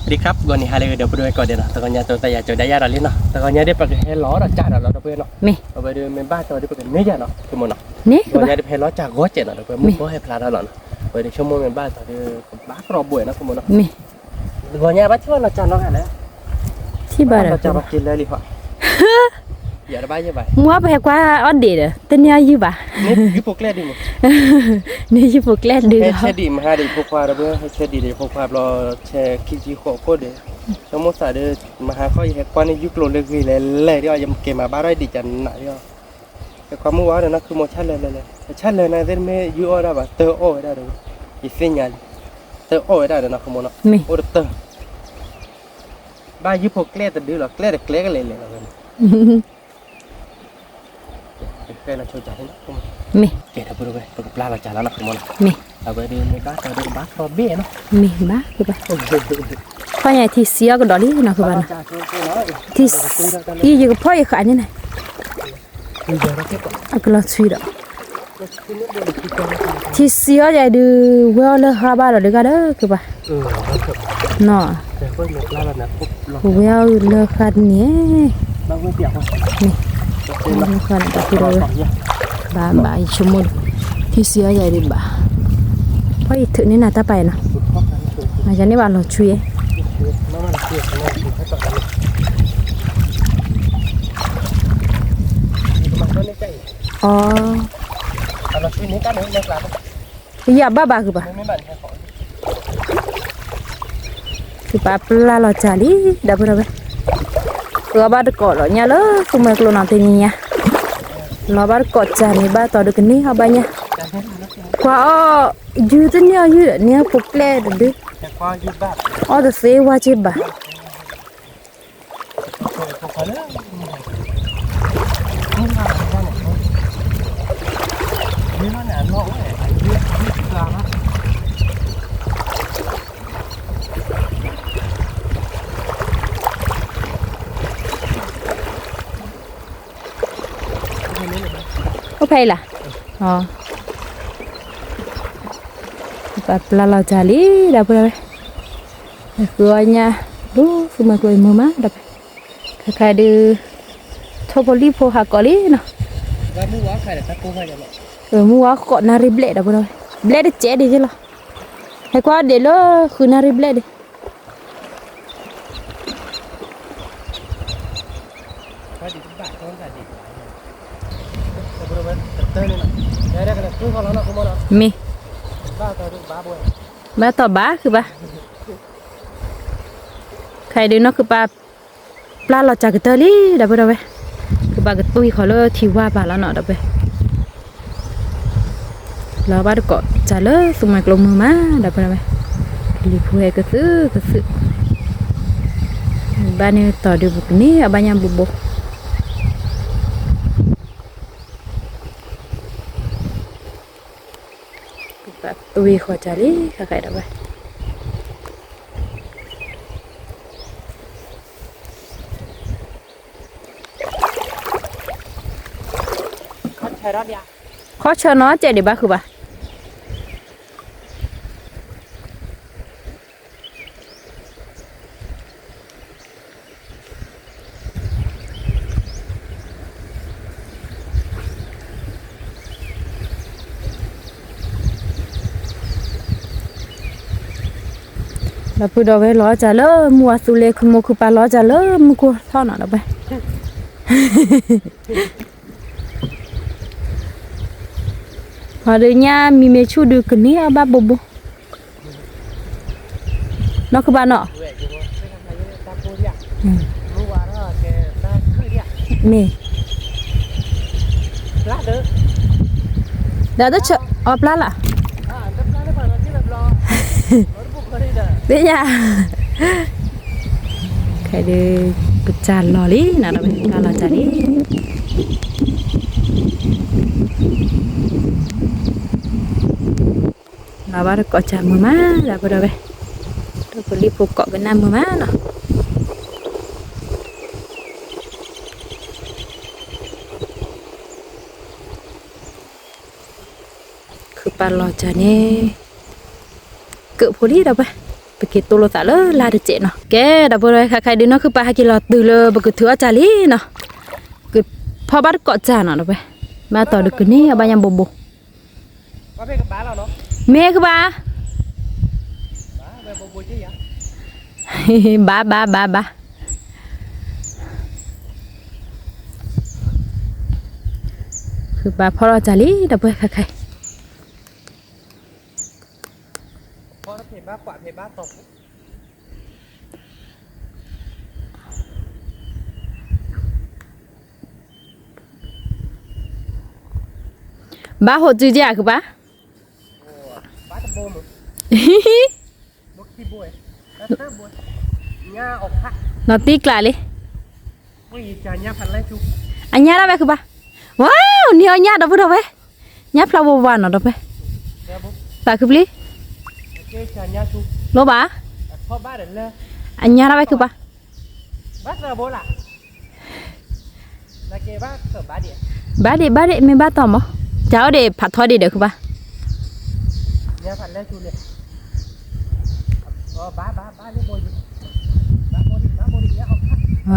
สวัสดีครับ ဂီၤနံၤဟါလၢအဂ့ၤ ဒီပုၢ်ဝဲၢ်ကိးဂၤဒဲးနီၤ, တဂီၤညါ တၢ်သးယၤကၠီၤဒၣ်ယၤဒီးလံနီၤ, တဂီၤညါဒီးပကဟဲလီၤဒီးကၠီၤဒီးလီၤ ဒီပုၢ်ဝဲၢ်နီၤ, မ့ၢ် အဝဲဒီးမ့ၢ်ဘၣ်တီဒီးပကန့ၢ်ယၤနီၤ ကမီၤနီၤ, န့ၢ် တဂီၤညါဒီးပဟဲလီၤကၠီၤဂီၤစဲးနီၤ ဒီးပမုၢ်ဖိဟဲဖျါထီၣ်လီၤနီၤ, အဝဲဒီးဆိကမိၣ်မ့ၢ်ဘၣ်တီဒီး ကဘၣ်ကရီဘှဲးနီၤ ကမီၤနီၤ, မ့ၢ် တဂီၤညါဘၣ်ထံၣ်ဘၣ်လီၤကၠီၤနီၤဂၤလဲၣ်, ထံၣ်ဘၣ်ဒီး လီၤကၠီၤဘၣ်က့ၤလၢလံဟီ ယၤတဘၣ်ယဲၢ်ဘၣ်, မုၢ်အီၣ်ပဟဲကွၢ်အီၣ်ဒံးဒီး တန့ၢ်အီၣ်ယုၢ်ဘၣ်, န့ၢ်ယုၢ်ဖိကျဲဒုးမး, န့ၢ်ယုၢ်ဖိကျဲဒုး ဟဲဆဲးဒံးမဟါဒံးဖိခွါဒီး ဟဲဆဲးဒံးဒီးဖိခွါဘျီ ဆဲးခံဆံဃိးခိၣ်ဒီး, ဆိကမိၣ်သးဒီး မဟါခီယဟဲကွၢ်န့ၢ်ယုၢ်ကျိၤလၢဂ့ၤလဲၣ်လဲၣ်ဒီး ယက့ၤမၤဘၣ်ထီၣ်ဒံးကနးဒီး, ဟဲကွၢ်မုၢ်ဝါဒီးနီၤ ခုမိၢ်ဆၣ်လၢာ်လၢာ်လၢာ် ဆၣ်လၢာ်နၤသ့ၣ်တမ့ၢ်ယုၢ်အီၣ်ဒၣ်ဘၣ် တၢ်အီၣ်ဝဲဒၣ်ဒီး, ယသ့ၣ်ညါလံ, တၢ်အီၣ်ဝဲဒၣ်ဒီးနီၤ ကမီၤနီၤ, မ့ၢ် အိၣ်တတၢ် ဘၣ်ယုၢ်ဖိကျဲတဒုလီၤ ကျဲတကျဲကလဲာ်လဲာ်လီၤဝဲန့ၣ်, မ့ၢ် ကဲဒီပုၢ်ဝဲၢ် ပကပျၢ်လီၤကၠီၤလီၤနီၤ ကမီၤနီၤ, မ့ၢ် အဝဲဒီးမ့ၢ်ဘၣ်တီဒီးကဘၣ်ထီၣ်ဘ့ၣ်နီၤ, မ့ၢ်ဘၣ်ကဘၣ်, ဖီၣ်ညါထံဆံအီၣ်ကဒီးလံနီၤ ကဘၣ်နီၤ, ထံဆံ ယကဖီၣ်ယဃာ်န့ၣ်န့ၣ် အကလီၤဆွံဒီး, ထံဆံအီၣ်ယၤဒုး ဝဲအီၣ်လၢဃါဘၣ်ဒီးဒုးဂၤဒီးကဘၣ်, နီၤ, ဝဲအီၣ်လၢဃါတန့ၣ်, န့ၣ်, ဃါန့ၣ်တၢ်ဖုဒီးဝဲ, ဘၣ်ဘၣ်ယဆိကမိၣ်ဒီး, ထံဆံအီၣ်ယၤဒုးဘၣ်, ဖီၣ်ယထုးန့ၢ်နၤတၢ်ပာ်အံၤနီၤ, ယၤန့ၣ်ဘၣ်လီၤဆွံယဲ အီ, ယဘၣ်ဘၣ်ဃုာ်ဘၣ်, ဃုာ်ဘၣ်ပျၢ်လီၤကၠီၤလံ ဒီပုၢ်ဒီဝဲၢ်, ဃုာ်အီၣ်ဘၣ်တကိးလီၤညါလၢသူမှဲကျိနီၤ တနံၤညါ, လီၤဘၣ်တကိးကၠီၤန့ၣ် ဘၣ်တီဒီးကန့ၢ်အီၣ်ဘၣ်ညါ, ကွၢ်အီၣ်, ယုၢ်တန့ၢ်အီၣ်ယုၢ်ဒီး န့ၢ်အီၣ်ဖိကျဲတဒု, အီၣ်တသ့ဝါက့ဘၣ် အိၣ်ဖဲအံၤလီၤ, ပပျၢ်လီၤကၠီၤလံ ဒီပုၢ်ဒီဝဲၢ်, ဃုာ်အီၣ်ညါ, ဒ်သူမှဲကျိအံၤမုာ်မး ဒီပုၢ်, ခဲခါဒုး, ထိၣ်ဖိလံၣ်ဖိဟးကိးလံနီၤ, မုၢ်ဝါဃိးနၣ်ရံၣ်ဘျဲၣ် ဒီပုၢ်ဒီဝဲၢ်, ဘျဲၣ်တကဲးဒံးလီၤ, ဟဲကွၢ်ဒံးလၢဃုနၣ်ရံၣ်ဘျဲၣ်ဒံး မ့ၢ်, ဘၣ်တီၢ်ဘၣ်ဃုာ်ဘၣ်, ခဲအံၤဒုးနီၢ်ခုၣ်ပၢ်, ပျၢ်လီၤကၠီၤကတၢၢ်လံ ဒီပုၢ်ဒီဝဲၢ်, ကဘၣ်ကသွံၣ်ဃီၤလၢထံဝါပာ်လီၤနီၤ ဒီပုၢ်ဝဲၢ် လီၤဘၣ်တကိးကၠီၤလၢသူမှဲကျိမုာ်မး ဒီပုၢ်ဒီဝဲၢ်, ကလံၤဖိဟဲကသုၣ်ကသုၣ်, ဘၣ်န့ၣ်တီၢ်ဒုးပကန့ၢ်အီၣ်ဘၣ်ညါဘူးဘူး, ကဘၣ်သွံၣ်ဃီၤကၠီၤလံ ခဲခါဒီးဝဲ ခီဆၢနီၤ ကဲးဒံးဘၣ်ဃုာ်ဘၣ် ဒီပုၢ်ဒီဝဲၢ် လီၤကၠီၤလၢမုၢ်ဝါသူလ့ၤ ခုၣ်မိၢ်ခုၣ်ပၢ် လီၤကၠီၤလၢမုၢ်ကိၢ်ထီၣ်နီၤ ဒီပုၢ်ဝဲၢ်, ဟီဒုးညါမံၤမ့ၢ်ဆူၣ်ဒုးကန့ၢ်အီၣ်ဘၣ်ဘူးဘူး, နီၢ်ခုၣ်ပၢ်နီၤ, မ့ၢ် ဒီးတဆၢ အီၤပျၢ်လၢ် သ့ၣ်ညါ, ခဲဒုး ကစၢ်လီၤလံနီၤ ဒီပုၢ်ဝဲၢ် ပျၢ်လီၤကၠီၤလံ လီၤဘၣ်တကိးကၠီၤမုာ်မး ဒီပုၢ်ဒီဝဲၢ်, ထိၣ်ဖိလံၣ်ဖိကိးကနၣ်မုာ်မးနီၤ, ခုၣ်ပၢ်လီၤကၠီၤန့ၣ် ကၢၣ်ဖိလံ ဒီပုၢ်ဝဲၢ် ပက့ၤတိၢ်လိာ်သးလၢလါတစဲးနီၤ. ကဲ ဒီပုၢ်ဒီဝဲၢ် ခဲခါဒုးနီၢ်ခုၣ်ပၢ်ဟဲက့ၤလီၤတုၤလၢပကထုးအီၣ်ကၢ်လံနီၤ. ကဖီၣ်ဘၣ်တကိးကၢ်နီၤ ဒီပုၢ်ဝဲၢ်, ဘၣ်တီၤဒုးကန့ၢ်အဘၣ်ညါဘိးဘိး. မ့ၢ်ခုၣ်ပၢ်, ဘၣ်ဘၣ်ဘၣ်ဘၣ်, ခုၣ်ပၢ်ဖီၣ်ထီၣ်ကၢ်လံ ဒီပုၢ်ဝဲၢ် ခဲခါအံၤ ဘၣ်ဟိးစုကဲၢ်ခုၣ်ပၢ်, လီၤတံၢ်ကျါလံ, အညၣ်ဒၣ်ဝဲခုၣ်ပၢ်, ဝါ, နံၤအီၣ်ညၣ် ဒီပုၢ်ဒီဝဲၢ်, ညၣ်ဖျါဝါဝါနီၤ ဒီပုၢ်ဝဲၢ်, သးခုပျံၤ, လိၣ်ဘၣ်, အညၣ်ဒၣ်ဝဲခုၣ်ပၢ် ဘၣ်ဒ့ၣ် ဘၣ်ဒ့ၣ် မ့ၢ်ဘၣ်တီၤမး, ကအိၣ်ဒံးဖးထီဒံးဒီးခုၣ်ပၢ်, ဝါ, မ့ၢ်အီၤ, ထီၣ်လီၤဒီးတဝီယၤမံ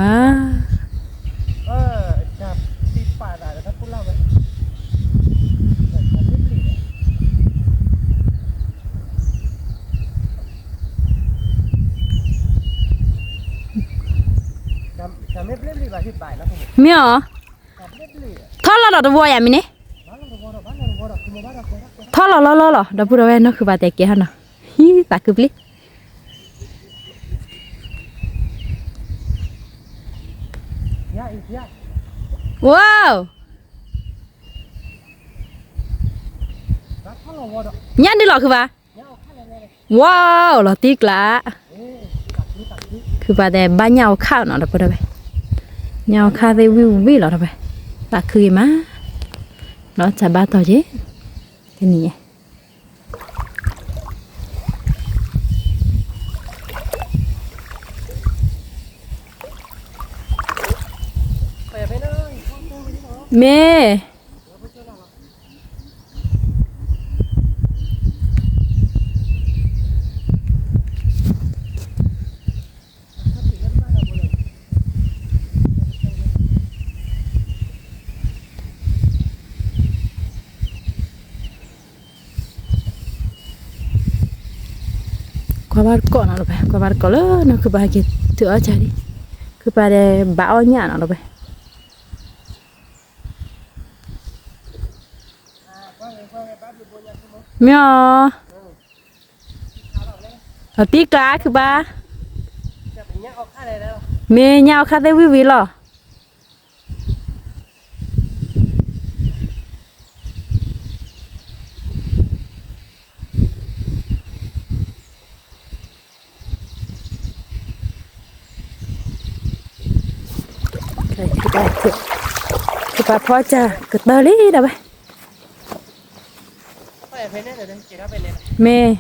ၤန့ၣ်, ထီၣ်လီၤလီၤလီၤလီၤ ဒီပုၢ်ဒီဝဲၢ် နီၢ်ခုၣ်ပၢ်တဲကဲဟီနီၤ, ဟံးသးခုပျံၤ, ဝါ, ညၣ်ဒုးလီၤခုၣ်ပၢ်, ဝါ, လီၤတံၢ်ကျါ, ခုၣ်ပၢ်တဲဘၣ်ညၣ်အီၣ်ခၣ်နီၤ ဒီပုၢ်ဒီဝဲၢ်, ညၣ်အီၣ်ခၣ်သ့ၣ်ဝံၣ်ဝံၣ်လီၤ ဒီပုၢ်ဝဲၢ်, သးခုဂ့ၤမး, ဒီးစးဘၣ်တီၤက့ၤ, တနံၤညါ မ့ၢ် ကွၢ်ဘၣ်တကိးနီၤ ဒီပုၢ်ဝဲၢ်, ကွၢ်ဘၣ်တကိးလၢနီၢ်ခုၣ်ပၢ်ဟဲက့ၤထုးအီၣ်ကၢ်လံ, ခုၣ်ပၢ်ဒီးဘၣ်အီၣ်ညၣ်နီၤ ဒီပုၢ်ဝဲၢ်, မ့ၢ်အီၤ, လီၤတံၢ်ကျါခုၣ်ပၢ်, မ့ၢ်ညၣ်အီၣ်ခၣ်သ့ၣ်ဝံၣ်ဝံၣ်လီၤ. ခုၣ်ပၢ်ဖီၣ်စၢ်ကတၢၢ်လံဒီးဝဲ, မ့ၢ်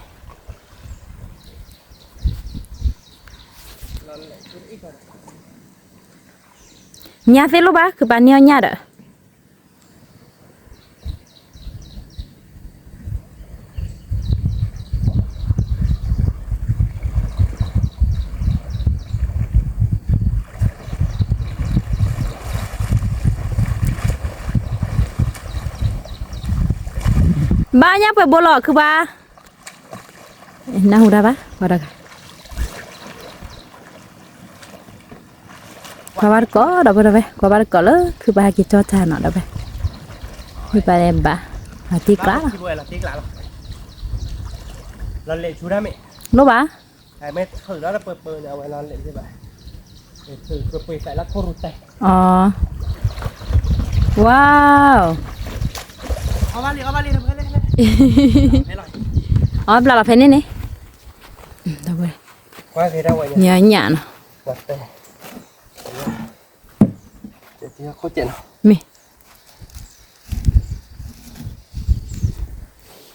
ညၣ်သ့ၣ်လိၣ်ဘၣ် ခုၣ်ပၢ်န့ၢ်အီၣ်ညၣ်ဒီး ဘၣ်ညၣ်ပှဲၤဘိလီၤခုၣ်ပၢ်, နၢ်ဟူတၢ်ဘၣ် ပှၤတဂၤ ကွၢ်ဘၣ်တကိးဒီး ပုၢ်ဒီဝဲၢ် ကွၢ်ဘၣ်တကိးလၢခုၣ်ပၢ်ဟဲက့ၤကၠီၣ်တၢ်နီၤဒီးဝဲ, ခုၣ်ပၢ်လၢဘၣ် လီၤတံၢ်ကျါလီၤ, လီၤလဲၤဆူဒၣ်မ့ၢ် လိၣ်ဘၣ် ဝါ, အီၣ်ဘျးလီၤဖဲန့ၣ်န့ၣ်, ညၣ်ညၣ်နီၤ, မ့ၢ်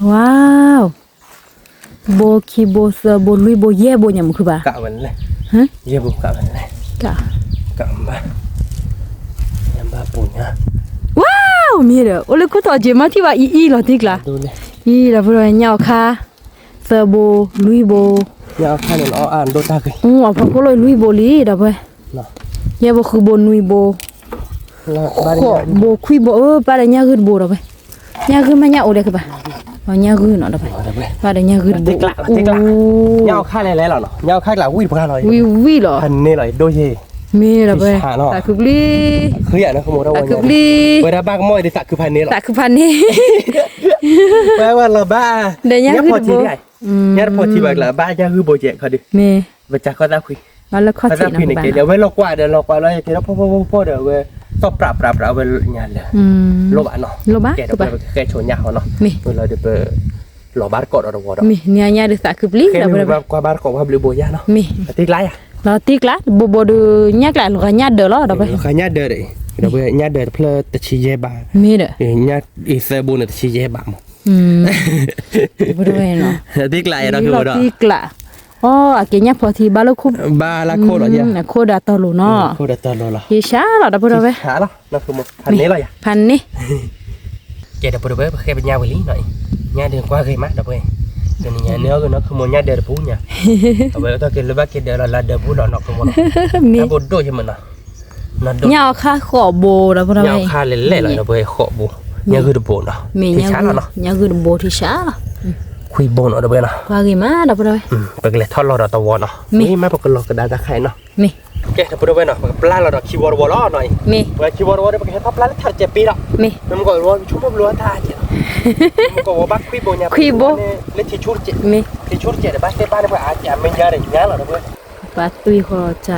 ဝါ, ဘိခံဘိသၢဘိလွံၢ်ဘိယဲၢ်ဘိညါမ့ၢ်ခုၣ်ပၢ်, ဝါ, မ့ၢ်ဒီး အိၣ်လၢခိၣ်ထီၣ်က့ၤမၤထံၣ်ဘၣ်အံၤအံၤလီၤတံၢ်ကျါ, အံၤဒီး ပုၢ်ဒီဝဲၢ် ညၣ်အီၣ်ခၣ် သၢဘိလွံၢ်ဘိ ညၣ်အီၣ်ခါန့ၣ် အီၣ်အါဒိၣ်တၢ်ဂ့ၤ, အဖီခိၣ်လၢလွံၢ်ဘိလံ ဒီပုၢ်ဝဲၢ်, ယဲၢ်ဘိ ဃုဘိ နွံဘိ, ဃိးဘိ ခွံဘိ, အၢ ပၢ်ဒီးညၣ်ဂုၢ်တဘိ ဒီပုၢ်ဝဲၢ်, ညၣ်ဂုၢ်မ့ၢ်ညၣ်အိၣ်ဒီးကဘၣ်, ညၣ်ဂုၢ်နီၤ ဒီပုၢ်ဝဲၢ်, ပၢ်ဒီးညၣ်ဂုၢ်တဘိ, ညၣ်အီၣ်ခါလဲၤလဲၤလီၤနီၤ, ညၣ်အီၣ်ခါကျးဝံၣ်တပှၢ်လီၤ, ဝံၣ်ဝံၣ်လီၤ, ဖးန့ၢ်လီၤ ဒိၣ်ယဲၢ်, မ့ၢ်ဒီပုၢ်ဝဲၢ်, သးခုပလံၤ, သးခုပလံၤ, ဝဲဒၣ်ဘၣ်ကမီၣ်ဒ်သးခုဖးန့ၢ်လီၤ, သးခုဖးန့ၢ်, ဝဲဝဲလီၤဘၣ်, ဒီးညၣ်ဂုၢ်တဘိ, ညၣ်တဖီၣ်ထံဘၣ်ကျါ ဘၣ်ညၣ်ဂုၢ်ဘိကဲခီဒုး, မ့ၢ်, ပစၢ်ခီသၣ်ဖှံ, ခီသၣ်ဖှံန့ၣ်ကဲလံ အဝဲလီၤကွၢ်ဒီးလီၤကွၢ်လီၤ ယကဲထီၣ်ဖီၣ်ဖီၣ်ဖီၣ်ဖီၣ်ဒီး အဝဲသီၣ်ပြးပြးပြး အဝဲညါလၢာ်, လိၣ်ဘၣ်နီၤ, ကဲဒီးပကဃဲဆိညၣ်ဟီနီၤ, မ့ၢ်လီၤဒီးပ လီၤဘၣ်တကိးဒီးတဝီဒီး, မ့ၢ် နညၣ်ဒုးသးခုပလံၤ ဒီပုၢ်ဝဲၢ်, ကွၢ်ဘၣ်တကိးဝဲဘျုးဘိညၣ်နီၤ, မ့ၢ်, လီၤတံၢ်ကျါယၤ, လီၤတံၢ်ကျါ တဘိဘိဒီး ညၣ်ကျါလီၤဂာ်ညၣ်ဒၢးဒီး, ဒီပုၢ်ဝဲၢ် ညၣ်ဒၢးတဖျၢၣ်တဆံယဲၢ်ဘး, မ့ၢ်ဒီး, သၢဘိန့ၣ်တဆံယဲၢ်ဘးမး, ဒီပုၢ်ဝဲၢ်နီၤ, လီၤတံၢ်ကျါ, အီ အကဲညၣ်ဖီၣ်ထံဘၣ်လၢခိၣ်, ဘၣ်လၢခိၣ်လီၤ, အခိၣ်ဒီးတီၤလိၤနီၤ, ယဆါလီၤ ဒီပုၢ်ဝဲၢ်, ဖးန့ၢ်, ဖးန့ၢ် ကဲဒီပုၢ်ဝဲၢ် ပဃဲပညၣ်ဝံၤလံနီၤ, ညၣ်ဒုးကွၢ်ဂ့ၤမး ဒီပုၢ်ဝဲၢ်, တနံၤညါန့ၣ်အီၣ်ဂ့ၤနီၤ ခုမိၢ်ညၣ်ဒၢးတပူၤညါ, အဝဲအထီၣ်က့ၤလၢဘၣ်က့ၤဒၢးလီၤလၢဒၢးပူၤလီၤနီၤ ခုမိၢ်နီၤ, မ့ၢ်, တၢ်ဘိဒိၣ်ယမုၢ်နီၤ, ညၣ်အီၣ်ခါဃိးဘိ ဒီပုၢ်ဝဲၢ်, ညၣ်အီၣ်ခါလဲၤလဲၤလီၤ ဒီပုၢ်ဝဲၢ် ဃိးဘိ, ညၣ်ဂုၢ်တဘိနီၤ, မ့ၢ် ထံဆါလီၤနီၤ, ညၣ်ဂုၢ်တဘိထံဆါလီၤ, ခွံဘိနီၤ ဒီပုၢ်ဝဲၢ်နီၤ, ကွၢ်ဂ့ၤမး ဒီပုၢ်ဝဲၢ်, ပကလဲၤထီၣ်လီၤဒီးတဝီနီၤ, မ့ၢ်မး ပကလီၤကဒါတၢ်ခါအံၤနီၤ, မ့ၢ်, ကဲ ဒီပုၢ်ဝဲၢ်နီၤ ပကပျၢ်လီၤဒီးခံဝီတဝီလီၤနီၤအံၤ, မ့ၢ်, ပှၤခံဝီတဝီဒီး ပကဟဲထီၣ်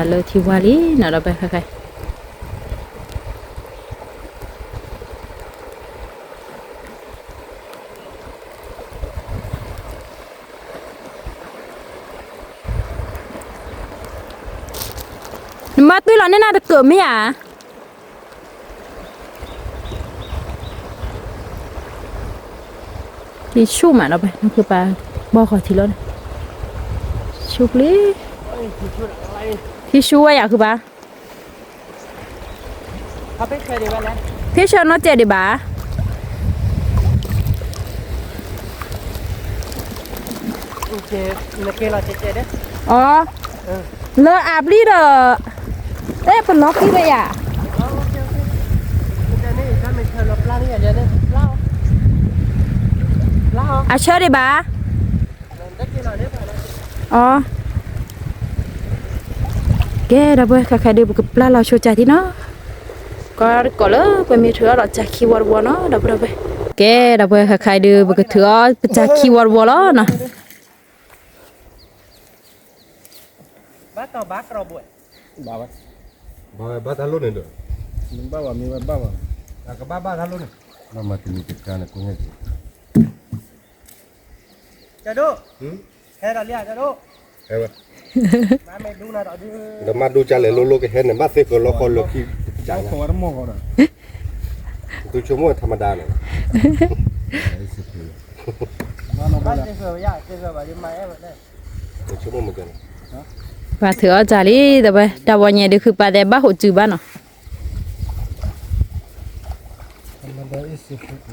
ပျၢ်လၢထးတစဲးပ့ၤဒီး, မ့ၢ်, မ့ၢ်မကီၢ်ဝီဆိကမိၣ်ဘျီတၢ်ကဲးလီၤ, မ့ၢ်ကီၢ်ဝီဘၣ်ခွံဘိညါ, ခွံဘိ, မ့ၢ်, လၢထံဆူတစဲး, မ့ၢ်, ထံဆူတစဲးဒီး ဘၣ်သ့ၣ်ဘၣ်န့ၣ် ပှၤအါကဲးအမဲာ်ညါဒီးညါလီၤ ဒီပုၢ်ဝဲၢ်, ပှၤသွံၣ်ဃီစၢ်လၢထံဝါလံနီၤ ဒီပုၢ်ဝဲၢ်, နမၤသွံၣ်လီၤန့ၢ်နၤတကၢးမ့ၢ်ဧါ, ထံဆူၣ်မးဒီပုၢ်ဝဲၢ်, နကပာ်ဘီဃီထံလီၤန့ၣ်, ဆူၣ်ပျံၤ, ထံဆူၣ်ဝဲယၤဃုဘၣ်, ဖ့ၣ်ဆၢနီၢ်စဲးဒံးဘၣ်, အီ, လၢအပျံၤဒီး, အဲ ပလီၤဃံဝဲယၤ, အဆၢဒံးဘၣ်, အီ, ကဲ ဒီပုၢ်ဝဲၢ် ခဲခါဒုးပကပျၢ်လီၤဆိကၠီၤထံနီၤ, ကီးတကိးလၢပမ့ၢ်ထုးအီၣ်ဒီးစၢ်ခံဝီတဝီနီၤ ဒီပုၢ်ဝဲၢ်, ကဲ ဒီပုၢ်ဝဲၢ် ခဲခါဒုး ပကထုးအီၣ်ပစၢ်ခံဝီတဝီလီၤနီၤ. ဘၣ်တၢ်ဘၣ်တၢ်လိၣ်န့ၣ်ဒီး, ဘၣ်ဘၣ်, ကဘၣ်ဘၣ်တၢ်လိၣ်န့ၣ်, ဘၣ်မၤတမံၤတကါန့ၣ် ကိးညါက့ၤ, ကၠီဒိၣ်, ဟဲဒီးလံဧါ ကၠီဒိၣ်, ဟဲဝဲ, ဒီးမၤဒူကၢ်လဲၤလိၤလိၤကဟဲန့ၣ် ဘၣ်သ့ၣ်ဃီလီၤဃီလၢခံကၢ်ညါ, သူဆိကမိၣ်ထမဒါန့ၣ်, ပှၤထုးအီၣ်စၢ်လံ ဒီပုၢ်ဝဲၢ်, တၢ်ဝီညါဒုးခုပာ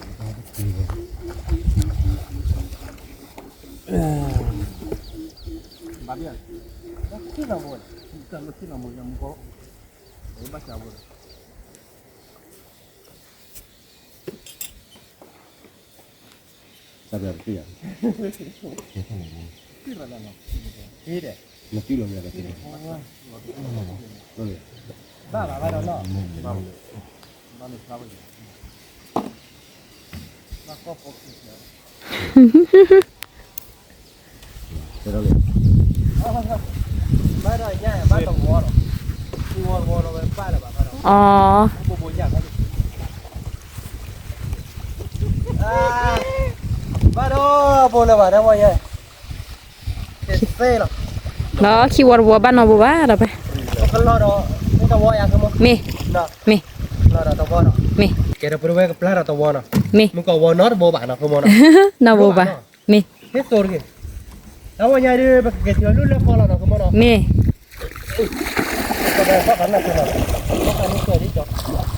်သဲဘၣ်ဟိးစုဘၣ်နီၤ. အီ, ဘၣ်ဒီးဘိလၢၤဘၣ် တၢ်ဝီညါ, ဒီးခံဝီတဝီဘၣ်နီတဘိဘၣ်ဒီး, မ့ၢ်, မ့ၢ်, မ့ၢ်, ကဲဒီပုၢ်ဝဲၢ် ကပျၢ်ဒီးတဝီနီၤ, မ့ၢ်, မ့ၢ်ကီၢ်ဝီနီတဘိဘၣ်နီၤ, နီတဘိဘၣ်, မ့ၢ်, တၢ်ဝီညါဒုး ပကက့ၤထံၣ်လၢလၢကီလီၤနီၤ မ့ၢ်, ပပာ်ပျၢ်လီၤဒီးလံ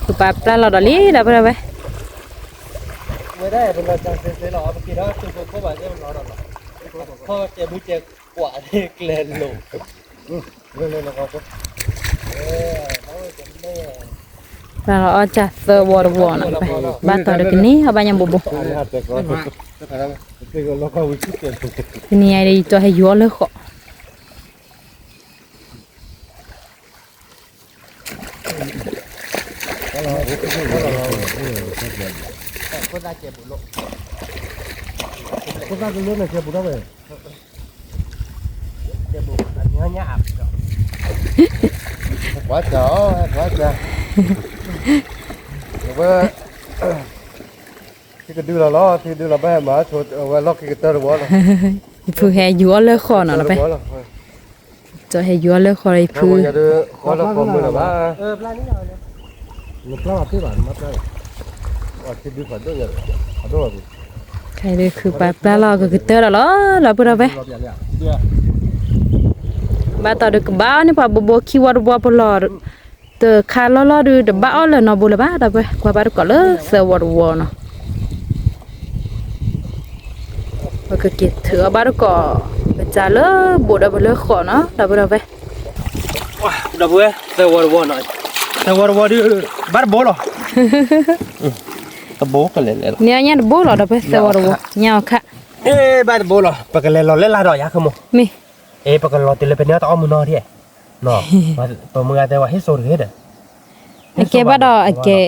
ဒီပုၢ်ဝဲၢ်, ဝဲဒၣ်ပလီၤစၢ်စ့စ့လီၤ ပက့ၤဒီး ကၠိဖိခိၣ်ဘၣ်သ့ၣ်ပလီၤဒီးလီၤ, ခီကဲဘုကဲ ပှၤလီၤအီၣ်စၢ်သၢဝီတဝီနီၤ, ဘၣ်တီၤဒီးကန့ၢ်အီၣ်ဘၣ်ညါဘိဘိ, ကန့ၢ်ယၤဒီးယတီဟဲယူၤအီၣ်လၢဃိး ပှၤစၢ်အီၤ ပှၤစၢ်, ဝဲ ထံကဒုလီၤလီၤ ထံကဒုလီၤဘၣ်ဟဲမၤဆိဝဲလီၢ်ခံကတၢၢ်တဝီလီၤ, ယဖုဟဲယူၤအီၣ်လၢဃိးနီၤလီၤဖဲ, ယတီဟဲယူၤအီၣ်လၢဃိးဒီးယဖု, ခဲအံၤဒုးခုပာ်ပျၢ်လီၤကကတၢၢ်ဒီးလီၤ ဒီပုၢ်ဒီဝဲၢ်, ဘၣ်တီၤဒုးကဘၣ်အီၣ်န့ၢ်ပှၤဘိဘိခံဝီတဝီပလီၢ်, တခါလီၢ်လီၢ်ဒုးတဘၣ်အီၣ်လၢၤနီတဘိလၢၤဘၣ် ဒီပုၢ်ဝဲၢ်, ကွၢ်ဘၣ်တကိးလၢသၢဝီတဝီနီၤ, ပကက့ၤထုးအီၣ်ဘၣ်တကိး, ပစၢ်လၢဘိးဒီးပလၢဃိးနီၤ ဒီပုၢ်ဒီဝဲၢ်, ဒီပုၢ်ဝဲၢ် သၢဝီတဝီနီၤ, သၢဝီတဝီဒုး ဘၣ်တဘိလီၤ, တဘိကလဲၤလဲၤလီၤ, န့ၣ်ညၣ်တဘိလီၤ ဒီပုၢ်ဝဲၢ် သၢဝီတဝီ ညၣ်အီၣ်ခါ, ဘၣ်တဘိလီၤ ပကလဲၤလီၤလဲၤလၢ်ဒီးယၤခမီ, မ့ၢ်, အ့ ပကလီၤတုၤလၢပန့ၢ်အီၣ်တၢ်အီၣ်မုၢ်နီၤထံၣ်, ပမုၢ်ဂၤတဲဝဲဟ့ၣ်စိတဂ့ၤဒီး, အကဲဘၣ်ဒီးအကဲ,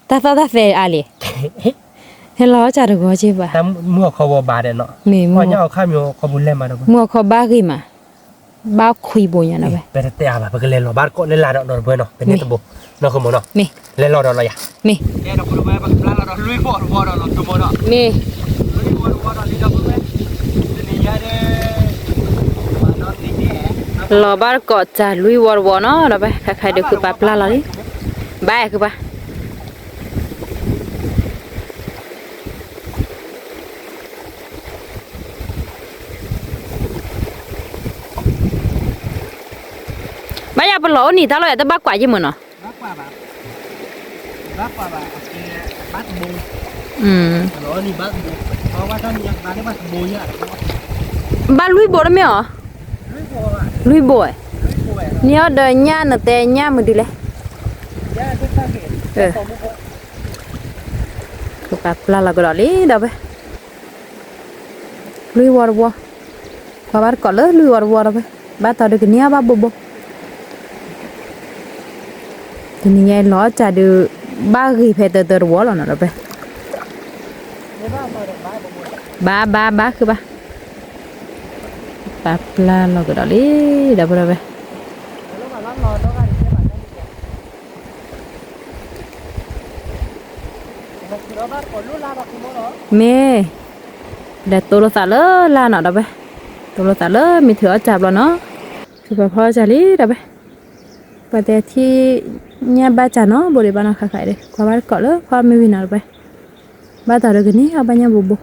တၢ်သီၣ်တၢ်သဲအါလံ, ဟဲလီၤစၢ်တဂီၤက့ဘၣ်, မုၢ်ဟီၣ်ခီဝီဘၣ်ဒီးနီၤ, မ့ၢ်မုၢ်ဟီၣ်ခီမီၤခီပူၤလဲၤမးဒီး, မုၢ်ဟီၣ်ခီဘၣ်ဂ့ၤမး, ဘၣ်ခွံဘိညါနီၤဝဲ, ပတတဲအါဘၣ် ပကလဲၤလီၤဘၣ်တကိးလၢ်လၢ်ဒီးဒီပုၢ်ဝဲၢ်နီၤ ပန့ၢ်တဘိ, နီၢ်ခမီနီၤ, မ့ၢ်, လဲၤလီၤဒီးလီၤယၤ, မ့ၢ်, မ့ၢ် လီၤဘၣ်တကိးစၢ်လွံၢ်ဝီတဝီနီၤ ဒီပုၢ်ဝဲၢ် ခဲခါဒုးခုပာ်ပျၢ်လီၤလံ, ဘၣ်ခုပာ် ဘၣ်ယၤပလီၢ်အိၣ်နံၤတၢ်လီၤ ယတဘၣ်ကွၢ်ယ့ၢ်မုၢ်နီၤ, ဘၣ်လွံၢ်ဘိတမ့ၢ်အီၤ, လွံၢ်ဘိ, နံၤအီၤဒီးညၣ်နတဲညၣ်မနုၤလဲၣ်, ကပာ်ပျၢ်လီၤကဒီးလံဒီးဖဲ လွံၢ်ဝီတဝီ, ကွၢ်ဘၣ်တကိးလၢလွံၢ်ဝီတဝီဒီးဖဲ, ဘၣ်တီၤဒုးကန့ၢ်အီၣ်ဘၣ်ဘိဘိ, တနံၤညါအံၤလီၤစၢ်ဒုး ဘၣ်ဂ့ၤဖဲတၢတၢတဝီလီၤနီၤဒီးဖဲ, ဘၣ်ဘၣ်ဘၣ်ခုဘၣ်, ပာ်ပျၢ်လီၤကဒီးလံ ဒီပုၢ်ဒီဝဲၢ် မ့ၢ်, ဒီးတိၢ်လိာ်သးလၢလၢ်နီၤဒီးဖဲ, တိၢ်လိာ်သးလၢမ့ၢ်ထုးအီၣ်စၢ်ဘျီနီၤ, ထုးပာ်ဖီအီၣ်စၢ်လံဒီးဖဲ, ပှၤတဲထံၣ်ညၣ်ဘၣ်စၢ်နီၤ ဘိဒံးဘၣ်နီၤ ခါခါအံၤဒီး ကွၢ်ဘၣ်တကိးလၢဖီမ့ၢ်ဝံၤနီၤဒီးဖဲ, ဘၣ်တီၤဒုးကန့ၢ်အီၣ်ဘၣ်ညၣ်ဘိဘိ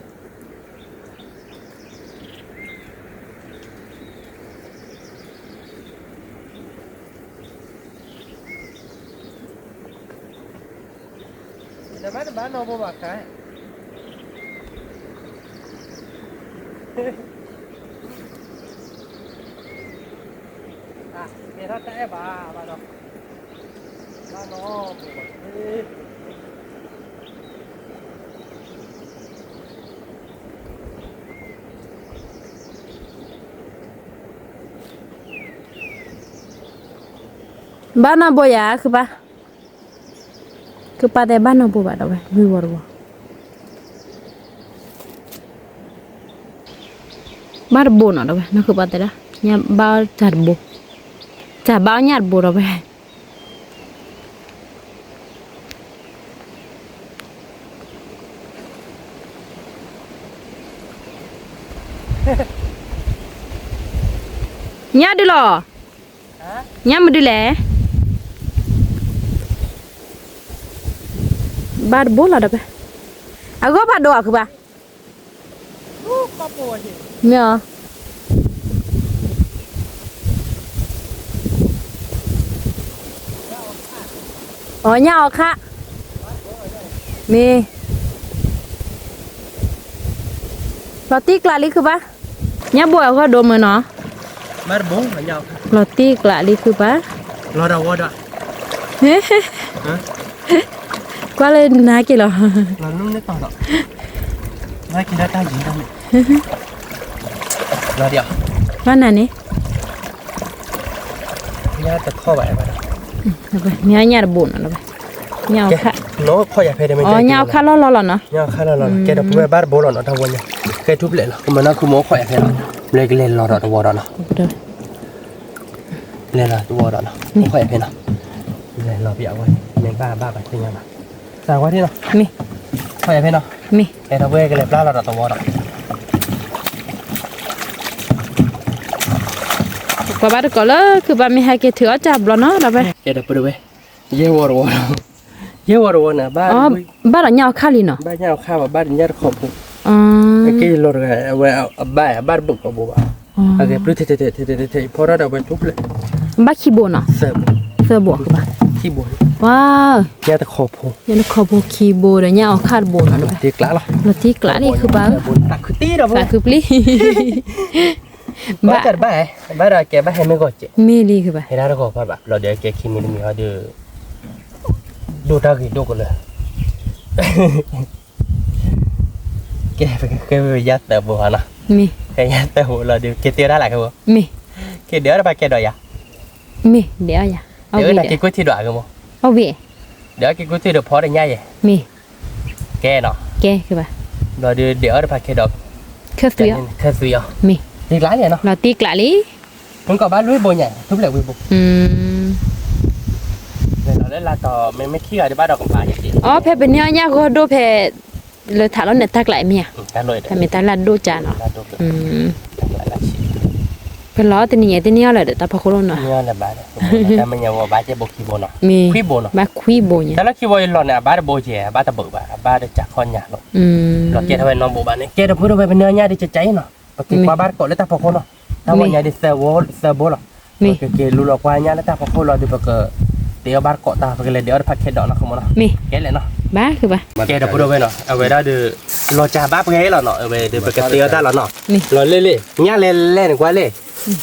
ဘၣ်နီၢ်ဘိယၤ ခုပၢ်, ခုပၢ်တဲဘၣ်နီၢ်ဘိဘၣ်ဒီးဝဲ လွံၢ်ဝီတဝီ, ဘၣ်တဘိနီၤဒီးဝဲ နီၢ်ခုပၢ်တဲဒၣ် ညၣ်ဘၣ်တၢ်တဘိ, တၢ်ဘၣ်အီၣ်ညၣ်တဘိဒီးဝဲ ညၣ်ဒုးလီၤ, ညၣ်မဒုးလဲၣ်, ဘၣ်တဘိလီၤဒီးဝဲ, အဂီၢ်ဖးဒိၣ်အီၤခုပၢ်, မ့ၢ်အီၤ အီၤညၣ်အီခါ, မ့ၢ်, လီၤတံၢ်ကျးလံခုပၢ်, ညၣ်ဘိအဂီၢ်ဒိၣ်မုၢ်နီၤ ဘၣ်တဘိလီၤညါ, လီၤတံၢ်ကျးလံခုပၢ်, လီၤဒီးဝီဒီး, ကွၢ်လၢနၤက့ၤလီၤ, လီၤနုၢ်န့ၣ်တီၤဒီး, ဘၣ်က့ၤဒၣ်တၢ်ယံၤတၢ်မ့ၢ်, လီၤဒီး, ဘၣ်နၤန့ၣ်, ညၣ်တခီဘၣ်, မ့ၢ်ညၣ်တဘိနီၤ, ညၣ်အီၣ်ခၣ်, ညၣ်အီၣ်ခၣ်လီၢ်လီၢ်လီၤနီၤ, ညၣ်အီၣ်ခၣ်လီၢ်လီၢ်လီၤ, ကဲဒီးပဝဲဘၣ်တဘိလီၤနီၤ, တၢ်ဝီညါ, ကဲထူၣ်ဖျဲးလီၤ, ကမၤနီၢ်ခုမ့ၢ်အိၣ်ခိးယၤဖဲလီၤ, ဘျဲကလဲၤလီၤဒီးတဝီဒီးနီၤ, လဲၤလီၤတဝီဒီးနီၤ, အိၣ်ခိးယၤဖဲနီၤ, လဲၤလီၤပယီၤဝဲ, မ့ၢ်ဘၣ်ဘၣ်ဘၣ်သ့ၣ်ညါဘၣ်, သးဝဲဒၣ်နီၤ, မ့ၢ်, ခိးယၤဖဲနီၤ, မ့ၢ်, ကဲဒီးပဝဲကလဲၤပျၢ်လီၤဒီးတဝီဒီး ကွၢ်ဘၣ်တကိးလၢခုပၢ်မ့ၢ်ဟဲက့ၤထုးအီၣ်တၢ်ဘျီနီၤ, ဒီးဝဲ, ကဲဒီးပဝဲ, ယဲၢ်ဝီတဝီ, ယဲၢ်ဝီတဝီန့ၣ်, ဘၣ်ဒီးညၣ်အီၣ်ခၣ်လံနီၤ, ဘၣ်ညၣ်အီၣ်ခၣ်ဘၣ်, ဘၣ်ဒီးညၣ်တခီဖိ, အက့ၤလီၤတဂၤ, အဝဲအဘၣ်အဘၣ်တဘိးကဘိးဘၣ်, အက့ၤပျုၢ်ထဲထဲထဲထဲထဲ ဖီထီၣ်ဒီးဝဲထူၣ်ဖျဲး, ဘၣ်ခံဘိနီၤ, သၢဘိ, သၢဘိ, ခံဘိ, ဝါ, ညၣ်တခီဖိ, ညၣ်တခီဖိခံဘိဒီးညၣ်အီၣ်ခၣ်တဘိနီၤ, လီၤတံၢ်ကျးလီၤ, လီၤတံၢ်ကျးလံခုပၢ်, သးခုပျံၤ, ဘၣ်တဘၣ်, ဘၣ်ဒီးကဲဘၣ်ဟဲမ့ၢ်ဂီၤကဲ, မ့ၢ်လံခုပၢ်, ဟဲဒၣ်တဂီၤဖးဘၣ်, လီၤဒီးကဲခံမံၤတမံၤဟီဒီး ဒိၣ်တၢ်ဂ့ၤဒိၣ်ကလၢာ်, ကဲ, ကဲယါသၢဘိဟီနီၤ, မ့ၢ်, ကဲယါသၢဘိလီၤဒီး က့ၤတ့အီၣ်တၢ်လၢခဲဘိ, မ့ၢ်, က့ၤဒဲးအီၣ်တဖၣ်ကဲဒီးယၤ, မ့ၢ်, ဒဲးအီၣ်ယၤ, ဒဲးအီၣ်နၤက့ၤကွၢ်ထံဒီးအကမီၤ, အဝံၤ, ဒဲးအီၣ်က့ၤကွၢ်ထံဒီးဖီတညၣ်ယဲ, မ့ၢ်, ကဲနီၤ, ကဲ, ဘျီဒီးဒဲးအီၣ်တဖၣ်ကဲဒီး, ခဲသွံအီၤ, ခဲသွံအီၤ, မ့ၢ်, တံၢ်ကျးလံနီၤ, လီၤတံၢ်ကျးလံ မ့ၢ်ကီးဘၣ်လွံၢ်ဘိညါ, ထူၣ်ဖျဲးဝံၤဘိ, လၢလၢလၢတီၤ မ့မ့ၢ်ခံဂၤဒံးဘၣ်ဒီးကဘၣ်ယဲ, အီ ဖဲပန့ၢ်အီၣ်ညၣ်ဂီၤဒိၣ်ဖဲ, လၢထးလီၤန့ၣ်တၢ်ကျးမ့ၢ်ဧါ, တၢ်မ့ၢ်တၢ်လၢဒိၣ်ကၢနီၤ, ပလီၤတနံၤညါတန့ၢ်အီၣ်လၢာ်ဒီးတၢ်ဖီခိၣ်လိၣ်နီၤ, တၢ်မ့ၢ်ညါဝဲဘၣ်ကဲဘိခံဘိနီၤ, မ့ၢ်, ခွံဘိနီၤ, ဘၣ်ခွံဘိညါ, တၢ်လၢခံဘိယလီၤန့ၣ် အဘၣ်တဘိကဲ အဘၣ်တဘိဘၣ် အဘၣ်တကးခီညါလီၤ, လီၤကဲထီၣ်ဝဲနီတဘိဘၣ်န့ၣ် ကဲဒီးဖိဒိၣ်ဝဲပန့ၢ်အီၣ်ညၣ်ဒံးကကါအံၤနီၤ, ပက့ၤကွၢ်ဘၣ်တကိးလၢတၢ်ဖီခိၣ်နီၤ, တၢ်ဝဲညါဒံးသၢဘိလီၤ, ပကက့ၤလူလီၤကွၢ်ညၣ်လၢတၢ်ဖီခိၣ်လီၤဒီး ပကတ့အီၣ်ဘၣ်တကိးတၢ် ပကလဲၤဒဲးအီၣ်တဖၣ်ခဲဒီးနီၤ ခီမနီၤ, ကဲလဲၣ်နီၤ, ကဲဒီးဖိဒိၣ်ဝဲနီၤ အဝဲဒၣ်ဒီး လီၤစှၤဘၣ်ပှဲၤလီၤနီၤ အဝဲဒီးပကတ့အီၣ်တၢ်လီၤနီၤ, လီၤလ့ၣ်လ့ၣ် ညၣ်လဲၤလဲၤန့ၣ်ကွၢ်လ့ၣ်,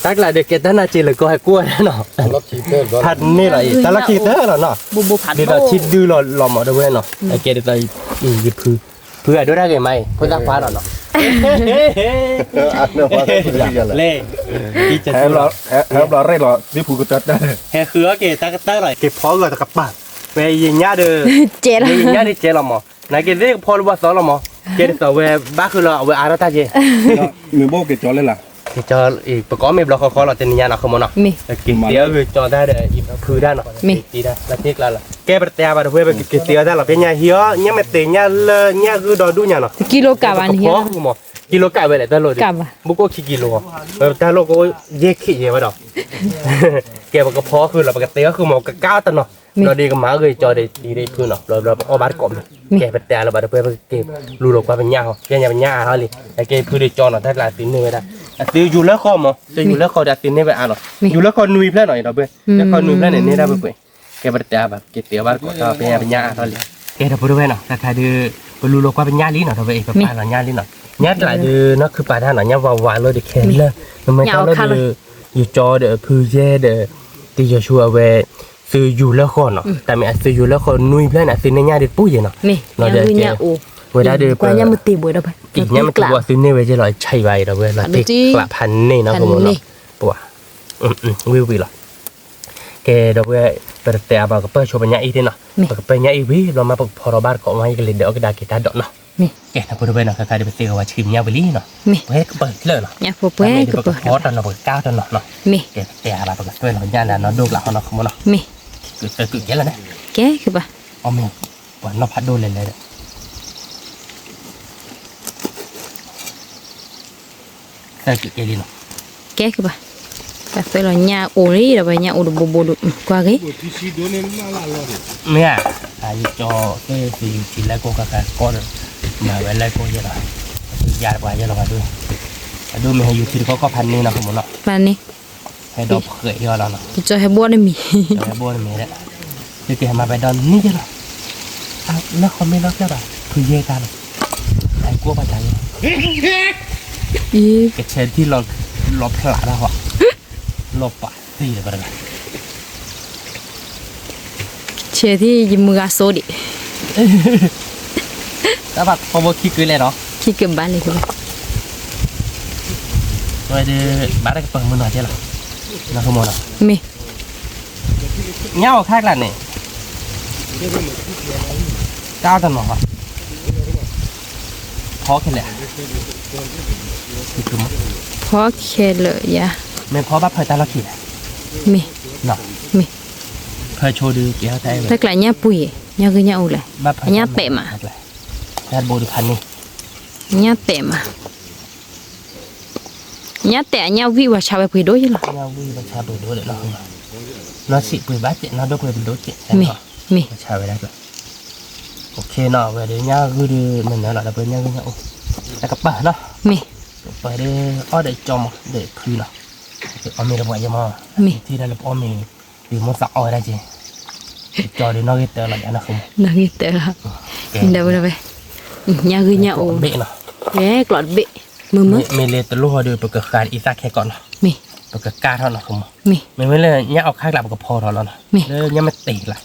တၢ်ကျးဒီးကဲတၢ်နၢ်စ့လၢကီၢ်ဟဲကွၢ်နီၤ, ဖးန့ၢ်လီၤအံၤ တၢ်လီၢ်ခံတၢ်လီၤနီၤ, ဒ်သိးထံဒုလီၤလီၤမးဒီးဝဲနီၤ အကဲဒ်သိး ယဖုဖုအဒိၣ်တၢ်ဂ့ၤမးအံၤ ဖိသၣ်ခွါလီၤနီၤ, လ့ၣ်, ဟဲဘျီရ့ၣ်လီၤ သုဖုကတၢၢ်တၢၢ်, ဟဲဃုအီၣ်က့ၤတၢ်ကတၢၢ်လီၤ က့ၤဖီဂီၤတကပၤ, ဝဲယညၣ်ဒီး, ယညၣ်ဒုးကဲလီၤမး, နာ်က့ၤသ့ၣ်ကဖီလၢပှၤသီလီၤမး, ကဲဒ်သိးဝဲဘၣ်ဃုလီၤ အဝဲအါထီၣ်တၢ်ကဲ, မ့ၢ်ဘၣ်က့ၤကၠီလၢ်လၢ်, ကၠီ, ပကိးမ့ၢ်ဘျီဃီဃီလီၤ တနံၤညါနီၤ ခီမနီၤ, က့ၤတ့အီၣ်ဂ့ၤကၠီတၢ်ဒီး ယဖုတၢ်နီၤ, တ့တၢ်လၢသ့ၣ်ကျါလီၤ, ကဲပတတဲဘၣ်ဒီး ပဝဲပကက့ၤတ့အီၣ်တၢ်လီၤ ဖဲညါဟံးအီၣ် ညၣ်မ့ၢ်တ့ၢ်ညၣ်လၢညၣ်ဂုၢ်ဒီဒူၣ်ညါနီၤ, ကဖီဃုမး, ကံလိကးဝဲလဲၣ်တၢ်လိၣ်ဒီး, ဘူးကအိၣ်ခံကံလိအီၤ, တၢ်လိၣ်ကအိၣ်ယဲၢ်ခံယဲၢ်ဝဲဒီး, ကဲပကဖီဃုလီၤ ပကတ့အီၣ်ဃုမး ကကါအီၣ်တနီၤ, ဘျီဒီးကမၤဂ့ၤကၠီဒီး တံၤဒီးဖုနီၤ ဘျီဘျီပအီၣ်ဘၣ်တကိးမး, ကဲပတဲလၢၤဘၣ်ဒီး ပဝဲပကက့ၤလူလီၤကွၢ်ပညၣ်ဟီ, ဖဲညါပညၣ်အါထီၣ်လံ, အကဲဖုဒီးကၠီနီၤ တၢ်ကျးသုန့ၢ်ဝဲဒၣ်, အသုယူၤလၢဃီမး, သုယူၤလၢဃီဒီးသုန့ၢ်ဝဲအါနီၤ, ယူၤလၢဃီနွံဖျၢၣ်နီၤ ဒီးပဝဲ, လၢဃီနွံဖျၢၣ်န့ၣ် န့ၢ်ဒၣ်ပှဲၤပှဲၤ, ကဲပတဲဘၣ် က့ၤတ့အီၣ်ဘၣ်တကိးတၢ် ဖဲညါပညၣ်အါထီၣ်လံ, ကဲဒီးဖိဒိၣ်ဝဲနီၤ တၢ်ခါဒီး, ပလူလီၤကွၢ်ပညၣ်လံနီၤ ဒီးပဝဲအံၤ ပပာ်လီၤညၣ်လံနီၤ, ညၣ်ကျးဒီး နီၢ်ခုပာ်တၢ်နီၤ ညၣ်ဝါဝါလီၤဒီးခဲလၢာ်, နမ့ၢ်တၢ်လီၢ်ဒီး, ယကၠီဒီးဖုယဲၢ်ဒီး, တယီၤဆူအဝဲ, သုယူၤလၢဃီနီၤ တၢ်မ့ၢ်အသုယူၤလၢဃီနွံဖျၢၣ်န့ၣ် အသုန့ၢ်ညၣ်ဒီးတပူၤယဲၢ်နီၤ, လီၤဒီး, ဝဲဒၣ်ဒီး, ညၣ်မ့ၢ်တ့ၢ်ဘၣ်ဒီး, ညၣ်မ့ၢ်တ့ၢ်ဘၣ်သုန့ၢ်ဝဲယဲၢ်လီၤ ဆံးဘၣ်အံၤဒီးဝဲလီၤတ့ၢ်ကျးဖးန့ၢ်နီၤ ခီမနီၤ, ပှၤ, ဝံၤဝံၤလီၤ ကဲဒီးပဝဲ, ပတတဲအါဘၣ် ကပၢၢ်ဆိပညၣ်အံၤသ့ၣ်နီၤ, ပကပၢၢ်ညၣ်အံၤဝံၤ ဘျီမးပကဖီထီၣ်ဘၣ်တကိးမး ယကလဲၤဒဲးအီၣ်ကဒါက့ၤတၢ်ဒီးနီၤ, ကဲဒီးဖိဒိၣ်ဝဲနီၤ ခါခါဒီး ပသ့ၣ်ဂီၤဝဲဆံပညၣ်ဝံၤလံနီၤ, ပဝဲကပၢၢ်ကျၢၢ်နီၤ, ပဝဲပကဖီတနီၤ ပကကါတနီၤနီၤ, ကဲတဲအါဘၣ် ပကပၢၢ်လီၤညၣ်လၢနီၢ်ဒိၣ်ကျးဟီနီၤ ခီမနီၤ, ကဲ, ကဲ, အီၣ်မ့ၢ်, ပှၤနီၢ်ဖးဒိၣ်လဲၤလဲၤဒီး သၢက့ၤကဲလံနီၤ, ကဲကဘၣ်, တၢ်သွဲၣ်လီၤညၣ်အိၣ်လံဒီး ပှၤညၣ်အိၣ်တဘိဘိဒီး ကွၢ်ဂ့ၤ, မ့ၢ်ဧါ, ယကၠီသ့ၣ်သုယူၤထံလဲၢ်ကိၢ်ခါခါကီဒီး, မၤဝဲလဲၢ်ကိၢ်ယဲၢ်လီၤ, ယၤပှၤယဲၢ်လီၤဘၣ်ဒိၣ်, အဒိၣ်မ့ၢ်ဟဲယူၤထံတကီၢ်ကီၢ်ဖးန့ၢ်နီၤ ခီမနီၤ, ဖးန့ၢ် ဟဲဒီးဖှဲးယီၤလီၤနီၤ, ကၠီဟဲဘိၣ်န့ၣ်မံၤ, ဟဲဘိၣ်န့ၣ်မံၤဒၣ်, သုကဟဲမၤပှဲၤဒီနံၣ်ယဲၢ်လီၤ, လၢခီမ့ၢ်လီၤကျၢၢ်ဘၣ် ဖုယဲၢ်တၢ်လီၤ, ဟဲကွၢ်ဘၣ်တၢ်ယဲၢ်, ကဆဲးထံၣ်လီၤဖျးတၢ်ဟီ, လီၤပာ်သ့လၢၤဘၣ်တဂၤ, ဆဲးသံယမုၢ်ဂၤစိဒံး, တၢ်ဘၣ်ထီဘိခံကၢလဲၣ်နီၤ, ခံကၢဘၣ်လံ, ဝဲဒၣ်ဘၣ်တၢ်ကပၢၤမုၢ်နီၤကဲလီၤ, နီၤမ့ၢ် ညၣ်အီၣ်ခါကျါန့ၣ်, တၢ်အီၣ်တနီၤ, ဖီခဲလၢာ်, ဖီခဲလၢာ်ယါ, မ့ၢ်ဖီဘၣ်ဖၢတၢ်လီၢ်ခံလဲၣ်, မ့ၢ်, မ့ၢ်, ဖၢဆိဒုးကဲထီၣ်တၢ်အဲၣ်ဝဲ, တၢ်ကျါညၣ်ပှံၤ, ညၣ်ဂုၢ်ညၣ်အူလဲၣ်, ညၣ်တဲာ်မး, တၢ်တဘိဒုးဖးန့ၣ်, ညၣ်တဲာ်မး ညၣ်တဲာ်အညၣ်ဝံၣ်ဝဲဆါဝဲပှ့ၤဒိၣ်ယလီၤ, ညၣ်ဝံၣ်ဝဲဆါပှ့ၤဒိၣ်ဒီးနီၤ, နီၢ်ဆံးပှ့ၤဘၣ်ကဲး နီၢ်ဒိၣ်ပှ့ၤပဒိၣ်ကဲး, မ့ၢ်ဆါဝဲဒၣ်, အိၣ်ခ့နီၤ ဝဲဒီးညၣ်ဂုၢ်ဒုးနနၢလီၤ ဒီးပညၣ်ဂုၢ်ညၣ်အိၣ်, တၢ်ကပၤနီၤ, မ့ၢ်, ပှၤဒုးအီၣ်ဒီးကၠီမး ဒီးဖုလီၤ, အီၣ်မ့ၤဒီးပှၤယဲမး, မ့ၢ်, ထံၣ်ဒၣ်လၢပအီၣ်မ့ၤ, ဒုးမိၢ်သးအီၣ်ဝဲဒၣ်က့ၤ, ကၠီဒုးနီၢ်ဂ့ၢ်တၢလီၤယါနီၤ, နီၢ်ဂ့ၢ်တၢလီၤ, ဒီးဝဲဒၣ်ဝဲ, ညၣ်ဂုၢ်ညၣ်အိၣ်, ကဲကျိးတဘ့ၣ်, မ့ၢ်မ့ၢ်, မ့ၢ်လၢတလိၣ်ဟီဒုး ပကဃးအံသၣ်ခဲကိးနီၤ, မ့ၢ်, ပကကၢ်ထီၣ်နီၤ, မ့ၢ်, မ့မ့ၢ်လၢညၣ်အီၣ်ခါကျါ ပကဖီထီၣ်လီၤနီၤ, မ့ၢ်, လၢညၣ်မ့ၢ်တဲာ်ကျါ,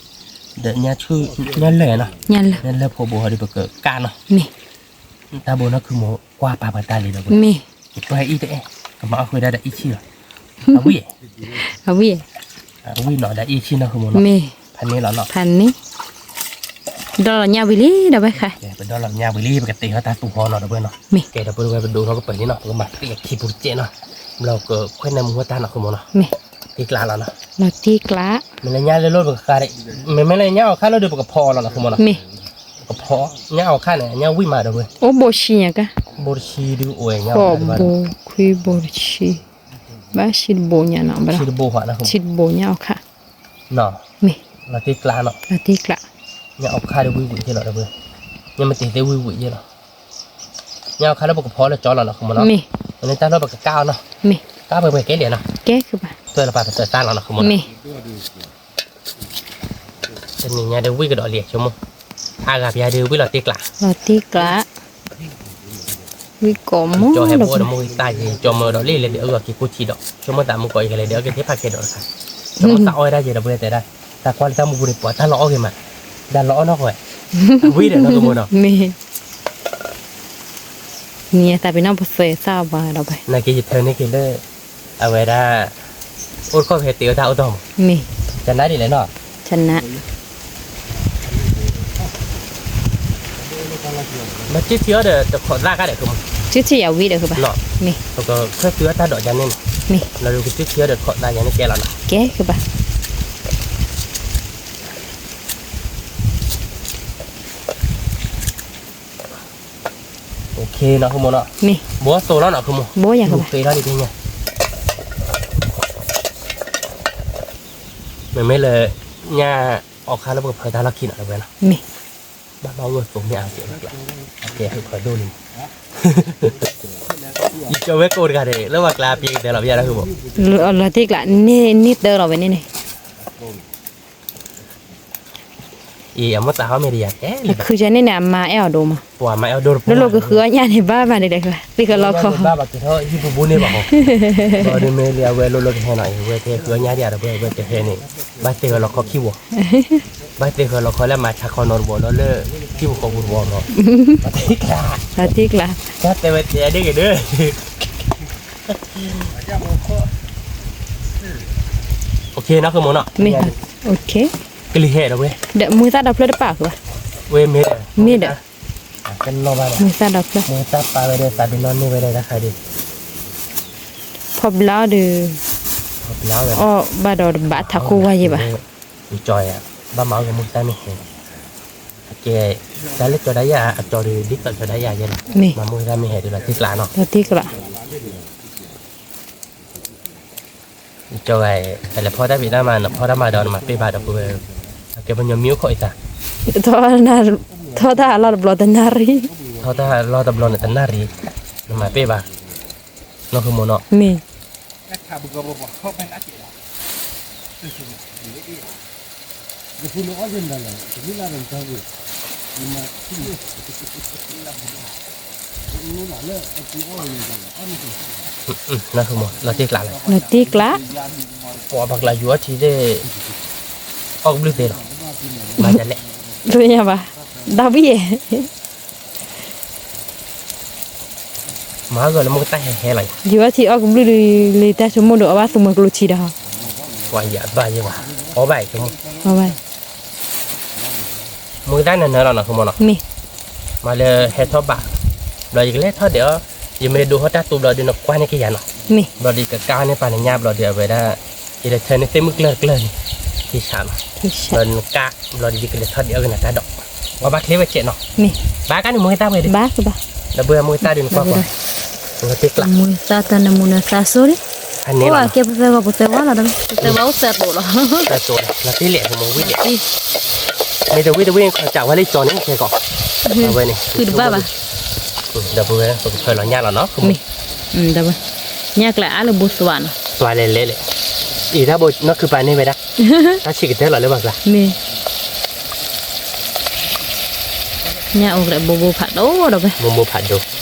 ဒီးညၣ်ဆူၣ်, ညၣ်လၢာ်နီၤ, ညၣ်လၢာ်ဖိဘိဟီဒုး ပကကၢ်နီၤ, မ့ၢ်, တၢ်ဘိနီၢ်ခုမိၢ် ကွၢ်ပာ်ပှၤတၢ်လံဒီးဝဲ, မ့ၢ်, ယပှၤအံၣ်တအဲၣ်, ကမၤအီၣ်ဃုာ်ဒၣ်ဒီးအံၣ်ဆံၣ်လီၤ, အဝံၣ်, အဝံၣ်, အဝံၣ်နီၤ ဒီးအံၣ်ဆံၣ်နီၤ မ့ၢ်, ဖးန့ၢ်လီၤနီၤ, ဖးန့ၢ်, ဒီးလီၤညၣ်ဝံၤလံဒီးဝဲခါ, ပဒီလီၤညၣ်ဝံၤလံ ပကတဲာ်ထီၣ်တၢ်သူၣ်ဟီနီၤဒီးဝဲနီၤ, မ့ၢ်, ကဲဒီးပဝဲပဒိးထီၣ်ကပၤလံနီၤ ပကမၤသံအခံပူၤတကဲးနီၤ, ဘျီကခွဲးနၢမူတၢ်နီၤ မ့ၢ်, တံကျါလီၤနီၤ, မ့ၢ်, မ့ၢ်လၢညၣ်လၢလိၣ်ပကဃါ, မ့မ့ၢ်လၢညၣ်အီၣ်ခါလၢဒုး ပကဖီလီၤနီၤ မ့ၢ်, ပကဖီ, ညၣ်အီၣ်ခါန့ၣ် ညၣ်ဝံၣ်မးဒီးဝဲ, အိၣ်ဘိဆံညါကါ, ဘိတဆံဒုးအိၣ်ညါ, ဘိခွံဘိတဆံ, ဘၣ်ဆံတဘိညါနီၤ, ဆံတဘိညါအီၣ်ခါ, မ့ၢ်, လီၤတံကျါနီၤ, လီၤတံကျါ, ညၣ်အီၣ်ခါဒီးဝံၣ်ဝံၣ်ယဲလီၤဒီးဝဲ, ညၣ်မ့ၢ်တဲာ်သ့ဝံၣ်ဝံၣ်ယဲလီၤ, ညၣ်အီၣ်ခါလၢပကဖီလၢကၠီလီၤနီၤ မ့ၢ်, မ့ၢ်တၢ်လၢပကကၢ်အီၤနီၤ, မ့ၢ်, ကၢ်ပှဲၤပှဲၤကဲလံနီၤ, ကဲ, သွဲၣ်လီၤပာ်ပသွဲၣ်သၣ်လီၤနီၤ မ့ၢ်, တနံၤညါဒီးဝံၣ်ကဒီးလံဆိကမိၣ်, အါဂၤပယါဒုးဝံၣ်လီၤတံကျါ, လီၤတံကျါ, ဝံၣ်ကိးမီၢ်, ကၠီဟဲဘိဒီးမိၢ်ဂံၢ်သၣ်က့ၤ ကၠီမၢဒီးလံလၢဒုးအဂီၢ်က့ၤကိၢ်ထံဒီး ဆိကမိၣ်သးမူကိးအံၤကလဲၤဒုးအဂီၢ်က့ၤဖးခဲဒီးတခါ, ဆိကမိၣ်သးအီၣ်ဝဲဒၣ်က့ၤဒီးပတဲဒၣ်, တၢ်ကွၢ်လၢတၢ်မူပူၤန့ၣ် ပှၤတၢ်လီၤအီၣ်ဂ့ၤမး, တၢ်လီၤအီၣ်နီၢ်ကီၢ်ဝဲ, ဝံၣ်ဒီးနီၢ်ကမိၢ်နီၤ, မ့ၢ် နံၤသးပ့ၤနီၣ်ပသွဲၣ်သၣ်ဘၣ်ဒီးဘၣ်, နာ်က့ယထၢန့ၢ်က့ၤလၢ, အဝဲဒၣ်, အိၣ်တခီၣ်ဖဲတ့ၢ်အတၢ်အိၣ်တီၢ်မး, မ့ၢ်, ကနၣ်ဒ်လဲၣ်နီၤ, ကနၣ်, မ့ၢ်စုထံအီၤဒီးတခိးသၣ်ခါဒီး, စုထံယဝံၣ်ဒီးဘၣ်, မ့ၢ်, ပကဆၢသုအီၤတၢ်ဒိးကန့ၣ်န့ၣ်, မ့ၢ်, လီၤဒုးကစုထံအီၤဒီးတခိးသၣ်ယၤန့ၣ်ကဲလီၤနီၤ, ကဲကဘၣ် OKနီၤ မ့ၢ်, ဘိသိးလီၤနီၤ မ့ၢ်, ဘိယၤ ဃ့ထီၣ်ဒံးဖဲညါ, မ့မ့ၢ်လၢ, ညၣ်, အီၣ်ခါလၢပကဖၢတၢ်လီၢ်ခံနီၤ တဝဲနီၤ, မ့ၢ်, ဘၣ်မၤအိၣ်သိးမ့ၢ်အါကဲး, အကဲးဖုးဖၢဒိၣ်လံ, ယကၠီဝဲကိးတဂၤဒဲး လၢပှၤကျါပျဲကတၢၢ်လီၤ ပယါဒၣ်ဃုဘိ, လီၤတံၢ်ကျါ, န့ၢ်တၢ်လီၤဝဲန့ၣ်န့ၣ် အံၤ အမိၢ်သးဟီၣ်မ့ၢ်တယၤ, အခုယၤန့ၣ်န့ၣ် အမါအဲၣ်အီၤဒိၣ်မး, လိၣ်လိၣ်ကဃုအီၣ်ညၣ်န့ၣ် ဘၣ်ဘၣ်န့ၣ်ဒီး သ့ၣ်ဃၢလီၤခီ, ဘၣ်ဘၣ်က့ၤထီၣ်ဟံၣ်ပူၤဘိန့ၣ်ဘၣ်ဟီ, ဘၣ်ဒီးမ့ၢ်လၢအဝဲလိၣ်လိၣ်ကဟဲနီၤ အံၤ အဝဲကဟဲဃုအီၣ်ညၣ်ဒံးဒီး အဝဲကဟဲန့ၣ်, ဘၣ်သ့ၣ်ဃၢလီၤခီခံဝီၤ, ဘၣ်သ့ၣ်ဃၢလီၤခီလၢအမၤဆါခီနီတဘိဒီးလၢ, ဟံၣ်ပူၤဃီပူၤတဘိဒီး, တံၢ်ကျါ, တံၢ်ကျါ, တၢ်တဲဝဲတဲဒ်ဂ့ၤဒီး OKနီၤ ဃုမ့ၢ်နီၤ, မ့ၢ်, ကလံၤဟဲဒီးဝဲ, ဒီးမုၢ်သၣ်ဒီဖျၢၣ်တပာ်ဃုာ်ဘၣ်, ဝဲမ့ၢ်ဒီး, မ့ၢ်ဒီး, မုၢ်သၣ်ဒီဖျၢၣ်, မုၢ်သၣ်ပာ်ဝဲဒီးသးပ့ၤနီၣ်န့ၢ်ဝဲဒၣ်တၢ်ခါဒီး, ဖီဘျါဒီး, အီၣ်ဘၣ်ဒီးတဘၣ်ထးခိၣ်ဝါယဲၢ်ဘၣ်, ကၠီယၤ, ဘၣ်မၤအီၣ်က့ၤမုၢ်သၣ်မ့ၢ်ဟဲ, အကဲ, တၢ်လၢကၠီဒၣ်ယၤ အကၠီဒီးဒ်သိးကၠီဒၣ်ယၤယဲၢ်လီၤ, မ့ၢ်, မၤမုၢ်သၣ်မ့ၢ်ဟဲဒီးလီၤတံၢ်ကျါနီၤ, လီၤတံၢ်ကျါ ကၠီဂၤ, တၢ်လဲၤဖီတၢ်ဖံးတၢ်မၤ နဖီတၢ်မၤဒီးနမၤပ့ၢ်ဘၣ်ဒီးပဝဲ, အကဲပညီမံအိၣ်ခိးအံသး, ထီၣ်တၢ်လီၢ်တဘျီတနၣ်ရံၣ်, ထီၣ်တၢ်လီၢ်တဘျီန့ၣ်တနၣ်ရံၣ်, နမၤပ့ၢ်ဘၣ်, နီၢ်ဃုမ့ၢ်နီၤ, မ့ၢ် လၢအပူၤအီၣ်န့ၣ်, နၢ်ဟူမး လီၤတံၢ်ကျးလီၤ. လီၤတံၢ်ကျး. ပှၤဘၣ်ကျးယူၤအီထံသ့ၣ် အီၣ်ကဘျုးသ့လီၤ. ဘၣ်ဒ်လဲၣ်. တသ့ၣ်ညါဘၣ်. ဒီဘ့ၣ်ယဲၢ် မၤဂီၤလၢမိၢ်ကတၢ်ဟဲဟဲလီၤ. ယူၤအီထံအီၣ်ကဘျုးဒုး လၢတၢ်ဆိကမိၣ်ဒီး အီၣ်ဘၣ်သူမွဲကျိထံဒီး. ပှၤယဘၣ်ယဲၢ်ဘၣ်. အီၣ်ဘၣ်အံၤဆိကမိၣ်. အီၣ်ဘၣ်. မ့ၢ်တၢ်နၢၤနၢၤလီၤနီၤ ဆိကမိၣ်နီၤ. မ့ၢ်. မၤလၢဟဲထီၣ်ဘၣ်, ဘျီယကလဲၤထီၣ်ဒဲးအီၤ, ယမ့ၢ်ဒိးထီၣ်တၢ်တူဘျီဒုး နကွၢ်န့ၢ်က့ၤယၤနီၤ. မ့ၢ်. ဘျီဒုးယကကါန့ၢ်ပာ်နညၣ်ဘျီဒုး အဝဲဒၣ် ယလဲၤထၢန့ၢ်သ့ၣ်မုၢ်ကျၢၢ်တကျၢၢ်န့ၣ်, ထံဆးလီၤ. ဘျီနကါ, ဘျီဒုးယကလဲၤထီၣ်ဒဲးအီၤကနၤတၢ်ဒီး, ပှၤဘၣ်ချ့ဝဲစဲးနီၤ. မ့ၢ်. ဘၣ်ကါန့ၣ် မိၢ်ဂ့ၤတၢ်ဝဲဒၣ်. ဘၣ်ကဘၣ်. ဒီးပှၤမိၢ်ဂ့ၤတၢ်ဒုးနကွၢ်ကွၢ်, နတ့ကျး. မိၢ်ဂ့ၤတၢ်တၢ်နမိၢ်နသးစိၤန့ၣ်, အန့ၣ်လီၤ. ကဲပသဲဂီၤပသဲဝါလီၤဒီး ပသဲဝါအိၣ်သဲသိးလီၤ. သဲသိးလီၤ, လီၤတံၢ်လဲၣ် ပမိၢ်ဝံၣ်လဲၣ်. မ့ၢ်တဝံၣ်တဝံၣ်ခီကးဝဲလၢကၠီန့ၣ် ခဲကီး, အဝဲန့ၣ်, ဃုတဘၣ်ဘၣ်. ဒီးပဝဲပကဖၢလီၤညၣ်လီၤနီၤ. မ့ၢ်. ဒီးပဝဲ, ညၣ်ကျဲအါလၢဘိသွးနီၤ. သွးလဲၤလဲၤလဲၣ်, အံၤတၢ်ဘိနီၢ်ခုပာ်န့ၢ်ဝဲဒၣ်, တၢ်ဆံးကတၢၢ်လီၤလၢပှၤကျါ. မ့ၢ်. ညၣ်အိၣ်ကျဲဘိဘိဖးဒိၣ်ဒီးပှၤ. ဘိဘိဖး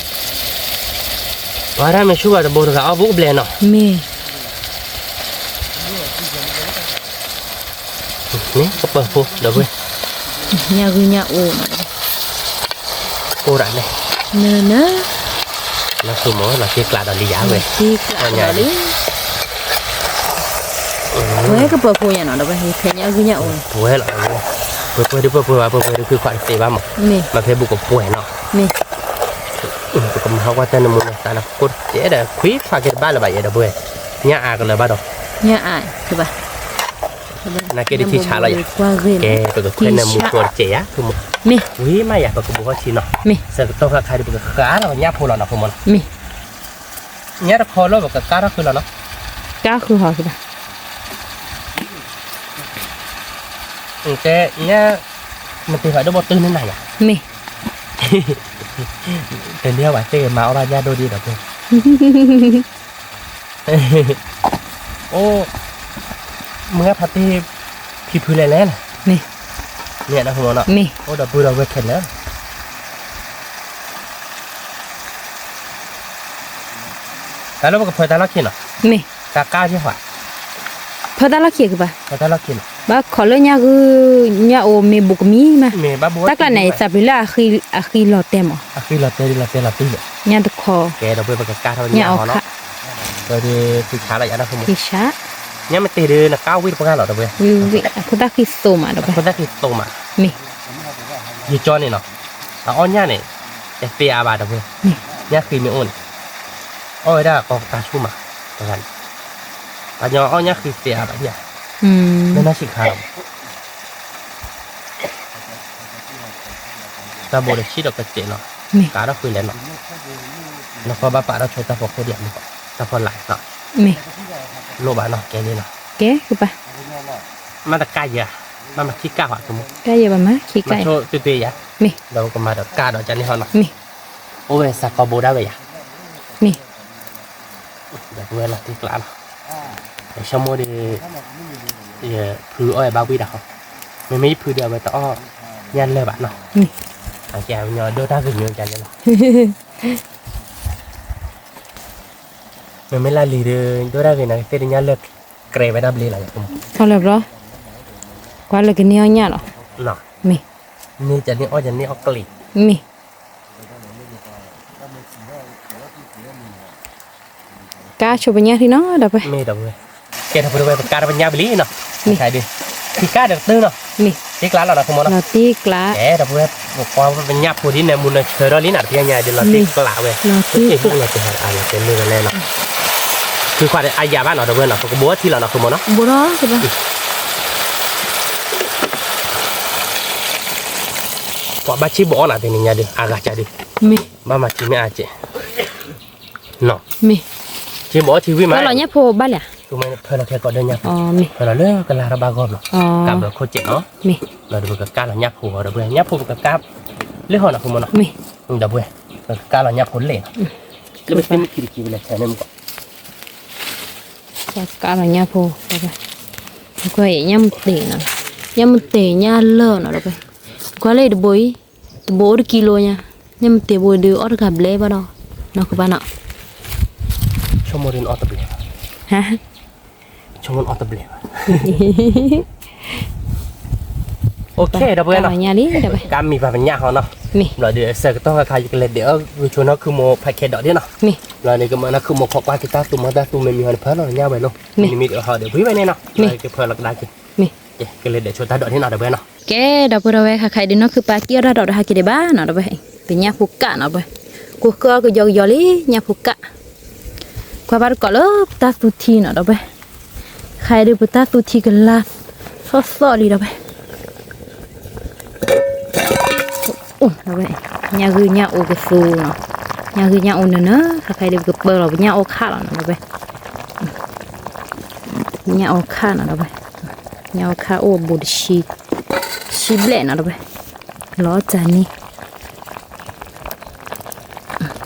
ဒိၣ်, ပှၤတၢ်မ့ၢ်ဆူၣ်ဘၣ်တဘိတဂၤအီၣ်ဘူးကဘျဲၣ်နီၤ. မ့ၢ်. န့ၣ် ကပၢၤဖိဒီးပှၤ, ညၣ်ဂုၢ်ညၣ်အိၣ်နီၤ. အိၣ်ဒၣ်လဲၣ်. နၢၤနၢၤ. လီၤဆိမိၣ် လီၤတံၢ်ကျးဒီးလံယၤဝဲ, တံၢ်ကျးဒီးလံ. ဝဲကပၢၤဖိညါနီၤ ဒီးပှၤ ယဖဲညၣ်ဂုၢ်ညၣ်အိၣ်န့ၣ်. ပှဲၤလီၤ, ပှဲၤပှဲၤဒုးပှဲၤပှဲၤဘၣ်, ပှဲၤပှဲၤဒုးခုခွးတသ့ဘၣ်မး, မ့ၢ်, မ့ၢ်ဖဲဘူးကပှဲၤနီၤ. မ့ၢ်. ပကမၤဟးကွၢ်တၢ်နမူနသးလၢခိၣ်တကဲဒီး ခွံခွးက့ၤတဘၣ်လၢၤဘၣ်ယဲဒီးပှဲၤ, ညၣ်အါကလၢၤဘၣ်ဒီး, ညၣ်အါ, နာ်က့ဒုးထံဆးလီၤယၤ, ကဲပကခွဲးနၢမူဖိတကဲယၤ, မ့ၢ်, ဝံၤမးယၤ ပကဘူးဟီၣ်ထံနီၤ, မ့ၢ်, ဆၢကတီၢ်ခါခါဒုး ပကဃါလီၤညၣ်ဖိလီၤနီၤ ဖိမးနီၤ, မ့ၢ်, ညၣ်တခီလၢပကကါထီၣ်ဃုာ်လီၤနီၤ, ကါဃုာ်ဟီၣ်ဃုာ်ဘၣ် ကဲ, ညၣ်, မတ့ၢ်ဘၣ်ဒိၣ်ဘီတုၤန့ၢ်နၤယၤ, မ့ၢ်, တန့ၢ်အီၣ်ဘၣ်သ့ၣ်ဂ့ၤ မၤအီၣ်ဘၣ်ညၣ်ဒိၣ်ဒံးဒီးပှဲၤ, အိၣ်, မုၢ်ဂၤဖးတ့ၢ်, ဖံဖုလဲၣ်လဲၣ်, မ့ၢ်, မ့ၢ်, အိၣ်ဒီးပုၢ်ဒီးဝဲၢ်ခဲလၢာ် တၢ်လၢပကဖၢတၢ်လီၢ်ခံနီၤ, မ့ၢ်, တၢ်ကါယဲၢ်ဟီ, ဖၢတၢ်လီၢ်ခံကပၤ, ဖၢတၢ်လီၢ်ခံနီၤ, ဘၣ်ခိးလၢညၣ်ဂုၢ်ညၣ်အိၣ်မ့ၢ်ဘူးကမံၤမး, တၢ်ကျါန့ၣ် သးပျ့ၤလၢအဃံလီၤတဲာ်မး, အဃံလီၤတဲာ်လီၤတဲာ်လီၤတံၢ်လီၤ, ညၣ်တခီ, ကဲဒီးပှဲၤပကကါထီၣ်ညၣ်ဟီနီၤ, ဒီးဒုးထံဆးလီၤယၤနီၤ, ထံဆး, ညၣ်မ့ၢ်တ့ၢ်ဒုးနကါဝံၣ်တပှၢ်လီၤဒီးပှဲၤ, ဝံၣ်ဝံၣ် အခိၣ်သၣ်ဃံသိးမးဒီးပှဲၤ, အခိၣ်သၣ်ဃံသိးမး, မ့ၢ်, ယကၠီန့ၣ်နီၤ, အအီၣ်ညၣ်န့ၣ်, တသ့အါဘၣ်ဒီးပှဲၤ, ညၣ်ဃံမ့ၢ်အိၣ်န့ၣ်, အီၣ်ဝဲဒၣ်ကီကတၢ်ဆူၣ်မး, တဂၤန့ၣ်, ပှၤညီအီၣ်ညၣ်ဃံသ့အါဘၣ်ဒံးဧါ, လၢနီၢ်ဆံးခါလီၤ, တၢ်ဘိဒီးဆံၣ်ဒီးကစဲးနီၤ, ကးထီၣ်ဃုာ်လဲၣ်နီၤ, နဃီဘၣ်ပာ်ထီၣ်ဆိတၢ်ဖီခိၣ်ဒံးဧါ, တၢ်ဖီလာ်နီၤ, မ့ၢ်, လိၣ်ဘၣ်နီၤ ကဲလံနီၤ, ကဲကပၤ, မ့ၢ်တကါယဲၢ်, မ့ၢ်မၤခံကါဟီ, ကါယဲၢ်ဘၣ်မၤခံကါယဲၢ်, မ့ၢ်, ဒီးကမၤဒီးကါဒီးကန့ၣ်ဟီနီၤ, မ့ၢ်, အိၣ်ဝဲစးကီးဘိဒၣ်ဝဲယၤ, မ့ၢ် ဒီးပဝဲလီၤတံၢ်ကျးလီၤ, ယဆိကမိၣ်ဒီး, ယဖုအီၣ်ယဘၣ်ဝံၣ်တၢ်ဃီ, မ့မ့ၢ်ယဖုဒီးအဝဲတအီၣ်ညၣ်လၢာ်ဘၣ်နီၤ, အကဲဝဲညီဒိၣ်တၢ်ဂ့ၤညိကလဲၣ်လီၤ, မ့မ့ၢ်လၢလံၤဒီး ဒိၣ်တၢ်ဂ့ၤန့ၣ် ကသ့ၣ်ညၣ်လၢာ်ကြဲးဝဲဒၣ်ဘျ့လီၤ, အီၣ်လၢာ်ဘျီ, ကွၢ်လၢကန့ၢ်အီၣ်ညၣ်လီၤ, မ့ၢ်, န့ၢ်ကန့ၢ်အီၣ်ကန့ၢ်အီၣ်ကျ့, မ့ၢ် ကါဆိပညၣ်ထံနီၤ ဒီပုၢ်ဝဲၢ်, မ့ၢ်ဒီပုၢ်ဝဲၢ်, ကဲဒီပုၢ်ဝဲၢ် ပကါဒီးပညၣ်ပလံနီၤ, မ့ၢ်, ထံကါဒီးကတၢၢ်နီၤ, မ့ၢ်, တံၢ်ကျါလီၤနီၤ ဖိမီၤနီၤ, လီၤတံၢ်ကျါ, ကဲဒီပုၢ်ဝဲၢ်, ပကွၢ်ပညၣ်ဖိဒ်န့ၣ် မူနၢဆၢထီၣ်လံနီၤ တပျၢ်ညါဒီးလီၤတံၢ်ကျါဝဲ, လီၤတံၢ်ကျါ, လီၤတံၢ်ကျါ, လီၤတံၢ်ကျါ, ခုခွါဒီးအယၤဘၣ်နီၤ ဒီပုၢ်ဝဲၢ်နီၤ ပကဘိးထံလီၤနီၤ ဖိမီၤနီၤ, ဘိးထီၣ် ပှၤဘၣ်ဆံးဘိးအီၣ်နၤတနံၤညါဒီး အဂၤကၢ်ဒီး, မ့ၢ်, ဘၣ်မၤထံမ့ၢ်အါကဲး, နီၤ, မ့ၢ်, ထံဘိးအီၣ်ထံဝံၣ်မး, ဖၢလီၤညၣ်ဖိဘၣ်လဲၣ်, ဖၢလီၤခဲကိးဒၢညၣ်ဖိ, ဖၢလီၤလၢကလါထီၣ်ဘၣ်ဂီၢ်ဘျီ, ကးဘျီခိၣ်ကဲးနီၤ, မ့ၢ်, ဒီးပကကါလီၤညၣ်ဖိဒီး ပှဲၤညၣ်ဖိပကကါ, လၢဟီၣ်နီၤ ဖိမီၤနီၤ, မ့ၢ်, ဒီပုၢ်ဝဲၢ်, ပကကါလီၤညၣ်ဖိလဲၣ်နီၤ, လၢပသ့ၣ်မုၢ်ခံတကံၤဝဲလဲၣ် ထဲန့ၣ်မ့ၢ်ကီး ကါလီၤညၣ်ဖိ, ညၣ်မတ့ၢ်နီၤ, ညၣ်မတ့ၢ်ညၣ်လၢာ်နီၤ ဒီပုၢ်ဝဲၢ်, ကွၢ်လၢတဘိအံၤ, တဘိအိၣ်တကံလိညါ, ညၣ်မတ့ၢ်ဘိဒုးအီၣ်တဂၤဘျဲဘၣ်ဒီး, နီၢ်ကဘၣ်နီၤ, ဆိ ဆိကမိၣ်ဒ်နအီၣ်တဘျဲၣ်ဘၣ်, ဆိကမိၣ်နအီၣ်တဘျဲၣ်ဘၣ်. အိၣ်ခ့ ဒီပုၢ်ဝဲၢ်နီၤ, ကါမံၤပှၤပညၣ်ဟီနီၤ, ဘျီဒီးဆၢကတီၢ်ခါခါ ယကလဲၤဒဲးအီၣ်ဂုာ်ဆိနီၢ်ခုမိၢ်ဖးခဲဒီးဒ်နီၤ, ဘျီန့ၣ် ကမၤနီၢ်ခုမိၢ်ခိးကွၢ်က့ၤတၢ်သူမီတၢ်သူမ့ၢ်မံၤဟီန့ၣ် ဖၢလီၤညၣ်ဝဲလိၤ, နမံၤဒီးဟီဒီး ဝံၤဝဲန့ၣ်နီၤ, ကဖၢလီၤကဒါက့ၤ, ကလဲၤဒဲးဆိတၢ်ဒီးဒ်နီၤ ဒီပုၢ်ဝဲၢ်နီၤ. ကဲ ဒီပုၢ်ဝဲၢ် ခါခါအံၤဒုးနီၢ်ခုပၢ်ကံၣ်အီၣ်တၢ်ဒီးဒီးဟဲက့ၤဒံးဘၣ်နီၤ ဒီပုၢ်ဝဲၢ်, ပညၣ်ဖိကၣ်နီၤ ဒီပုၢ်ဝဲၢ်, ကိၢ်ဃၢအီၣ်ကယီကယီလံ ညၣ်ဖိကၣ်, ကွၢ်ဘၣ်တကိးလၢပတၢ်သူထံနီၤ ဒီပုၢ်ဝဲၢ်, ခါအံၤဒုးပတၢ်သူထံကလါသီၣ်သီၣ်လံ ဒီပုၢ်ဝဲၢ်. အိၣ်ဝဲ, ညၣ်ဂုၢ်ညၣ်အိၣ်ကသူနီၤ, ညၣ်ဂုၢ်ညၣ်အိၣ်နၢၤနၢၤ ခါခါအံၤဒုးပကပၢလီၤပညၣ်အီၣ်ခၣ်လီၤနီၤ ဒီပုၢ်ဝဲၢ်, ပညၣ်အီၣ်ခၣ်နီၤ ဒီပုၢ်ဝဲၢ်, ညၣ်အီၣ်ခၣ်အိၣ်ဘူးတဆံ, တဆံဘျဲၣ်နီၤ ဒီပုၢ်ဝဲၢ်, လီၤအီၣ်တၢ်န့ၣ်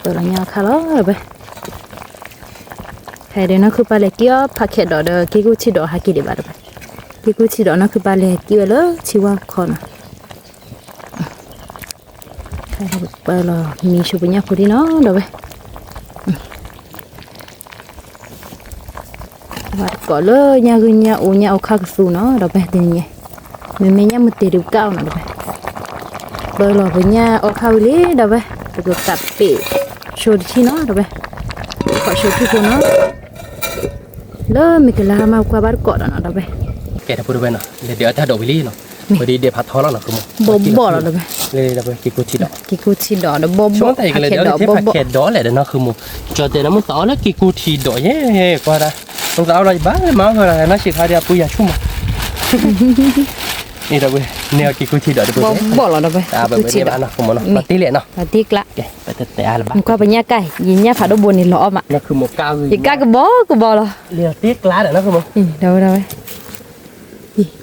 ပၢလီၤညၣ်အီၣ်ခၣ်လီၤ ဒီပုၢ်ဝဲၢ်. ခဲအံၤဒုးနီၢ်ခုပၢ်လဲၤကံၣ်အီၣ်ဖးခဲဒီးဒီး က့ၢ်ကူၣ်ထံဒီးဟဲက့ၤဒံးဘၣ် ဒီပုၢ်ဝဲၢ်, က့ၢ်ကူၣ်ထံဒီးနီၢ်ခုပၢ်လဲၤကံၣ်ဝဲလၢထံဝါခီနီၤ. ပၢလီၤမံဆိပညၣ်ဖိဒံးနီၤ ဒီပုၢ်ဝဲၢ်, ဘၣ်တကိးလၢညၣ်ဂုၢ်ညၣ်အိၣ်ညၣ်အိၣ်ခၣ်ကသူနီၤ ဒီပုၢ်ဝဲၢ် တနံၤညါ, မ့မ့ၢ်ညၣ်မုၢ်တ့ၤဒုးကၣ်အီၤနီၤ ဒီပုၢ်ဝဲၢ်, ပၢလီၤပညၣ်အီၣ်ခၣ်ဝံၤလံ ဒီပုၢ်ဝဲၢ်, ပကကးပ့းဆိတထံၣ်နီၤ ဒီပုၢ်ဝဲၢ်, ခီၣ်ဆိထံၣ်ဖိနီၤ လၢမ့ၢ်ကလါမးကွၢ်ဘၣ်တကိးဒီးနီၤ ဒီပုၢ်ဝဲၢ်. ကဲ ဒီပုၢ်ဝဲၢ်နီၤ, လဲၤဒဲးအီၣ်တၢ်ဒီးဝံၤလံနီၤ, ဝံၤဒံးဒဲးဖးထီလီၤနီၤ ခုမိၢ်, ဘီၣ်ဘီၣ်လီၤ ဒီပုၢ်ဝဲၢ်, လၢက့ၢ်ကူၣ်ထံဒီး, က့ၢ်ကူၣ်ထံဒီးဒီးဘီၣ်ဘီၣ် ဖးခဲဒီး ဘီၣ်ဘီၣ် ဖးခဲဒီးလဲၣ်ဒီးနီၤ ခုမိၢ်, ကၠီတဲဒီးမုၢ်သးအီၣ်လၢက့ၢ်ကူၣ်ထံဒီးယဲ ကွၢ်ဒၣ်, မုၢ်သးအီၣ်လီၤယဘၣ်လၢမၤအီၣ်ဃီလီၤ နီၢ်ဆံးခါဒီးအပူၤယၤဆူၣ်မး န့ၣ်ဒီပုၢ်ဝဲၢ်, န့ၢ်အီၣ်က့ၢ်ကူၣ်ထံဒီးဒီပုၢ်ဝဲၢ်, ဘီၣ်ဘီၣ်လီၤ ဒီပုၢ်ဝဲၢ်, က့ၢ်ကူၣ်ထံဒီး, ဘၣ်နီၤ ခုမိၢ်နီၤ, ပတ့ၢ်လဲၣ်နီၤ, ပတ့ၢ်ကျါ, ပတ့ၢ်အါလၢၤဘၣ်, ကွၢ်ပညၣ်ကၣ်, ယညၣ်ဖးဒိၣ်ဘိန့ၣ်လီၤအီၣ်မး, ယကၣ်ကဘီကဘီလီၤ, တ့ၢ်ကျါဒီးနီၤ ခုမိၢ်, ဒီပုၢ်ဝဲၢ်,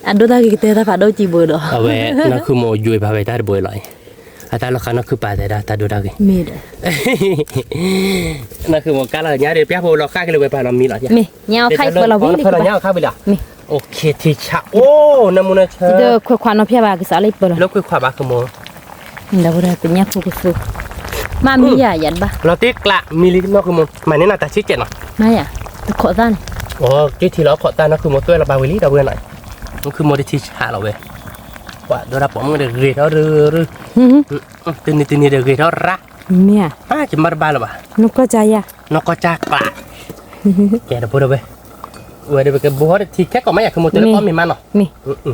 အဒိၣ်တၢ်ဂ့ၤကတဲတၢ်ဖးဒိၣ်ကံဘိဒီး, အဝဲ, နီၢ်ခုမိၢ်ယွံဖးဝဲတၢ်တဘိလီၤအံၤ, အတၢ်လီၤဃာ်နီၢ်ခုပၢ်တဲဒၣ်တၢ်ဒိၣ်တၢ်ဂ့ၤ, မ့ၢ်ဒီး နီၢ်ခုမိၢ်ကါလီၤညါဒီး ပျၢ်ဖိလီၤဃာ်က့ၤလၢဝဲပၢ်လီၤမံလီၤ, မ့ၢ်ညါအီၣ်ခၣ်ဖၢလီၤဝံၤလံ, ဖၢလီၤညါအီၣ်ခၣ်ဝံၤလံ, မ့ၢ်, အိၣ်ခ့ထံဆး, အိၣ်, နၢမူနၢဆၢ, ဒီးခွဲးခွးနီၢ်ဖၠၣ်ဘၣ်ကစးလၢပၢလီၤ, လၢခွဲးခွးဘၣ်ခုမိၢ်, ဒီပုၢ်ဝဲၢ် ပညၣ်ဖိကသူ, မ့ၢ်မံယၤယၤတဘၣ်, လီၤတ့ၢ်ကျးမံလံနီၢ်ခုမိၢ်, မၤန့ၢ်နၤတၢ်ဆံးကဲးနီၤ, မ့ၢ်ယၤ, တခိးသၣ်န့ၣ်, အိၣ်, က့ထံလီၤခိးသၣ်နီၢ်ခုမိၢ်သွဲၣ်လီၤဘၣ်ဝံၤလံ ဒီပုၢ်ဝဲၢ်နီၤ, နီၢ်ခုမိၢ်တထံဆးလီၤဝဲ, ပှၤဒိၣ်တၢ်ပိာ်မုၣ်ဒီးဂ့ၤထီၣ်ရူၤရူၤ တနံၤတနံၤဒီးဂ့ၤထီၣ်ရၣ်, မ့ၢ်ဧါ, ကမၤတဘၣ်လၢၤဘၣ်, နီၢ်ကီၢ်ကၢ်ယၤ, နီၢ်ကီၢ်ကၢ်ကျး, ကဲ ဒီပုၢ်ဝဲၢ်, ဝဲဒီးပကဘိဟီၣ်တထံခဲကိးမးယၤ ခုမိၢ်တဲလၢအီၣ်မ့ၤမးနီၤ,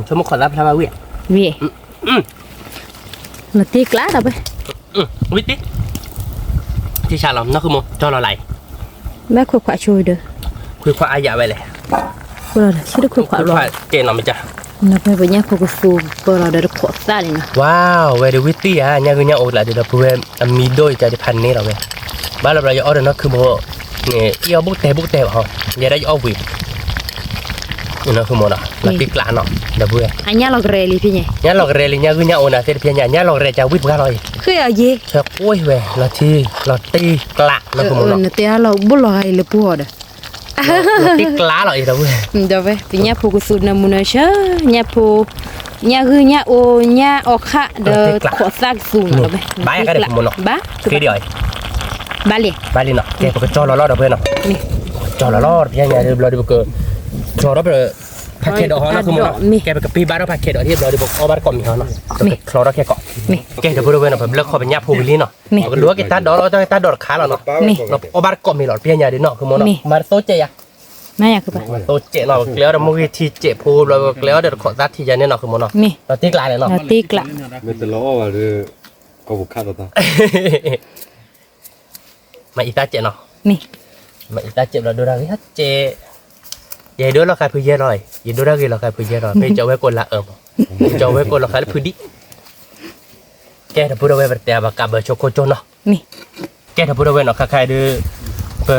ဆိကမိၣ်ခိးသၣ်ဖျါဘၣ်ဝံၤ, ဝံၤ, လီၤတ့ၢ်ကျးဒီပုၢ်ဝဲၢ်, ဝံၤတ့ၢ်, ထံဆးလီၤ နီၢ်ခုမိၢ် ကၠီလီၤလၢ်အံၤ, ဘၣ်ခွဲးခွးဆိဒီး, ခွဲးခွးအါယၤဝဲလဲၣ်, ခွဲးခွး, ကဲနီၤမ့ၢ်ကၢ် နီၢ်ပှဲၤပညၣ်ဖိကသူပၢလီၤဒီးတခိးသၣ်န့ၣ်နီၤ, ဝါ, ဝဲဒီးဝံၤတ့ၢ်ဧါ ညၣ်ဂုၢ်ညၣ်အိၣ်ကျးဒီး ဒီပုၢ်ဝဲၢ် အမံၤဒိၣ်ယကါဒံးဖးန့ၢ်လီၤဝဲ, ဘၣ်လီၤဘျီယအီၣ်ဒီးနီၢ်ခုမိၢ်န့ၣ် အီၣ်ဘူးကတဲဘူးကတဲဘၣ်ဟီ, ယဲဒၣ်ယအီၣ်ဝံၤ, နီၢ်ခုမိၢ်နီၤ လီၤတ့ၢ်ကျးနီၤ ဒီပုၢ်ဝဲၢ်, အညၣ်လီၤကရဲလံဖဲညါ, ညၣ်လီၤကရဲလံ ညၣ်ဂုၢ်ညၣ်အိၣ်နၤသ့ၣ်တဖဲညါ ညၣ်လီၤကရဲကၢ်ဝံၣ်ပှၢ်လီၤအံၤ, ဆၢကွံာ်ဝဲ လီၤထံ, လီၤတ့ၢ်ကျး နီၢ်ခုမိၢ်နီၤ, နတဲအါလီၤဘိၣ်လီၤဂာ်အံၤလၢပှၤဒီး လီၤတ့ၢ်ကျးလီၤအံၤ ဒီပုၢ်ဝဲၢ်, ပညၣ်ဖိကသူနၢမူနၢဆၢ, ညၣ်ဖိ, ညၣ်ဂုၢ်ညၣ်အိၣ်ညၣ်အီၣ်ခၣ်ဒီးခိးသၣ်ကသူနီၤ, ဘၣ်ယကါဒီး ဘၣ်, ဘၣ်လံ, ဘၣ်လံနီၤ, ကဲပကကၠီလီၤလီၤဒီပုၢ်ဝဲၢ်နီၤ, ကၠီလီၤလီၤတဖဲညါဒီးဘျီဒီးပက, ကၠီဒီးပ, ဖးခဲဒီးဟီနီၢ်ခုမိၢ်နီၤ, ကဲပကပ့ၤဘၣ်ဒီးဖးခဲဒီးဟံၣ်ဘျီဒီးပကအီၣ်ဘၣ်တကိးမ့ၤဟီနီၤ, ပကချီထီၣ်ခဲကိး, ကဲဒီပုၢ်ဝဲၢ်နီၤ ပဘျၢခီပညၣ်ဖိဝံၤလံနီၤ ပကဒိးက့ၤတၢ်ဒီးလီၤ တၢ်ဒီးတခါလီၤနီၤ, ပအီၣ်ဘၣ်တကိးမ့ၤလီၤ တဖဲညါဒီးနီၤ ခုမိၢ်နီၤ မၤတသိးကဲးယၤ, မၤတသိးကဲးနီၤ ပကျဲအီၣ်ဒီးမိၢ်ဂ့ၤထံကဲးဖိဘျီ ပကျဲအီၣ်ဒီးတခိးသၣ်ထံယၤန့ၣ်နီၤ ခုမိၢ်နီၤ, လီၤတ့ၢ်ကျးန့ၣ်နီၤ, လီၤတ့ၢ်ကျး, မၤအံသၣ်ကဲးနီၤ, မၤအံသၣ်ကဲးဘျီဒိၣ်တၢ်ဂ့ၤကဲး, ယဒိၣ်လီၤဃာ်ဖုယဲလီၤ, ယဒိၣ်တၢ်ဂ့ၤလီၤဃာ်ဖုယဲလီၤ မ့ၢ်ကၠီဝဲကိးလၢအၢမး, ကၠီဝဲကိးလီၤဃာ်လၢဖုဒံး, ကဲဒီပုၢ်ဝဲၢ် ပတဲဘၣ်ကးဘၢဆိခိၣ်ကၠိနီၤ, ကဲဒီပုၢ်ဝဲၢ်နီၤ ခါခါအံၤဒီး, ပ,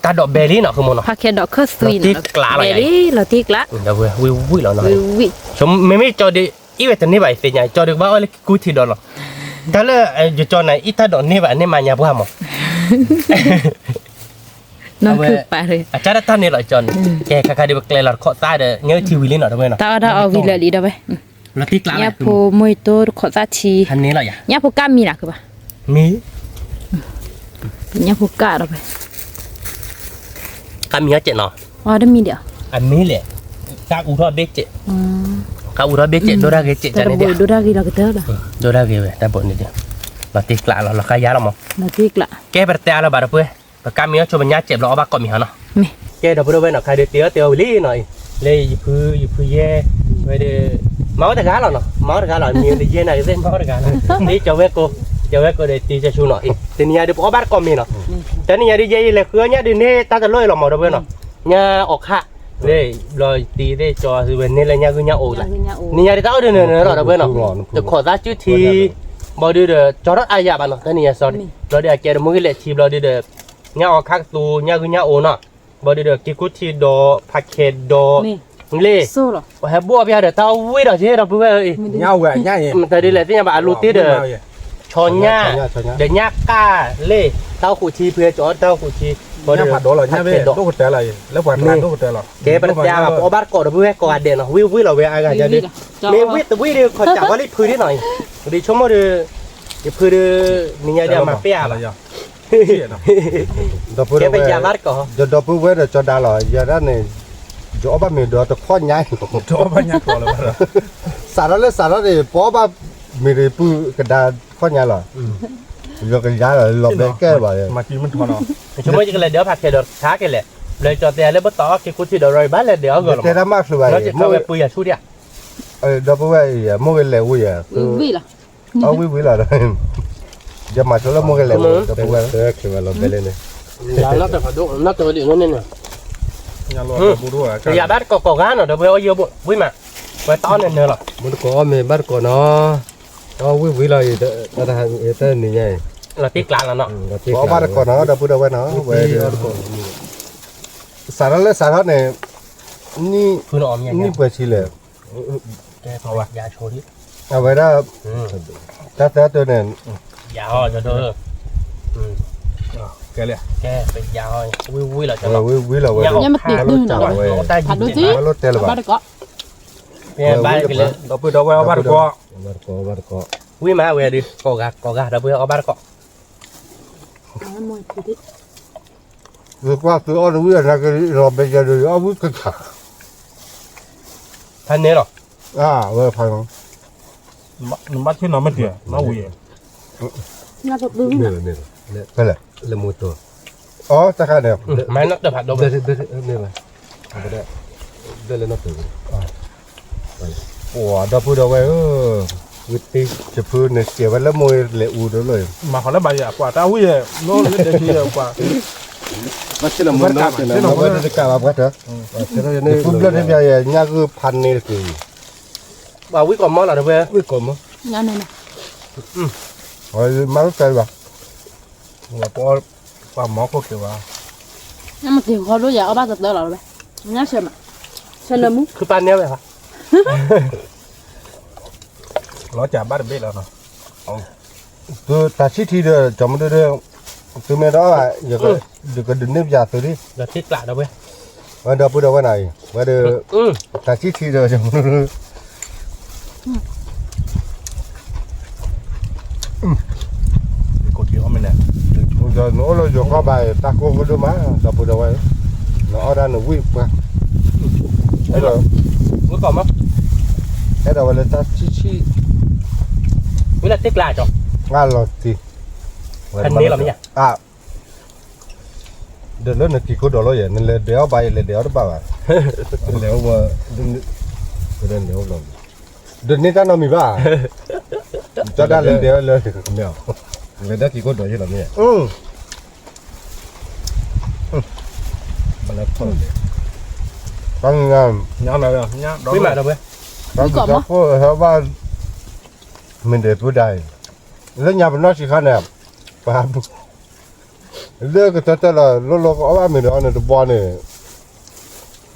တၢ်ဒီးဘဲလံနီၤ ခုမိၢ်နီၤ, လီၤတ့ၢ်ကျးလီၤ, ဝံၤဝံၤလီၤနီၤ, မ့မ့ၢ်ကၠီဒီး အံၤဝဲတန့ၢ်ဘၣ်အံၤသ့ၣ်ညါ ကၠီဒီးကဘၣ်အီၣ်လၢက့ၢ်ကူၣ်ထံဒီးလီၤ, တၢ်လၢ, ယကၠီန့ၣ် အံၤတၢ်ဒီးန့ၢ်ဘၣ်န့ၢ်မၤညါပှၢ်မး အဝဲ, အကၢ်တၢ်တၢ်န့ၣ်လီၤကၠီန့ၣ်, ကဲခါခါဒီးပကျဲလီၤတခိးသၣ်ဒီး ညၣ်ထံဝံၤလံနီၤ တဝဲနီၤ, တၢ်အီၣ်တၢ်အီဝံၤလၢာ်လံဒီးဝဲ, ညၣ်ဖိမိၢ်တိတခိးသၣ်ထံ, ညၣ်ဖိကၣ်မံၤလၢ်ခုဘၣ်, မံၤ, ညၣ်ဖိကၣ်ဒီးဝဲ, တၢ်မံဟီၣ်စဲးနီၤ, အမံလဲၣ်, တၢ်အူထီၣ်ဘ့ၣ်စဲး, တၢ်အူထီၣ်ဘ့ၣ်စဲး ဒိၣ်ဒၣ်ဂ့ၤစဲး, ဒိၣ်ဒၣ်ဂ့ၤဝဲ တၢ်ဘိးန့ၣ်, လီၤတံၢ်ကျးလီၤ လီၤဃါယါလီၤမး, ကဲပတဲအါလၢၤဘၣ်ဒီပုၢ်ဝဲၢ်, ပကါမံအီၣ်ဆိပညါစဲးဘျီအီၣ်ဘၣ်ကိးမံၤဟီနီၤ, ကဲဒီပုၢ်ဝဲၢ်နီၤ ခါဒီးတ့အီၣ်တ့အီၣ်ဝံၤလံနီၤအံၤ, လၢယဖု ယဖုယဲၢ်, ဝဲဒီး မၤဝဲတဂၤလီၤနီၤ, မၤဝဲတဂၤလီၤ မံၤတယဲၢ်နၤဂ့ၤသ့ၣ်မၤဝဲတဂၤလီၤ, ဒ်ကၠီၤဝဲၢ်ကိ, ကၠီၤဝဲၢ်ကိဒီးတံၤကၠီၤဆူနီၤအံၤ, တနံၤညါဒီးပအီၣ်ဘၣ်တကိးမံၤနီၤ, တနံၤညါဒုးယဲၢ်အံၤလဲၤဃုအီၣ်ညၣ်ဒုးန့ၢ်တၢ်တလိၣ်အံၤလီၤမးဒီပုၢ်ဝဲၢ်နီၤ, ညၣ်အီၤခး, လၢဘျီတံၤသ့ၣ်ကၠီၤသုဝဲန့ၢ်လၢညၣ်ဂုၢ်ညၣ်အိၣ်လီၤ, နံၤညါဒုးတၢ်အိၣ်ဒုးနၢၤနၢၤလီၤဒီပုၢ်ဝဲၢ်နီၤ, တခိးသးစုထံ ဘီဒုဒီး ကၠီၤထီၣ်အါယၤဘၣ်နီၤ တနံၤညါစီၤ, ဘျီဒုးအကဲဒီးမုၢ်ဂ့ၤလဲၤထံဘျီဒုဒီး, ညၣ်အီၤခးကသူ ညၣ်ဂုၢ်ညၣ်အိၣ်နီၤ, ဘျီဒုဒီး က့ၤကူထံဒီး ဖးခဲဒီး, လ့ၣ်, ပှၤဟဲဘိၣ်အီၣ်ဖဲဒီးတၢ်ဝံၤဒီးက့ဒီပုၢ်ဝဲၢ်အံၤ, မတၤဒုးလဲၣ်သ့ၣ်ညါဘၣ်အလိၤတ့ၢ်ဒီး, ဆီညၣ်, ဒီးညၣ်ကၣ်လ့ၣ်, တၢ်အိၣ်ဃုာ်ထံဖုကၠီၤတၢ်အိၣ်ဃုာ်ထံ, ဘျီဒုဒီးဖးခဲဒီး, ကဲပတဲအါဘၣ် ပအီၣ်ဘၣ်တကိးဒီပုၢ်ဝဲၢ်ကိးဂၤဒဲးနီၤ ဝံၣ်ဝံၣ်လီၤဝဲအါဂၤယါဒုး, မ့ၢ်ဝံၣ်တဝံၣ်ဒုး ခီၣ်စးဝဲလံဖုဒုနီၤအံၤ, ဒုးဆိကမိၣ်ဒုး, ယဖုဒုး, နံၤညါဒုးအမၤပ့ၢ်အါဘၣ် ဒီပုၢ်ဝဲၢ်, ဒီပုၢ်ဝဲၢ်ဒီးကၠီၤဒါလီၤ ယၤဒၣ်န့ၣ်, ယအီၣ်ဘၣ်မ့ၤဒီးတခီညါ, စးထီၣ်လၢစးထီၣ်န့ၣ် ပအီၣ်ဘၣ်မ့ၤဒီးပုၢ်ကဒါတခီညါလီၤ, ယကယါလီၤ လီၤဘဲကဲဘၣ်, ဆိကမိၣ်ယကလဲၤဒုးဖးခဲဒီးခါကလဲၣ်, ဘျီကၠီၤတဲလၢပသးအီၣ်က့ၤကူထံဒီးရီၤဘၣ်လဲၤဒုးအီၣ်ဂီၤလီၤ, တဲတၢ်မၢ်ချုးဘၣ်, ဝဲပုၢ်ယၤဆူၣ်ဒံး, ဒီပုၢ်ဝဲၢ်အံၤ မိၢ်ဂ့ၤလဲၤဝံၤယၤ အဝံၣ်ဝံၤလီၤ, ယမၤဆိလၢမိၢ်ဂ့ၤလဲၤဝံၤ ဒီပုၢ်ဝဲၢ်, လီၤဘဲလၢန့ၣ်, ယၤဘၣ်တကိးကိးဂၤနီၤ ဒီပုၢ်ဝဲၢ်အီၣ်ယိဘိၣ် ဝံၤမး, ဝဲတအီၣ်န့ၣ်နၢၤလီၤ, မ့ၢ်တကိးအီၣ်မ့ၤဘၣ်တကိးနီၤ, အီၣ်ဝံၣ်ဝံၤလီၤ, တနံၤညါအံၤ, လီၤတံၢ်ကျးလီၤနီၤ, ပအီၣ်ဘၣ်တကိးနီၤ ဒီပုၢ်ဒီဝဲၢ်နီၤ, ဝဲ စးထီၣ်လၢစးထီၣ်န့ၣ်, နံၣ်ပှဲၤဆံလဲၣ်, အဝဲဒᣣ်, တၢ်သၢတၢန့ၣ်, ဝံၤဝံၤလီၤဝဲ, မ့ၢ်လိၣ်တဲလၢၤဘၣ်, ဒီပုၢ်ဒီဝဲၢ်အီၣ်ဘၣ်တကိး, ဝံၤမးဝဲဒုး ကိးဂၤကိးဂၤ ဒီပုၢ်ဝဲၢ်အီၣ်ဘၣ်တကိး သုကွၢ်သုအီၣ်တဝံၣ်အနၢ်က့ၤလီၤဘဲယဲဒုး အီၣ်ဝံၣ်ကခါ, ဖဲန့ၣ်လီၤ, အဝဲဖးလီၤ, နဘၣ်ထံၣ်နီၤမ့ၢ်တံၢ်, နဝံၤ, ဖဲလဲၣ်, လၢမူတိၤ, အီ တခါန့ၣ်, မ့ၢ်နီၣ်တဖးဒိၣ်, ဘျဲၣ်လၢနီၣ်ပၢၢ်, ပှၤဒီပုၢ်ဒီဝဲၢ်ဧၢ, ဝံတံၢ်ယဖုန့ၣ် စဲးဝဲလၢမိၢ်လဲၤအူဒိၣ်လီၤ, မၤဃီလၢဘၣ်ယၤ ပှၤတၢ်ဝံၣ်ယဲ, ဘျီလၢဒဲက့ၤယဲပှၤ, ဘၣ်ဆ့ၣ်နီၤမ့ၢ်နီၣ်တကးဘၣ်ပှၤတၢ်, ယဖုဘျၢၣ်န့ၣ်ပျဲယဲ ညၣ်ဂုၢ်ဖးန့ၣ်တက့ၢ်, ပှၤဝံၣ်ကိးမီၢ်လီၤတဝဲၢ်, ဝံၣ်ကိးမီၢ်, မၤလၢတဲဘၣ် ပှၤမီၢ်ခိၣ်က့ၤဝဲ, နမ့ၢ်က့ၤဃီဒိၣ်ယၤ အီၣ်ဘၣ်တတၢလီၤဝဲ, ညၣ်ဆၢမး, ဆၢနၢမူ, ခုပၢ်နဲဝဲဘၣ်, လီၤကးဘၣ်တဘ့ၣ်လီၤနီၤ, သုတၢ်ဆံၣ်ထံဒီး ကၠီမဒုဒီး, သုမ့ၢ်တအီၣ်ဘၣ်, ယကဒုးန့ၢ်ပယၤသုဒ်, ဒီးထံကျးဒီးဝဲ, ဝဲဒီပုၢ်ဒီဝဲၢ်နၤအံၤ ဝဲဒီး, တၢ်ဆံၣ်ထံဒီး ကၠီမဒု နအိၣ်လၢယိၤကီၢ်ဘၣ် တၢ်ကိၢ်ကဒိၣ်မး ဒီပုၢ်ဒီဝဲၢ်, နအီၣ်ဒၣ်နဝံၣ်ပှၤ, အဲၣ်ဒိးဝဲလၢတၢ်ဆံၣ်ဆံၣ်, ဝံၣ်လၢတ့ကျးကၠီ, လီၤတံၢ်, အ, ဒီးလၢနက့ၤခိၣ်ဒီးလီၤယဲ နလဲၤဒဲးအီၣ်ဘၣ်ယဲ လဲၤဒဲးအီၣ်တဘၣ်ဘၣ်, လဲၤ, လဲၤ, ဒ်န့ၣ်တၢ်နီတမံၤဘၣ်, ကၠီဒၣ်လဲၤဒဲးအီၣ်လၢ, လဲၤဒၣ်က့ၤခိၣ်ဒီးယဲလီၤမ့ၢ်, ဘၣ်လၢဖီၣ်, တၢ်, တၢ်ဖိဟဲဘၣ်, မ့ၢ်ဒဲးပုၢ်ဒၣ်အံၤ, လၢညါပနီၢ်ဆံးခါန့ၣ်, ပှၤ လၢကတၢၢ်တၢၢ်လီၤ လီၤလီၤကအီၣ်ဘၣ်မ့ၤဒီးအီၤန့ၣ်တဘီန့ၣ်,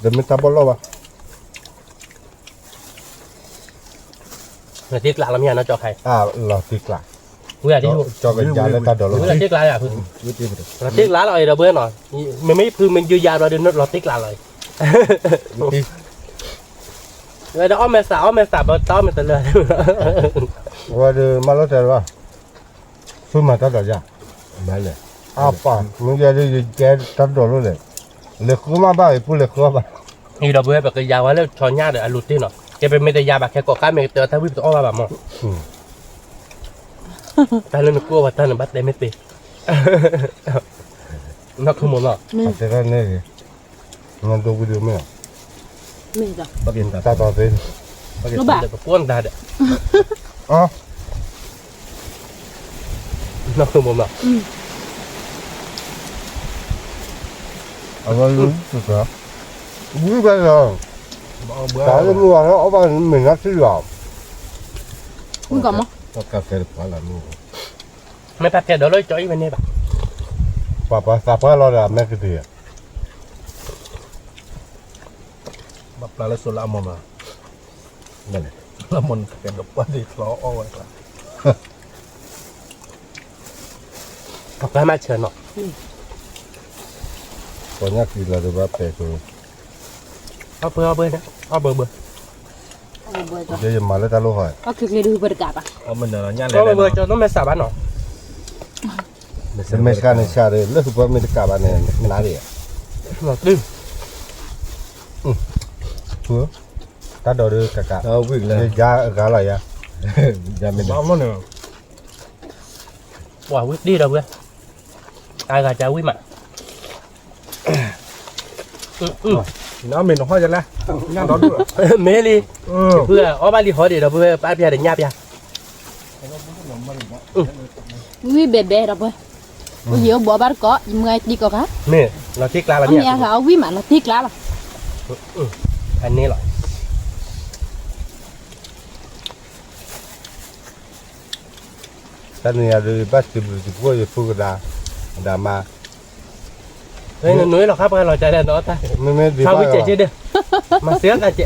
တမ့ၢ်တၢ်ဘီၣ်လီၢ်ဘၣ်, လီၤတံၢ်ကျးလီၤမ့ၢ်နီၢ်ကၠီခါ, လီၤတံၢ်ကျး, ဝံၤ, ကၠီကယၤလၢတၢ်ဒိးလီၤ, လီၤတံၢ်ကျးလီၤ, လီၤတံၢ်ကျးလီၤအံၤဒီးဘၣ်နီၤ, မ့မ့ၢ်ဖုမ့ၢ်ယုယၤဘျီဒီးလီၤတံၢ်ကျးလီၤအံၤ, ဝဲဒီးအီၣ်မဲာ်သး အီၣ်မဲာ်သးဘၣ်တၢ်အီၣ်မဲာ်တလၢ, ဝဲဒီးမၤလိတၢ်ဘၣ်, ဖုမၤတၢ်ဒိးယၤ, မ့ၢ်လဲၣ်, အပၢ် မ့ၢ်ယဲဒ်ယကဲတၢ်ဒိးလိာ်လဲၣ်, လဲၤဃုမးဘၣ်အံၤ ပူၤလဲၤဃုဘၣ်. အံၤဒီးပဝဲပကယၤဝဲလၢဆီညၣ်ဒီးအလိၤတ့ၢ်နီၤ, ကဲပမ့ၢ်တယၤဘၣ်ခဲကိးခါမ့ၢ်ကတၢၢ်တၢ်ဝံၣ်ပတအီၣ်ဘၣ်ဘၣ်မး. တၢ်လၢနကိၢ်ဝဲတၢ်န့ၣ်ဘၣ်တဲမ့ၢ်သ့, နီၢ်ခိမိၢ်နီၤ, တဲတၢ်န့ၣ်, နဒိဝံၤဒိမ့ၢ်, တၢ်တီသ့, ပကွၢ်နတၢ်ဒီး, နီၢ်ခိမိၢ်နီၤ, အဝဲ, ဝံၣ်ဘၣ်လီၤ, တၢ်လၢမုၢ်ဂၤလၢအီၣ်ဘၣ်မ့ၢ်နီၢ်ထံလီၤ, ဝံၣ်ကီးမး, မ့ၢ်တၢ်တဲဒီးလၢကၠီအံၤဝဲန့ၣ်ဘၣ်, ပှၤပှၤသးပှၢ်လီၤဒီးအမဲကတ့ၢ်, ဘၣ်ပျၢ်လၢစိလၢအမီၢ်မး, အမီၢ်န့ၣ်ကဲဒီးပှၢ်သ့ၣ်ချီအီၣ်ဝဲကျါ, ပှၤမၤဆၢနီၤ, ပှၤညၣ်ကံလီၤဒီးဘၣ်ပဲာ်ဆိ, အီၣ်ဘၢအီၣ်ဘၢ, အီၣ်ဘၢဘၢ, ယမၤလၢတၢ်လိၣ်ဟီ, အီၣ်ချ့ချ့ဒုးဘၢတကးဘၣ်, အီၣ်ဘၢကၠီနီၢ်မဲာ်ဆှးဘၣ်နီၤ, မဲာ်ဆှးန့ၣ်ဆှးဒီး လၢဟူပၢမ့ၢ်တကးဘၣ်န့ၣ် နးဒံး, တၢ်ဒိးဒုးကကး, ယါအဂၤလီၤယါ, ယါမ့ၢ်န့ၣ်, ပှၤဝံၣ်တ့ၢ်ဒီးဝဲ, အဂၤကဝံၣ်မး, နမ့ၢ်နဟီၣ်ယလဲၣ်, ညၣ်ဒီဒူၣ်လီၤ, မ့ၢ်လံ, ဖုအီၣ်ဘၣ်လံဟီဒံးဒီးဖုပၢ်ပျၢ်ဒီးညၣ်ပျၢ်, ဝံၣ်ဘဲဘဲဒီးဖု, ယအိၣ်ဘှီဘၣ်တကိး ယမုၢ်ဂၤတံၢ်ကိးခါ, မ့ၢ်လီၤတံၢ်ကျါလီၤ, မ့ၢ်အဂၤအဝံၣ်မးလီၤတံၢ်ကျါလီၤ, ဖဲန့ၣ်လီၤ. တၢ်နံၤယၤဒုး ဘၣ်စံးဘျုးစံးဖှိၣ်ယဖိကဒါ, ဒၣ်မါ, နနွံလီၤခါပှၤလီၤတၢ်လၢနအီၣ်တၢ်, ဆါဝံၣ်စဲးက့ဒီး, မၤစၢၤတၢ်ကဲ,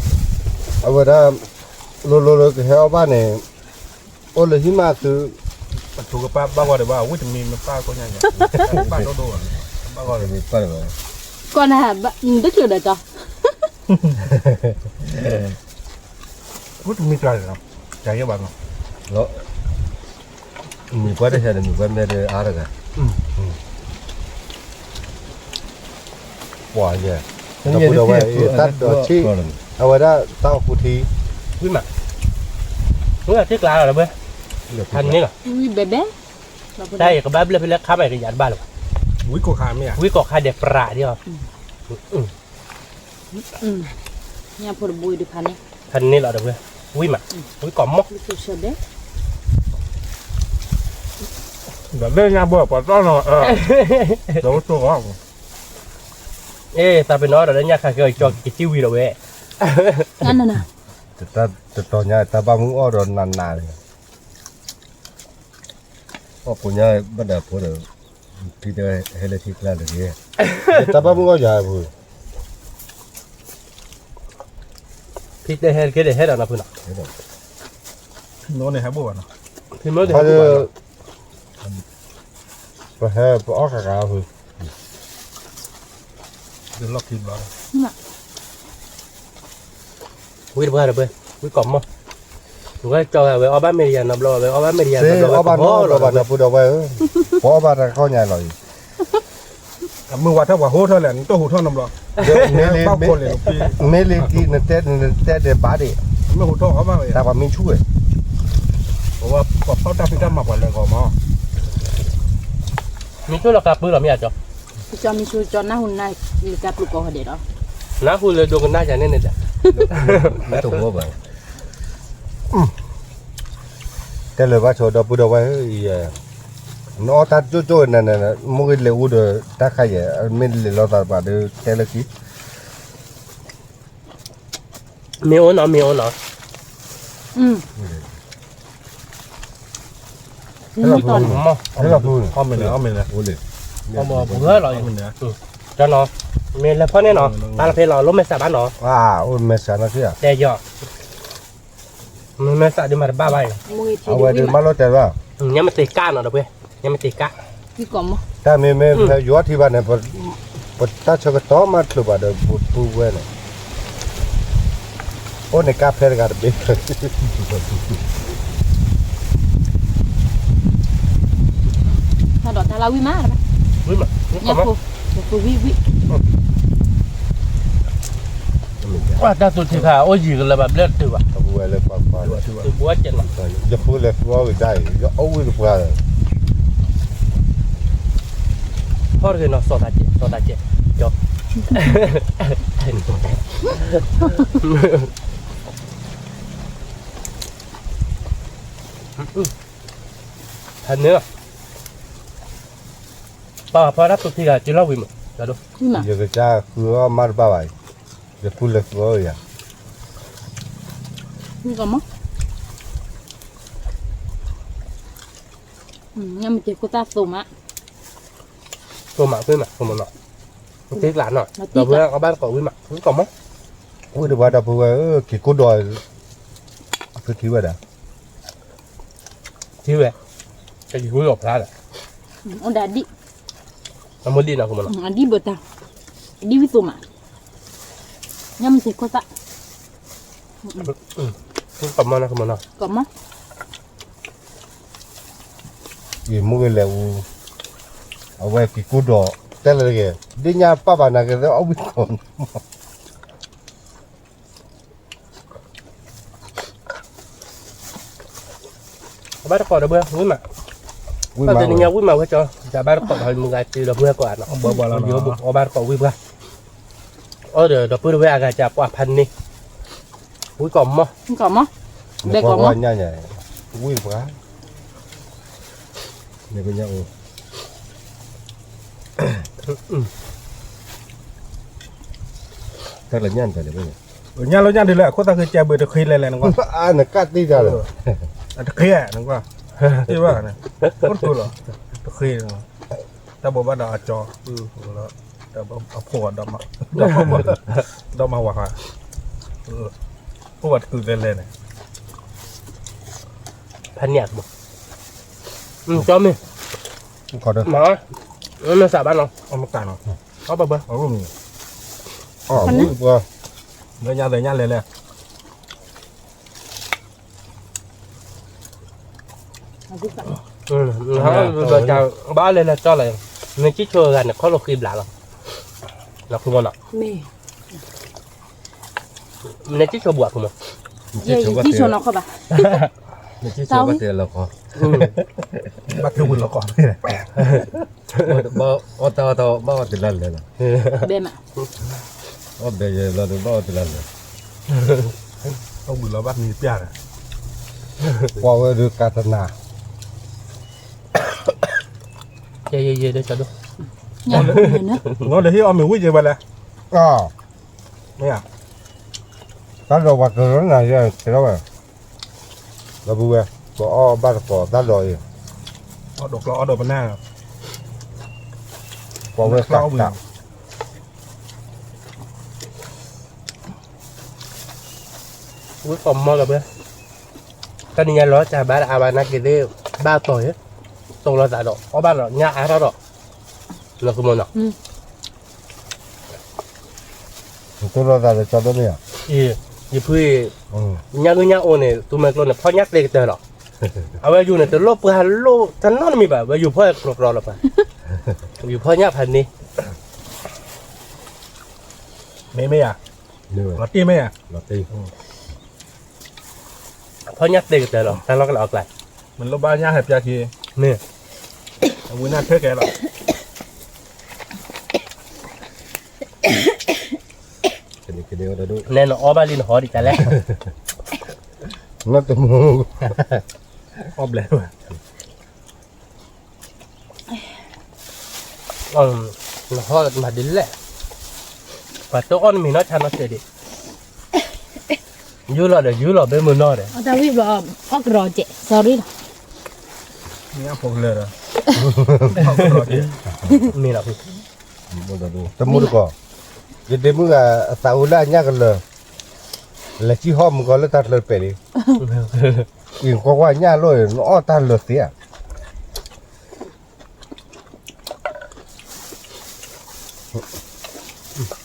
အဝဲဒၣ်, လိၤလိၤလၢကဟဲအီၣ်ဘၣ်န့ၣ်, အိၣ်လၢဟံၣ်မးသု, အထုကပၢ်ဘၣ်ဂီၤဒီးဘၣ် ဝံၣ်တမံၤမ့ၢ်ပၢ်ကိးညါ, ဘၣ်ဒိၣ်ဒိၣ်, ဘၣ်ဂီၤဒီးမ့ၢ်ပၢ်ဒီး, ကီၢ်နၤ, တချုးဒီးကီ ဝံၣ်တမံၤကျါန့ၣ်, တၢ်ယဲဘၣ်နီၤ, မုၢ်ပှၢ်တဟဲဒီး မုၢ်ပှၢ်မ့ၢ်ဒီးအါတဂၤ, ပှၤယဲ, ဒီပုၢ်ဒီဝဲၢ်, တၢ်ဒိးဆံး, အဝဲဒၣ်တၢ်အိၣ်ဖူထံ, ဝံၣ်မး, ဝံၣ်အထံကျါလီၤဒီးဘၣ်, ဖဲန့ၣ်လီၤ, ဝံၣ်ဘဲဘဲ, တၢ်အံၤကဘၣ်ဘျၢၣ်ဖဲလၢခါဘၣ်ကယၤတဘၣ်လၢၤဘၣ်, ဝံၣ်ကိးခါမ့ၢ်ဧါ, ဝံၣ်ကိးခါဒဲးပြးဒံးအီၤ, ညၣ်ဖိတဘိဒုးဖဲန့ၣ်, ဖဲန့ၣ်လီၤဒီးဝဲ, ဝံၣ်မး, ဝံၣ်ကိးမး, ဒီးလၢညါဘိပှၤတီနီၤ, ဒီးဝဲတိၢ်အီၤ, အ့ သးပ့ၤနီၣ်ဒီးလၢညါခါက့ၤကၠီက့ၤတံၢ်ဝံၤဒီးဝဲ, တတီၤညါတၢ်ဘၣ်မုၢ်အီၣ်ဒီးနးနးန့ၣ် အီၣ်ကိးညါဘၣ်ဒၣ်ဖိဒီး, ဖံတဲဟဲလၢထံကျါလၢက့ၤ, တၢ်ဘၣ်မုၢ်အီၣ်ယၤအပူၤ, ဖံတဲဟဲက့ၤဒီးဟဲဒီးနဖုနီၤ, ဖံမ့ၢ်န့ၣ်ဟဲဘိၣ်ဘၣ်နီၤ, ဖံမ့ၢ်န့ၣ်ဟဲဘိၣ်ဘၣ်နီၤ, ပဟဲပအီၣ်ဃာ်ဃာ်အပူၤ ဝံၣ်တပှၢ်ဒီးပှၤ, ဝံၣ်ကိးမီၢ်, ဝဲကၠီဝဲအီၣ်ဘၣ်မ့ၢ်တယၤနီတဘျီ, ဝဲအီၣ်ဘၣ်မ့ၢ်တယၤနီတဘျီ, ပှၤဒီပုၢ်ဒီဝဲၢ်ဧၢ, ပအီၣ်ဘၣ်တၢ်ခီညါလီၤအံၤ, အမုၢ်ဝါထီၣ်ပှၤဟိထီၣ်လဲၣ်, နတဟူးထီၣ်နီတဘျီ, မ့ၢ်လံကံ နတဲဒဲးဘၣ်ဒံး, တၢ်ပှၤမံဆူၣ်ဝဲ, ပှၤဖီၣ်တၢ်ဖံးတၢ်မၤပှၤလဲၤဂီၤမး မ့ၢ်ဆိလီၤကးပၢလီၤမ့ၢ်ဧါကၠီ, ကၠီမ့ၢ်ဆိကၠီနၢ်ဟူနၢ် လၢကၢ်ပျုးကိးဂၤဒဲးဒီး, နၢ်ဟူလၢဒိကနၣ်ယၤန့ၣ်န့ၣ်ဒီး, တဘၣ်, တဲလၢၤဘၣ်ဆိဒီပုၢ်ဒီဝဲၢ်ဧၢ, နအီၣ်တၢ်ကၠိကၠိနၤနၤ မ့ၢ်ဂ့ၤလဲၤအူဒီးတၢ်ခါယဲၢ် မ့ၢ်လဲၤလိာ်သးတပၤဒီးတဲလၢခံ မ့ၢ်အိၣ်နီၤ မ့ၢ်အိၣ်နီၤ, ဟဲလီၤဖူ, ဟဲလီၤဖူ, အီၣ်မ့ၢ်န့ၣ် အီၣ်မ့ၢ်န့ၣ်, အီၣ်မ့ၢ်န့ၣ်, ကၠီနီၤ, မ့ၢ်လဲၤဖီၣ်န့ၣ်နီၤ, တၢ်လၢဖဲလီၤ လိၣ်မဲာ်ဆှးဘၣ်နီၤ, အိၣ်မဲာ်ဆှးနီၤ, တဲယီၤ, မ့ၢ်မဲာ်ဆှးဒုးမၤတဘၣ်ဘၣ်အံၤ, အဝဲဒုးမၤလိာ်တဲဘၣ်, ညါမ့ၢ်တ့ၢ်ကၣ်နီၤ ဒီပုၢ်ဝဲၢ်, ညါမ့ၢ်တ့ၢ်ကၣ် တၢ်မ့မ့ၢ်ဖဲယွၤထံၣ်ဘၣ်န့ၣ်, ပတၢ်ဆၢကတီၢ်မးတချုးဘၣ်ဒီး ပပုၢ်ဝဲၢ်န့ၣ်, အိၣ်န့ၣ်ကါဖဲတဂၤတဘ့ၣ်, တၢ်ဒီးတၢ်လၢဝံၣ်မး, ဝံၣ်မး, ညၣ်ဖိ, ဝံၣ်ဝံၣ်, တၢ်သူၣ်ထံခါအိၣ်ယံၤကလၢၤဘၣ်ဘျဲၣ်တတုၤဘၣ်, ယဖိလဲၤသူအီၣ်ဂ့ၤတၢ်အံၤ ယအီၣ်ဝံၣ်တပှၢ်လၢၤ, ဖီၣ်တဂ့ၤနီၤ စီၤသးကဲး စီၤသးကဲး, ကၠီ ဖဲန့ၣ်လီၤ, ပၢ်ဖီတၢ်သူၣ်ထံခါက့ၤလီၤဝံၤမး, ယကစၢ်ဃုအီၣ်မးတဘၣ်ဘၣ်အံၤ, ယဖိလဲၤသူအီၣ်ဂ့ၤယၤ, မ့ၢ်ကီးမး, ညမ့ၢ်က့ၤခိၣ်သၣ်သိမး, သိမး သိမး သိမးနီၤ, သ့ကျးနီၤ ဒီပုၢ်ဝဲၢ်အီၣ်ဘၣ်တကိးဝံၣ်မး ဝံၣ်ကီးမး, ဝံၣ်တပှၢ်ဒီပုၢ်ဝဲၢ်ဧၢ က့ၤကိၢ်ဒီး အကထံၣ်ဝဲဒၣ် ထံၣ်ဝဲ, ကက့ၤကိၢ်ဒီးဖျါဒီး, အိၣ်ဒၣ်ဒံၣ်, အမိၢ်ဒံၣ်နီၤ အဒံၣ်ဘၣ်တၢ်, အဒံၣ်ဝံၣ်သိမး, ညမ့ၢ်က့ၤခိၣ်သၣ်, ကီးမးနီၤ ကီးမးနီၤ, ကီးမး ယမ့ၢ်ကလဲၤအူ, အဝဲက့ၤကိၢ်ဒီး တဲလၢတဂ့ၤ, ဒ်ညါပၢ်ဘၣ်နၤက့ၤသ့အီၣ်ဝံၣ်ကီး, အဘၣ်တကိးဒီပုၢ်ဝဲၢ် ဝံၣ်မး, တနံၤညါဝံၣ်မးဝဲကၠီ, တဘၣ်တကိးဒီးမုၢ်ဂၤက့ၤဒီပုၢ်ဝဲၢ်ကိးဂၤနီၤ, အဘၣ်တကိးဝံၣ်ပှၤ, အီၣ်ဒီးဒီပုၢ်ဝဲၢ်အဂၤကပှၤဖးန့ၢ်, ဝံၣ်ကီးမး, ဝံၣ်ကီးမး, ဘဲကီးမး, ဝံၣ်ပှၤ, န့ၣ်ကညါအိၣ်, တၢ်လၢညၣ်န့ၣ်တၢ်န့ၣ်, ညၣ်လၢညၣ်ဒ်လဲၣ် အခိၣ်သၣ်ဃ့ကဲဘၣ်တဃ့လဲၣ်လဲၣ်နကွၢ်, နကၣ်တံၢ်တၢ်လၢ, တဃ့နကွၢ်, တ့ၢ်ဘၣ်န့ၣ်, အိၣ်တဃုလီၤ, တဃ့, တၢ်ဘိးဘၣ်ဒီးအကၠီ, တၢ်ဘိးအဖိ, ဒီးမၤဝၤဃါ, အိၣ်ဝဲတကုာ်လဲၣ်လဲၣ်န့ၣ်, ဖးန့ၢ်, ကၠီမ့ၢ်, မၤ, မ့ၢ်စးဘၣ်နီၤ, အမတၤနီၤ, အဘၣ်ဘၣ်, အမ့ၢ်, လၢညါလၢညါလဲၣ်လဲၣ် ဘၣ်လဲၤလဲၤကၠီလဲၣ်, နကံၣ်ဆိဂၤန့ၣ် ခီၣ်လိာ်ဃံဘျးလီၤ, နဃုမနီၤ, နကံၣ်ဆိဘၣ်ဃုမ, ကံၣ်ဆိဘၣ်တဲလီၤကီ, ဘၣ်က့ၤဝံၤလီၤကီ, ဘၣ်အီၣ်တၢ်အီၣ်တၢ်ဘၣ်အီၣ်တလါလဲၣ်လီၤ, အီၣ်ဘဲယဲလီၤဒီးဘၣ်အီၣ်တလါလဲၣ်, အီၣ်ဘုလီၤဘၣ်မံၤပျၢ်န့ၣ်, ပှၤဝဲဒုးကၤတနၤ ယဲယဲယဲဒၣ်ကဒိၣ်, နီၢ်ဒီးဟံၣ်အီၣ်မ့ၢ်ဝံၣ်က့ၤဝဲလဲၣ်, တၢ်ဒီးပှၤတရၢနၤယဲတဲဝဲ, ဒီပုၢ်ဝဲၢ်, ပအီၣ်ဘၣ်တကိးတၢ်ဒီးအံၤ, အီၣ်ဒိးကျီအီၣ်ဒိးပနၢ်, ပှၤဝဲၢ်ကျီအီၣ်ဘု ဝံၣ်ကီးမီၢ်လီၤဘၣ်, တနံၤညါလီၤတၢ်ဘၣ်အါဘၣ်နာ်က့ၤသ့ၣ်, ဘၣ်တီၤယဲ, တိၢ်လိာ်သးဒီး အီၣ်ဘၣ်ဒီးညၣ်အါထီၣ်ဒီး, လီၤဃုမနီၤ, တိၢ်လိာ်သးဒီး ကၠီဒိၣ်န့ၣ်ဧါ, ယဖုအံၤ, ညၣ်ဂုၢ်ညၣ်အိၣ်န့ၣ် သူမဲာ်ကျိန့ၣ် ဖီၣ်ညၣ်သ့ကတၢၢ်လီၤ, အဝဲယူၤန့ၣ် တလိၣ်ပှၢ်လိၣ်တနီတမံၤဘၣ် ဝဲယူၤဖီၣ်ကျီကျီလီၤပှၤ, ယူၤဖီၣ်ညၣ်ဖးန့ၢ် မ့ၢ်မ့ၢ်ဧါ, လီၤတံၢ်မ့ၢ်ဧါ, ဖီၣ်ညၣ်သ့ကတၢၢ်လီၤ တၢ်လီၢ်ကလၢအီၣ်ကျါ, မ့ၢ်လိၣ်ဘၣ်ညၣ်ဟဲပျၢ်ခံ, မ့ၢ်, အဝံၤနၢ်ထွဲကဲလီၤ, နဲနအီၣ်ဘၣ်လံနဟီဒံးတၢ်လဲၣ်, နတမူ, အီၣ်ဘျဲၣ် နဟီမၤဒ်လဲၣ်, ပှၤတအီၣ်နမံၤနီၢ်ဆါနီၢ်စဲးဒံး, ယူၢ်လီၤဒီးယူၢ်လီၤဘဲမုၢ်နီၢ်ဒီး, အီၣ်တၢ်ဝံၣ်ဘျီ, အီၣ်ကရီကဲး sorry လီၤ, မ့ၢ်လီၤ, တမူတကိး, ယဒ့မုၣ်ဂၤအသးဝဲလၢအညၣ်ကလၢာ်, လဲၤစံၣ်ဟီၣ်မုၢ်ကီၤလၢတၢ်ချၢတပဲာ်လံ, အံၤကွၢ်ကွၢ်ညၣ်လိၣ်အံၤ နအီၣ်တၢ်လၢာ်သ့ဧ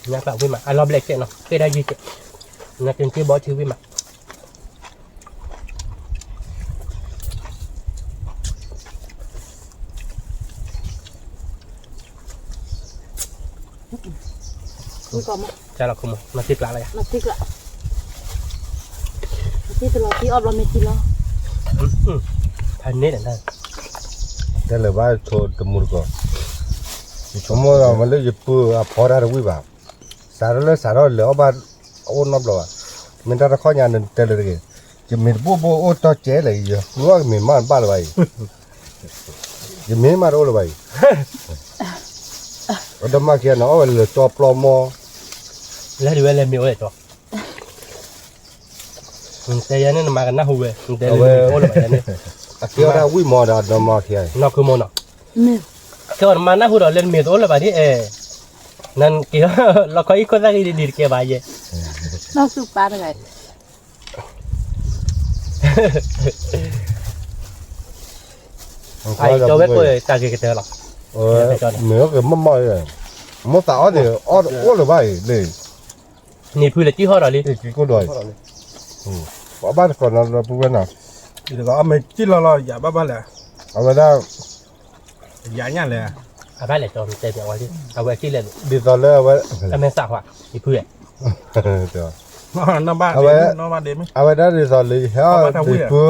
ါ ညၣ်ပာ်ဝံၣ်မး အလီၤဘျဲၣ်ကဲးနီၤ ဃ့တၢ်ယံၤကဲး, နက့ၤက့ၤဘီဆံဝံၣ်မး, ဝံၣ်ကီးမး တၢ်လီၤခိၣ်မး မၤသံကျးလီၤယၤ, မၤသံကျး, မၤသံတလီၤသံအီၣ်ဘျီမ့ၢ်သံလီၤ, ဖးန့ၣ်, တဲလၢၤဘၣ်ဆိတမူတကိး, ယဆိကမိၣ်မ့ၢ်လၢယပုၢ်အဖီတၢ်တဝံၣ်ဘၣ်, စးထီၣ်လၢစးထီၣ်လဲၤအီၣ်ဘၣ်, အအိၣ်နီတဘျီဘၣ်, မ့ၢ်တၢ်တခီညါနတဲလၢၤတဂ့ၤ, ယမ့ၢ်တဘိၣ်ဘိၣ်အိၣ်တီၢ်ကဲလဲၣ် ယဃုအီၣ်ကမ့ၢ်မးတဘၣ်လၢၤဘၣ်အံၤ ယမ့ၢ်မးတအိၣ်လၢၤဘၣ်အံၤ, အတမၤခံဂၤန့ၣ် အီၣ်ဝဲလၢကၠီပျီမီ, လဲၤဒ်ဝဲလဲၤမ့ၢ်အိၣ်လဲၣ်ကၠီ, တဲယၤန့ၣ်နမၤကနၢ်ဟူဝဲ, တဲလၢမ့ၢ်တအိၣ်လၢၤဘၣ်ယၤန့ၣ်, အကဲဝဲဒၣ်ဝံၣ်မီဒီးအဒီမီခံဂၤအံၤ, နီၢ်ခိမီနီၤ, ကဲဝဲနမၤနၢ်ဟူဒီးလၢနမ့ၢ်တအိၣ်လၢၤဘၣ်ဒ်အဲ, နက့ၤလီၤခီအံၤခိၣ်သၣ်ဂ့ၤဒ်တကဲဘၣ်ယဲ, နီၢ်သူပၢ်တဂၤ အံၤ ကၠီဝဲကိးတၢ်ဂ့ၤကတၢၢ်လီၤ, မ့ၢ်အိၣ်က့ၤမီၢ်မီၢ်, မိၢ်သးအီၣ်န့ၣ် အိၣ်လၢၤဘၣ်အံၤလံ, န့ၣ်ဖုလဲၤကံၣ်ဟီၣ်ဒီးလံ, ကံၣ်ကိၢ်ဒီးအံၤ, ပှၤဘၣ်တကိးနီၤဒီပုၢ်ဝဲၢ်နီၤ, အမ့ၢ်ကံၣ်လီၤလီၤ ယၤဘၣ်ဘၣ်လဲၣ်, အဝဲဒၣ် ယၤညါလဲၣ်, အဘၣ်လဲၣ်ကၠီတဲပျးဝဲလံ အဝဲကံၣ်လဲၣ်, ဒ်သိးလၢအဝဲ, အမ့ၢ်သးဟွါ, ယဖုလဲၣ်, အဝဲ, အဝဲဒၣ်ဒ်သိးလၢယဟဲအီၣ်ဒ်ဖု,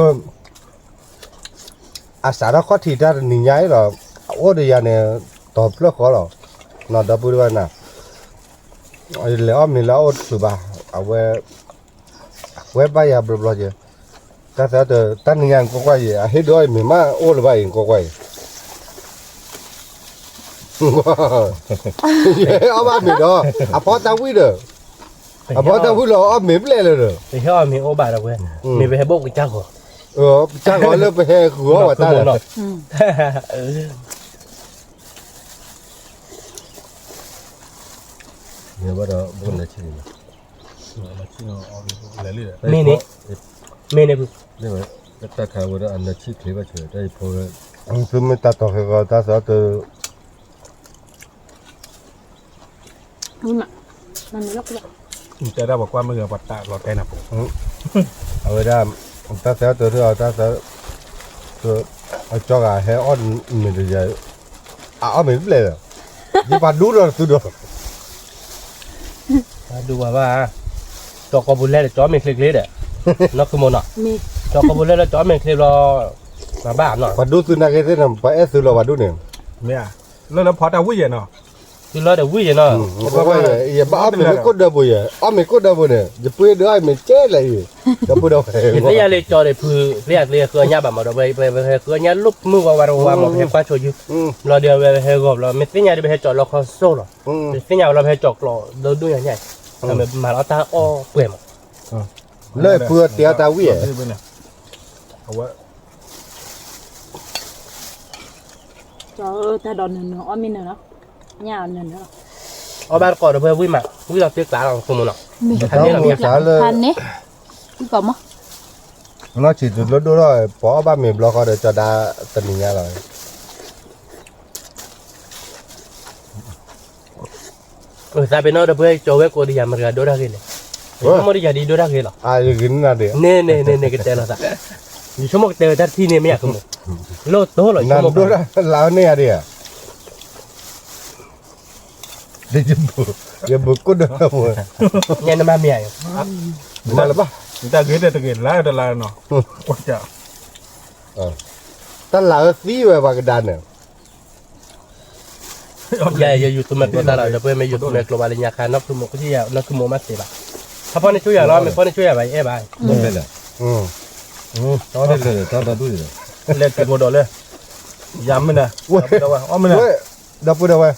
အစးထီၣ်ခီၣ်ထံးတၢ်တနံၤညါအံၤလီၤ, အအိၣ်ဒီးယၤန့ၣ်, တီၤဖျၢၣ်ဃီလီၤ, နီၤဒီပုၢ်ဝဲၢ်နီၤ, လဲၤအီၣ်မ့ၤလၢအအိၣ်တချုးဘၣ်, အဝဲ, အဝဲဘၣ်ယၤဘျီဘျီက့ၤ, တၢ်သၢတၢ်တနံၤညါနကွၢ်ကွၢ်အံၤ အဟ့ၣ်ဒုးအီၣ်အံၤမ့ၢ်မးအိၣ်လၢၤဘၣ်အံၤနကွၢ်ကွၢ်အံၤ အီၣ်ဘၣ်မ့ၤဒီး, အဖီတၢ်ဝံၣ်ဒီး, အဖီတၢ်ဝံၣ်လီၤအီၣ်မ့ၤဘျဲၣ်လၢၤဒီး, ပဟဲအီၣ်မ့ၤအိၣ်ဘၣ်ဒီးဝဲ, မ့ၢ်ပဟဲဘိၣ်ကစၢ်ဂီၤ, ကစၢ်ဂီၤလၢပဟဲဃုာ်အီၣ်ဝဲတၢ်ဒီး, မ့ၢ်န့ၣ်, မ့ၢ်န့ၣ်, တၢ်ခးဝဲဒၣ်အနၢဆံၣ်ချ့ဘၣ်ဆၣ်, တၢ်အံၤဖိဝဲ, သုမ့ၢ်တၢ်တီၤဃဲဃီတၢ်သးတ, တဲဒၣ်ပှၤကွၢ်မ့ၢ်ဂ့ၤပှၤတၢ်လီၤတဲနၤဖိ, အဝဲဒၣ်, တၢ်သးတၢ်အီၣ်တၢ်သး, အကၠီဂၤဟဲအီၣ်မ့ၤတယၤ, အအီၣ်မ့ၤဘျဲၣ်ဒီး, ယပှၤဒူဒီးသုဒီး ဒူဝဲဘၣ်, ကၠီကိာ်ပူၤလဲၣ်ဒီးကၠီမ့ၤချ့ချ့ဒီး, နီၢ်ခိမိၢ်နီၤ, ကၠီကိာ်ပူၤလဲၣ်ဒီးကၠီမ့ၤချ့ဘျီ, ဘၣ်ဘၣ်နီၤ, ပှၤဒူသုနာ်က့သ့ၣ်န့ၣ် ပှၤအဲၣ်သုလီၤပှၤဒူန့ၣ်, မ့ၢ်, လၢလၢဖီတၢ်ဝံၣ်ယဲၢ်နီၤ, သုလီၤဒီးဝံၣ်ယဲၢ်နီၤ, ယဘၣ်အီၣ်မ့ၤလၢကိၣ်ဒၢပူၤယဲၢ်, အီၣ်မ့ၤကိၣ်ဒၢပူၤန့ၣ် ယပှ့ၤဒုးအီၣ်မ့ၤကဲလဲၣ်အံၤ, ဒီပုၢ်ဒီဝဲၢ်, ယသ့ၣ်ညါလၢကၠီဒီးဖု, သ့ၣ်ညါသ့ဃုအညါဘၣ်မးဒီး ပဟဲဃုအညါလိၣ်မုၢ်ဝါဝါတဝါမး ပဟဲကွၢ်ဆိယု, ဘျီဒီးအဝဲဟဲဂီၤဘျီ မ့ၢ်သ့ၣ်ညါဒီးပဟဲကၠီလီခီစိလီၤ, မ့ၢ်သ့ၣ်ညါဝဲလီၤပဟဲကၠီကျိးဒီဒူၣ်ညါညါ, မၤလီၤတၢ်အီၣ်ပှဲၤမး, လၢဖုတဲအီၣ်တၢ်ဝံၣ်ဧါ, အဝဲ တၢ်ဒီးနၢၤနၢၤ အီၣ်မ့ၢ်နၢၤလီၤ, ညၣ်အီၤနၢၤနၢၤလီၤ, အီၣ်ဘၣ်တကိးဒီးဖဲဝံၣ်မး ဝံၣ်လီၤသ့ကျးလီၤ ခိမိၢ်နီၤ, ဖးန့ၣ်လီၤမ့ၢ်, ဖးန့ၣ်, ဝံၣ်ကိးမး, နီၢ်ဆံးတုၤလၢဒိၣ်ထီၣ် ပှၤအီၣ်ဘၣ်မ့ၤဘျီဃီဒီး ကၠီဒါတနံၤညါလီၤ သးပ့ၤနီၣ်ဒီး ပှၤကၠီဝဲကိးဒီးယၤ မတၤဂၤဒိၣ်တၢ်ဂ့ၤလဲၣ်, ယဆိကမိၣ်ဒီးယၤဒ်ဒိၣ်တၢ်ဂ့ၤလီၤ, န့ၣ်န့ၣ်န့ၣ် ကတဲလီၤသး, ယဆိကမိၣ်ကတဲဝဲတၢ်တထံၣ်န့ၣ်မ့ၢ်ယၤကမိၣ်, လၢတိၢ်လီၤ ယဆိကမိၣ်ဘၣ်, လၢန့ၢ်ယၤဒ်ဧါ, ယဘုကိၣ်ဒီးဝဲ, ညါနမၤမ့ၢ်ယၤ, မၤလၢၤဘၣ်, တၢ်ဂ့ၤတဂ့ၤ လၢတလၢနီၤ, တၢ်လၢသံဝဲပှၤကဒါန့ၣ် ယဲ ယ YouTube မ့ၢ်ကျိတၢ်လီၤ ဒီပုၢ်ဝဲၢ် မ့ၢ် YouTube မ့ၢ်ကျိဘၣ်လၢညါခါ နီၢ်ဖုမိၢ် ကစံၣ်ယၤ နီၢ်ဖုမိၢ်မ့ၢ်သ့ဘၣ်, ဖီဖီန့ၢ်ဆူယၤလီၤ မ့ၢ်ဖီန့ၢ်ဆူယၤဘၣ် ယအဲၣ်ဘၣ်, လဲၤက့ၤမိၢ်ဒီးလဲၣ်, ယၤမ့ၢ်နၤ, ဒီပုၢ်ဒီဝဲၢ်,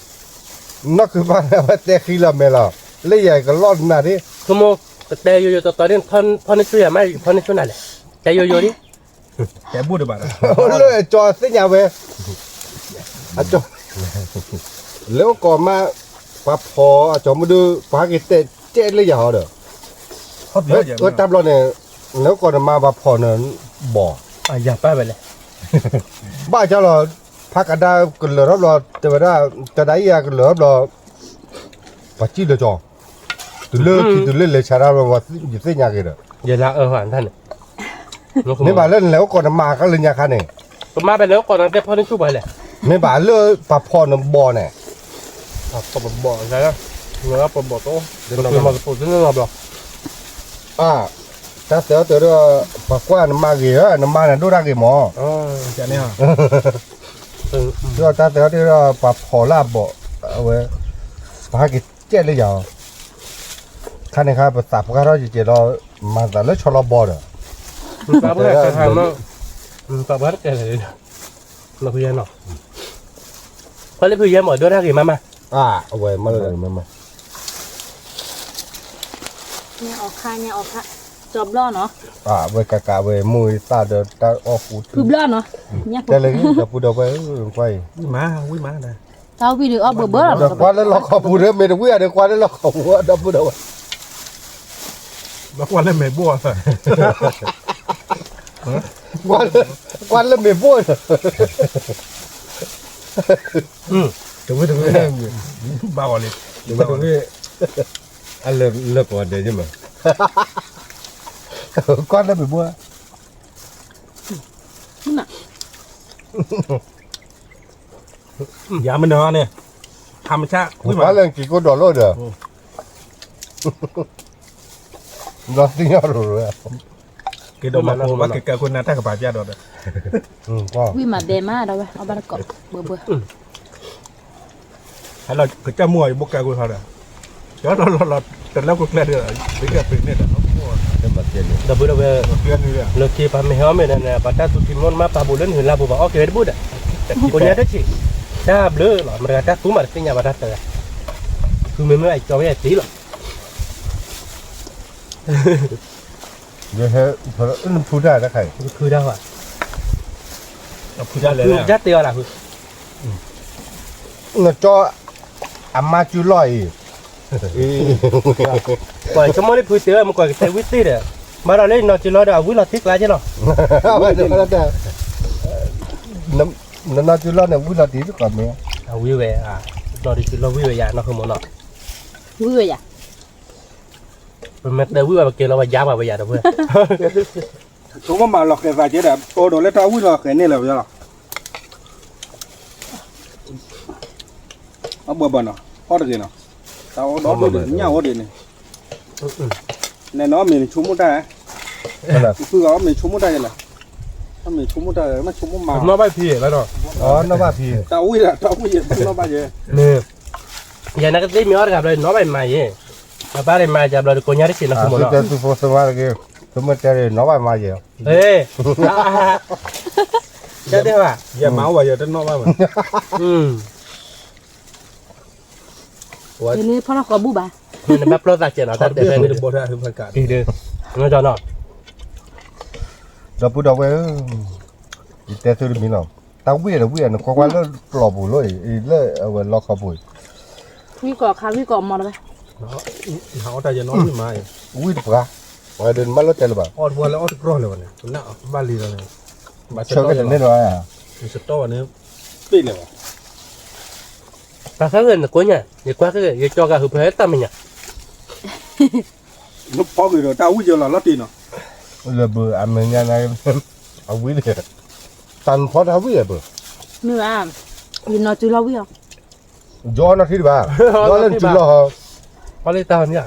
နီၢ်ခုပၢ်န့ၣ် အဝဲတဲဃံလီၤမဲာ်လီၤ, လၢယၤကလီၢ်နၤဒ်, ဖုမိၢ် ကတဲယိယိတီတီန့ၣ် ဖီန့ၢ်ဆူယၤမး ဖီန့ၢ်ဆူနၤလဲၣ်, တဲယိယိဒ် တဲဘူးတဘၣ်ဒီး လၢအကၠီသ့ၣ်ညါဝဲ, အကၠီ, လၢအိၣ်ကီးမး, ပှၤဖီၣ်အကၠီမုၢ်ဒု ပှၤဟဲက့ၤတဲတဲလၢယၤဟီဒီး, တၢ်ဘျီန့ၣ်, လၢအိၣ်ကီးန့ၣ်မးပှၤဖီၣ်န့ၣ်, ဘီၣ်, ယၤပၢ်ဝဲလဲၣ်, ဘၣ်ကၠီလီၤ, ဖးကဒါကလၢာ်ထီၣ်ဘျီ, တဲဝဲဒၣ်, ကဒါအံၤအကလၢာ်ထီၣ်ဘျီ ပှၤစံၣ်လၢကၠီ, တုၤလၢခံတုၤလၢလဲၤဆါတၢ်ဘျီ ယသ့ၣ်ညါက့ၤဒီး, ယလၢအၢဟီန့ၣ်, မ့ၢ်ဘၣ်လၢနလဲၤအိၣ်ကီးနမၤကလၢညါခါန့ၣ်, ကမၤဘၣ်လၢအိၣ်ကီးနတဲဖီန့ၢ်ဆူပှၤလဲၣ်, မ့ၢ်ဘၣ်လၢပှၤဖီၣ်န့ၣ်ဘီၣ်န့ၣ်, ဘီၣ်, ပဘီၣ်တအိၣ်, ပမၤကပိာ်သ့ၣ်နီၣ်ဘျီ, အါ, တၢ်သဲအီၣ်တၢ်ဒီး, ပှၤကွၢ်နမါဂ့ၤဧၢ, နမါန့ၣ်ဒိၣ်တၢ်ဂ့ၤမး, ဒီးတၢ်သဲအီၣ်တၢ်ဒီး ပှၤဖီၣ်လၢအဘီၣ်, အဝဲ, ပဟဲက့ၤကဲလၢယၤအီၤ, ခါန့ၣ်ခါ ပသးပှၢ်ထီၣ်ကကဲလီၤ, မၤသးလၢဆီလီၤဘီဒီး, ပှၤလၢဖုယဲမး ဒိၣ်တၢ်ဂ့ၤမးမး, အဝဲ, မ့ၢ်အီၤခါ, ကၠီဘျီနီၤ, အဝဲကကးဝဲမိၢ်သၣ်ဒီးတၢ်အီၣ်ဃူ, ဖုဘျီနီၤ, တဲလၢ ဒီပုၢ်ဒီဝဲၢ်, ကွၢ်အံၤ, တၢ်ဝံၣ်ဒုးအီၣ်ဘၢဘၢလီၤ, ဒီးကွၢ်လၢလီၢ်ခီပူၤဒီး မ့ၢ်တဝံၣ်ဧါဒီး ကွၢ်လၢလီၢ်ခီပူၤ ဒီပုၢ်ဒီဝဲၢ်, ကွၢ်လၢမ့ၢ်ဘိၣ်, ကွၢ်လၢမ့ၢ်ဘိၣ်, တဝံၣ်တဝံၣ်, ဘၣ်ဂီၤလံ, တဝံၣ်, အလၢကီၢ်ဒဲးယမး, ကွၢ်လၢမ့ၢ်ဘိၣ်, ယၤမနုၤန့ၣ်, ဟးမဆါ, ကွၢ်လၢက့ၤကိၢ်ဒီးလိၣ်ဒီး, ဒီးသ့ၣ်ညါရိၤရိၤ, က့ၤဒီးမၤဖိဘၣ်က့ၤကဲခိၣ်နၢ်တၢ်ကပၤပျၢ်ဒီးဒီး, ဝံၣ်မးဒဲးမးဒီးဝဲ အီၣ်ဘၣ်တကိး, ဘၢဘၢ, ဟဲလီၤကစၢ်မူအီၤယဘိၣ်ကဲခိၣ်ဟီဒီး, ကၠီလီၤလီၤလီၤ တလၢကွၢ်ကျဲဒီး, ဘ့ၣ်ကဲပ့ၤန့ၣ်ဒီး, ဒီပုၢ်ဒီဝဲၢ်, လၢခံပှၤမ့ၢ်ဟဲအီၣ်မ့ၢ်ဒီးန့ၣ် ပှၤတၢ်သူၣ်ထံမီၢ်မးပာ်ဘူးလၢနုာ်လၢပူၤဘၣ် အီၣ်က့ၤဝဲတဘူၣ်ဒီး, ကိးညါတဆံး, တၢ်ဘျုးလီၤ မတၤတဂၤတၢ်သူမးတသ့ၣ်ညါဘၣ်တၢ်တဂၤ, သူမ့ၢ်မ့ၢ်အကၠီဝဲအသံလီၤ. ယဟဲ, နဖုတၢ်တခါအံၤ, ဖုတၢ်, ဖုတၢ်တဲအီၤလၢ, နကၠီ, အမါစုလီၢ်အံၤ, ပှၤဆိကမိၣ်လၢဖုတဲအီၤ မ့ၢ်ကွၢ်ကတဲဝံၣ်သ့ၣ်ဒီး, မၤဒီးလၢနီၢ်စုလီၢ်ဒီး အဝံၣ်လီၤသံကျါက့လီၤ. နနီၢ်စုလီၢ်န့ၣ် ဝံၣ်လီၤတံၢ်တကီၢ်မ့ၢ်, အဝံၣ်ဝဲ, နီၢ်စုလီၢ်ဝံၣ်ဝဲယၤ နီၢ်ဃုမီၤနီၤ, ဝံၣ်ဝဲယၤ ပမ့ၢ်တဲဝံၣ်ဘၣ် ပကဲလီၤဝဲယါဘၣ်ဝဲယၤဒီးဖဲ, ဆိကမိၣ်မၤလီၤဃဲၤသးကဲဒီး အိၣ်ဒီးလၢတၢ်ဝံၣ်လီၤဃဲၤန့ၣ်လီၤပယီၤလီၤ. အဘၣ်ဘၣ်နီၤ အီၣ်တဂ့ၤနီၤ, တၢ်အီၣ်ဒီဒူၣ်ဒံး ညၣ်အီၣ်ဒံးန့ၣ်, နဲနီၤ မ့ၢ်နဆိကမိၣ်တၢ်, ဖုဂၤအီၣ်မ့ၢ်ဆိကမိၣ်တၢ်ယဲလီၤ, အီၣ်မ့ၢ်ဆိကမိၣ်တၢ် မ့ၢ်ဆိကမိၣ်မၤ, နီၢ်ဘၣ်ဖံးလီၤ, နီၢ်ဘၣ်ဖံး, တၢ်ဝံၣ်ဒၣ် တၢ်ဝံၣ်ယဲ နီၢ်ဘၣ်ယဲ, ယဲနကသ့ၣ်မ့ၢ်အီၣ်တဂၤဘျီ နီၢ်ဘၣ်မၤယဲ, ပဘၣ်ဒ်မၤယၤဘျီ တကိးညါတစဲးနီၤ သုဖိသုမါတဂ့ၤ, သုမ့ၢ်တဲဒ်နီၢ်ဘၣ်မၤယဲ, တၢ်တဲဘၣ်, ယဲမၤအိၣ်ဘၣ်ယဲတနီၢ်ဘၣ်ဘၣ်, ယန့ၣ်ဖီၣ်ထီၣ်ဃီဘူၣ်ဘၣ်, နဘၣ်ပျီသးစဲးနီၤ တၢ်တဲဖဲန့ၣ်, ဒီပုၢ်ဒီဝဲၢ်ဧၢ, ယတဲသုတမံၤလီၤ, တၢ်ဝံၣ်ဒီးဝံၣ် နကွၢ်ကွၢ်လၢပျီပူၤလီၤအံၤ လၢအဝဲလီခီပူၤအံၤ, ဝံၣ်ကီၢ်ခါ ဝံၣ်ကီၢ်မီၤတဝဲ, ဝံၣ်တပှၤ, ပှၤဒ်နဘၣ်လၢတဲလၢၤဘၣ်, အီၣ်တပှၤလၢအီၣ်တကြီလၢၤဘၣ်န့ၣ်, ဘၣ်လံလီၤန့ၣ်, ဆၢကတန့ၢ်လီၤ, တဘၣ်လံလီၤ, ပာ်ခါဂ့ၤနကိးညါ, ယကွၢ်ခဲဂ့ၤ ယကၠီၤဂၤဟုဖၢတၢ်မဲာ်ညါ နဖီကွံာ်ဒီးတၢ်ဝံၣ်ယလီၤလီၤတံၢ်နီၤ, လၢဘၣ်အမဲာ်ညါန့ၣ်, အဝံၣ်န့ၣ်, တၢ်နဖီတၢ်ဝံၣ်ဘၣ်, မ့ၢ်ဘၣ်, ယနီၢ်စုလီၤဝံၣ်အီၤ, ယီနီၢ်ထံတဘၣ်, ယီလၢနစုလီၤ, အီၣ်လၢတၢ်န့ၣ်,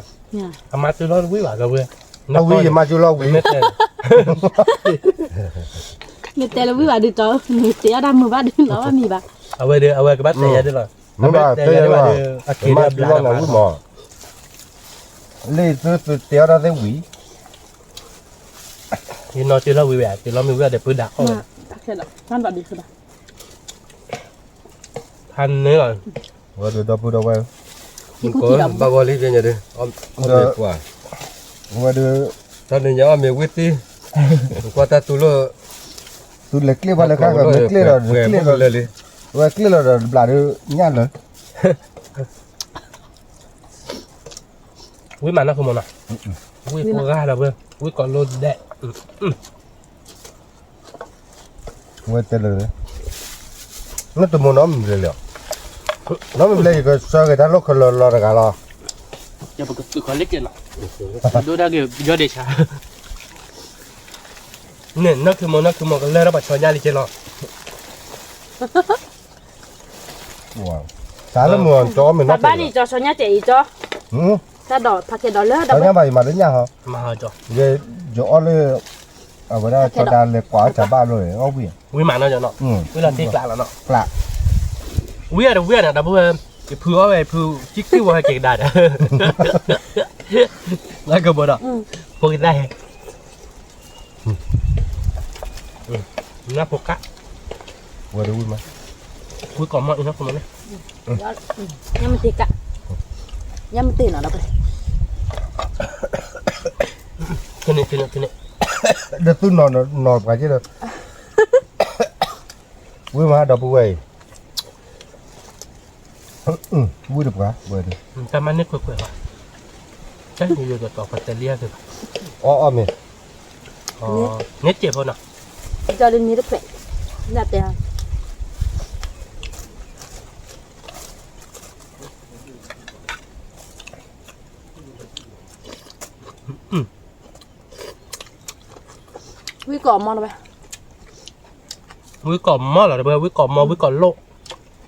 အမၤစုလီၤဝံၣ်ဘၣ်လၢဝဲ, အဝံၣ်ယမၤစုလီၤဝံၣ်, မ့ၢ်တဲလၢဝံၣ်ဘၣ်ဒုးတီ, မ့ၢ်တဲအီၣ်တၢ်မုာ်ဘၣ်ဒုးလီၤဘၣ်မံၤဘၣ်, အဝဲဒီး အဝဲကဘၣ်တဲယၤဒ်လီၤ, မ့ၢ်ဘၣ်တဲယၤဒ်လီၤ, မၤစုလီၤနဝံၣ်မး, လၢသုသုတဲအီၣ်တၢ်သ့ဝံၤ ယနီၢ်စုလီၤဝံၣ်ဝဲ, စုလီၤမ့ၢ်ဝံၣ်ဒီးပဒၣ်အီၣ်ဝဲ, ဖးန့ၢ်လီၤ, ဝဲဒီးဒီပုၢ်ဒီဝဲၢ်, ဘၣ်ဂီၤလံကဲညါဒ်, အီၣ်မ့ၢ်ပှၤ, ဝဲဒီး, တၢ်နညါအီၣ်မ့ၢ်ဝံၣ်သံ, ကွၢ်တၢ်သူလၢ, သူလဲၤကျ့ၢ်ဘၣ်လၢခါဂီၤမ့ၢ်ကျ့ၢ်လီၤ, ဝဲကျ့ၢ်လီၤဒီးဘျးဒီးညၣ်လၢ ဝံၣ်မးနီၢ်ခိမနီၤ, ဝံၣ်ကိးဂၤဒီးဝဲ, ဝံၣ်ကိးလိဒဲး, ဝဲတဲလၢ, နတမိၢ်နီၢ်မုၢ်ဘျဲၣ်လီၤ, နီၢ်မုၢ်ဘျဲၣ် ယကဆှၢက့ၤတၢ်လီၢ်ခၢၣ်လီၤလီၤတဂၤလီၤ, ယပကသုးခီလ့ၣ်က့ၤလီၤ, ဒိၣ်ဒၣ်က့ၤယီဒ့ဆါ, န့ၣ် နီၢ်ခိမနီၢ်ခိမကလၢထီၣ်ပှၤဆီညါလံက့ၤလီၤ. တၢ်လၢမုၢ်အီၤကၠီမ့ၢ်နီၢ်ဘၣ်န့ၣ် ကၠီဆီညါစဲးအံၤကၠီ, တၢ်ဒိးဖးခဲဒီးလၢဒီး တၢ်ညၣ်ဘၣ်ယမၤလၢညၣ်ဟီ, ယအီၣ်လၢ အဝဲဒၣ်ကၠီဒါလဲၤကွၢ်အီၣ်စၢ်ဘၣ်လီၤ အီၣ်ဝံၣ်, ဝံၣ်မးနီၤနီၤ, ဝံၣ်လီၤတ့ကျးလီၤနီၤ, ဝံၣ်အတဝံၣ်န့ၣ် ဒီပုၢ်ဝဲၢ်, ယဖုအီၣ်ဝဲ ယဖုကံၣ်ကံၣ်ဝဲဟဲက့ၤကဒါဒီး လၢကဘီဒီး, ဖိကသၣ်ဟဲ နၢ်ဖိကၣ်, ဝဲဒၣ်ဝံၣ်မး, ဝံၣ်ကီးမီၢ်အံၤနီၢ်ကမီၢ်န့ၣ်, ညၣ်မ့ၢ်တ့ကၣ်, ညၣ်မ့ၢ်တ့နီၤဒီး, ကန့ၣ်ကန့ၣ်ကန့ၣ်, ဒီးသူၣ်နီၤနီၤပှၤက့ဒီး, ဝံၣ်မးဒီပုၢ်ဝဲၢ်အံၤ ဝံၣ်တပှၢ်ဝဲဒၣ်, တၢ်မၤန့ၢ်ခွဲးခွဲးဘၣ်, တၢ်ယိယိတတီၤပှၤတဲလံယၤသ့ဘၣ်, အီၣ်အီၣ်မ့ၢ်, န့ၣ်စဲးဖိနီၤ, ကၠီဒ်န့ၣ်တခွဲး, နတဲ ဝံၣ်ကီးမီၢ်လီၤဝဲ, ဝံၣ်ကီးမီၢ်လီၤတဘၣ် ဝံၣ်ကီးမီၢ် ဝံၣ်ကီးလိၣ်,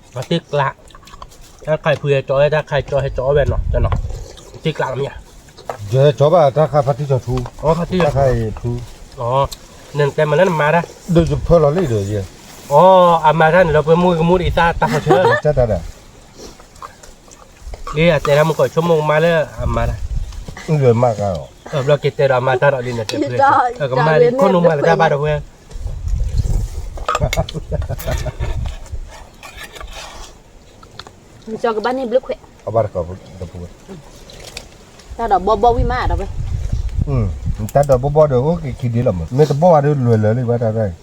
အတ့ကျး, တၢ်ခါအံၤဖုဟဲကၠီဝဲ တၢ်ခါအံၤကၠီဟဲကၠီအီၣ်ဝဲနီၤ, တ့ကျးလီၤမ့ၢ်ဧါ, ယဟဲကၠီဘၣ် တၢ်ခါဖါတံၢ်စီၤထူ, တၢ်ခါအံၤဖု, နတဲမ့ၢ်လၢနမၤတၢ်, ဒီးယဖၢလီၤလံဒီးယဲ, အီ အမၤတၢ်န့ၣ်ဒီး ပှဲၤမူကမူဒ်အံၤ တၢ်တၢ်ဖီဆၢ, တၢ်တၢ်ဒၣ် လၢအတဲဒၣ်မုၢ်ကီးဆိကမိၣ်ကမၣ်လၢအမၤတၢ်, မၤကဒီး, ဘျီက့ၤတဲဒီးအမၤတၢ်ဒီးလံန့ၣ်တဲ, ကမၤလံခိၣ်နူာ်မၤလၢတၢ်ဘၣ်ဒီးဝဲ, ကဘၣ်န့ၢ်ဘျုးခွဲး, တၢ်ဒိးဘီဘီဝံၣ်မးဒီးဝဲ, တၢ်ဒိးဘီဘီဒီးအိၣ်က့ၤခံဒ့လီၤမး မ့ၢ်တဘီဘီဒီးလွဲၢ်လၢာ်လံဘၣ်တၢ်တၢ် ကၠီ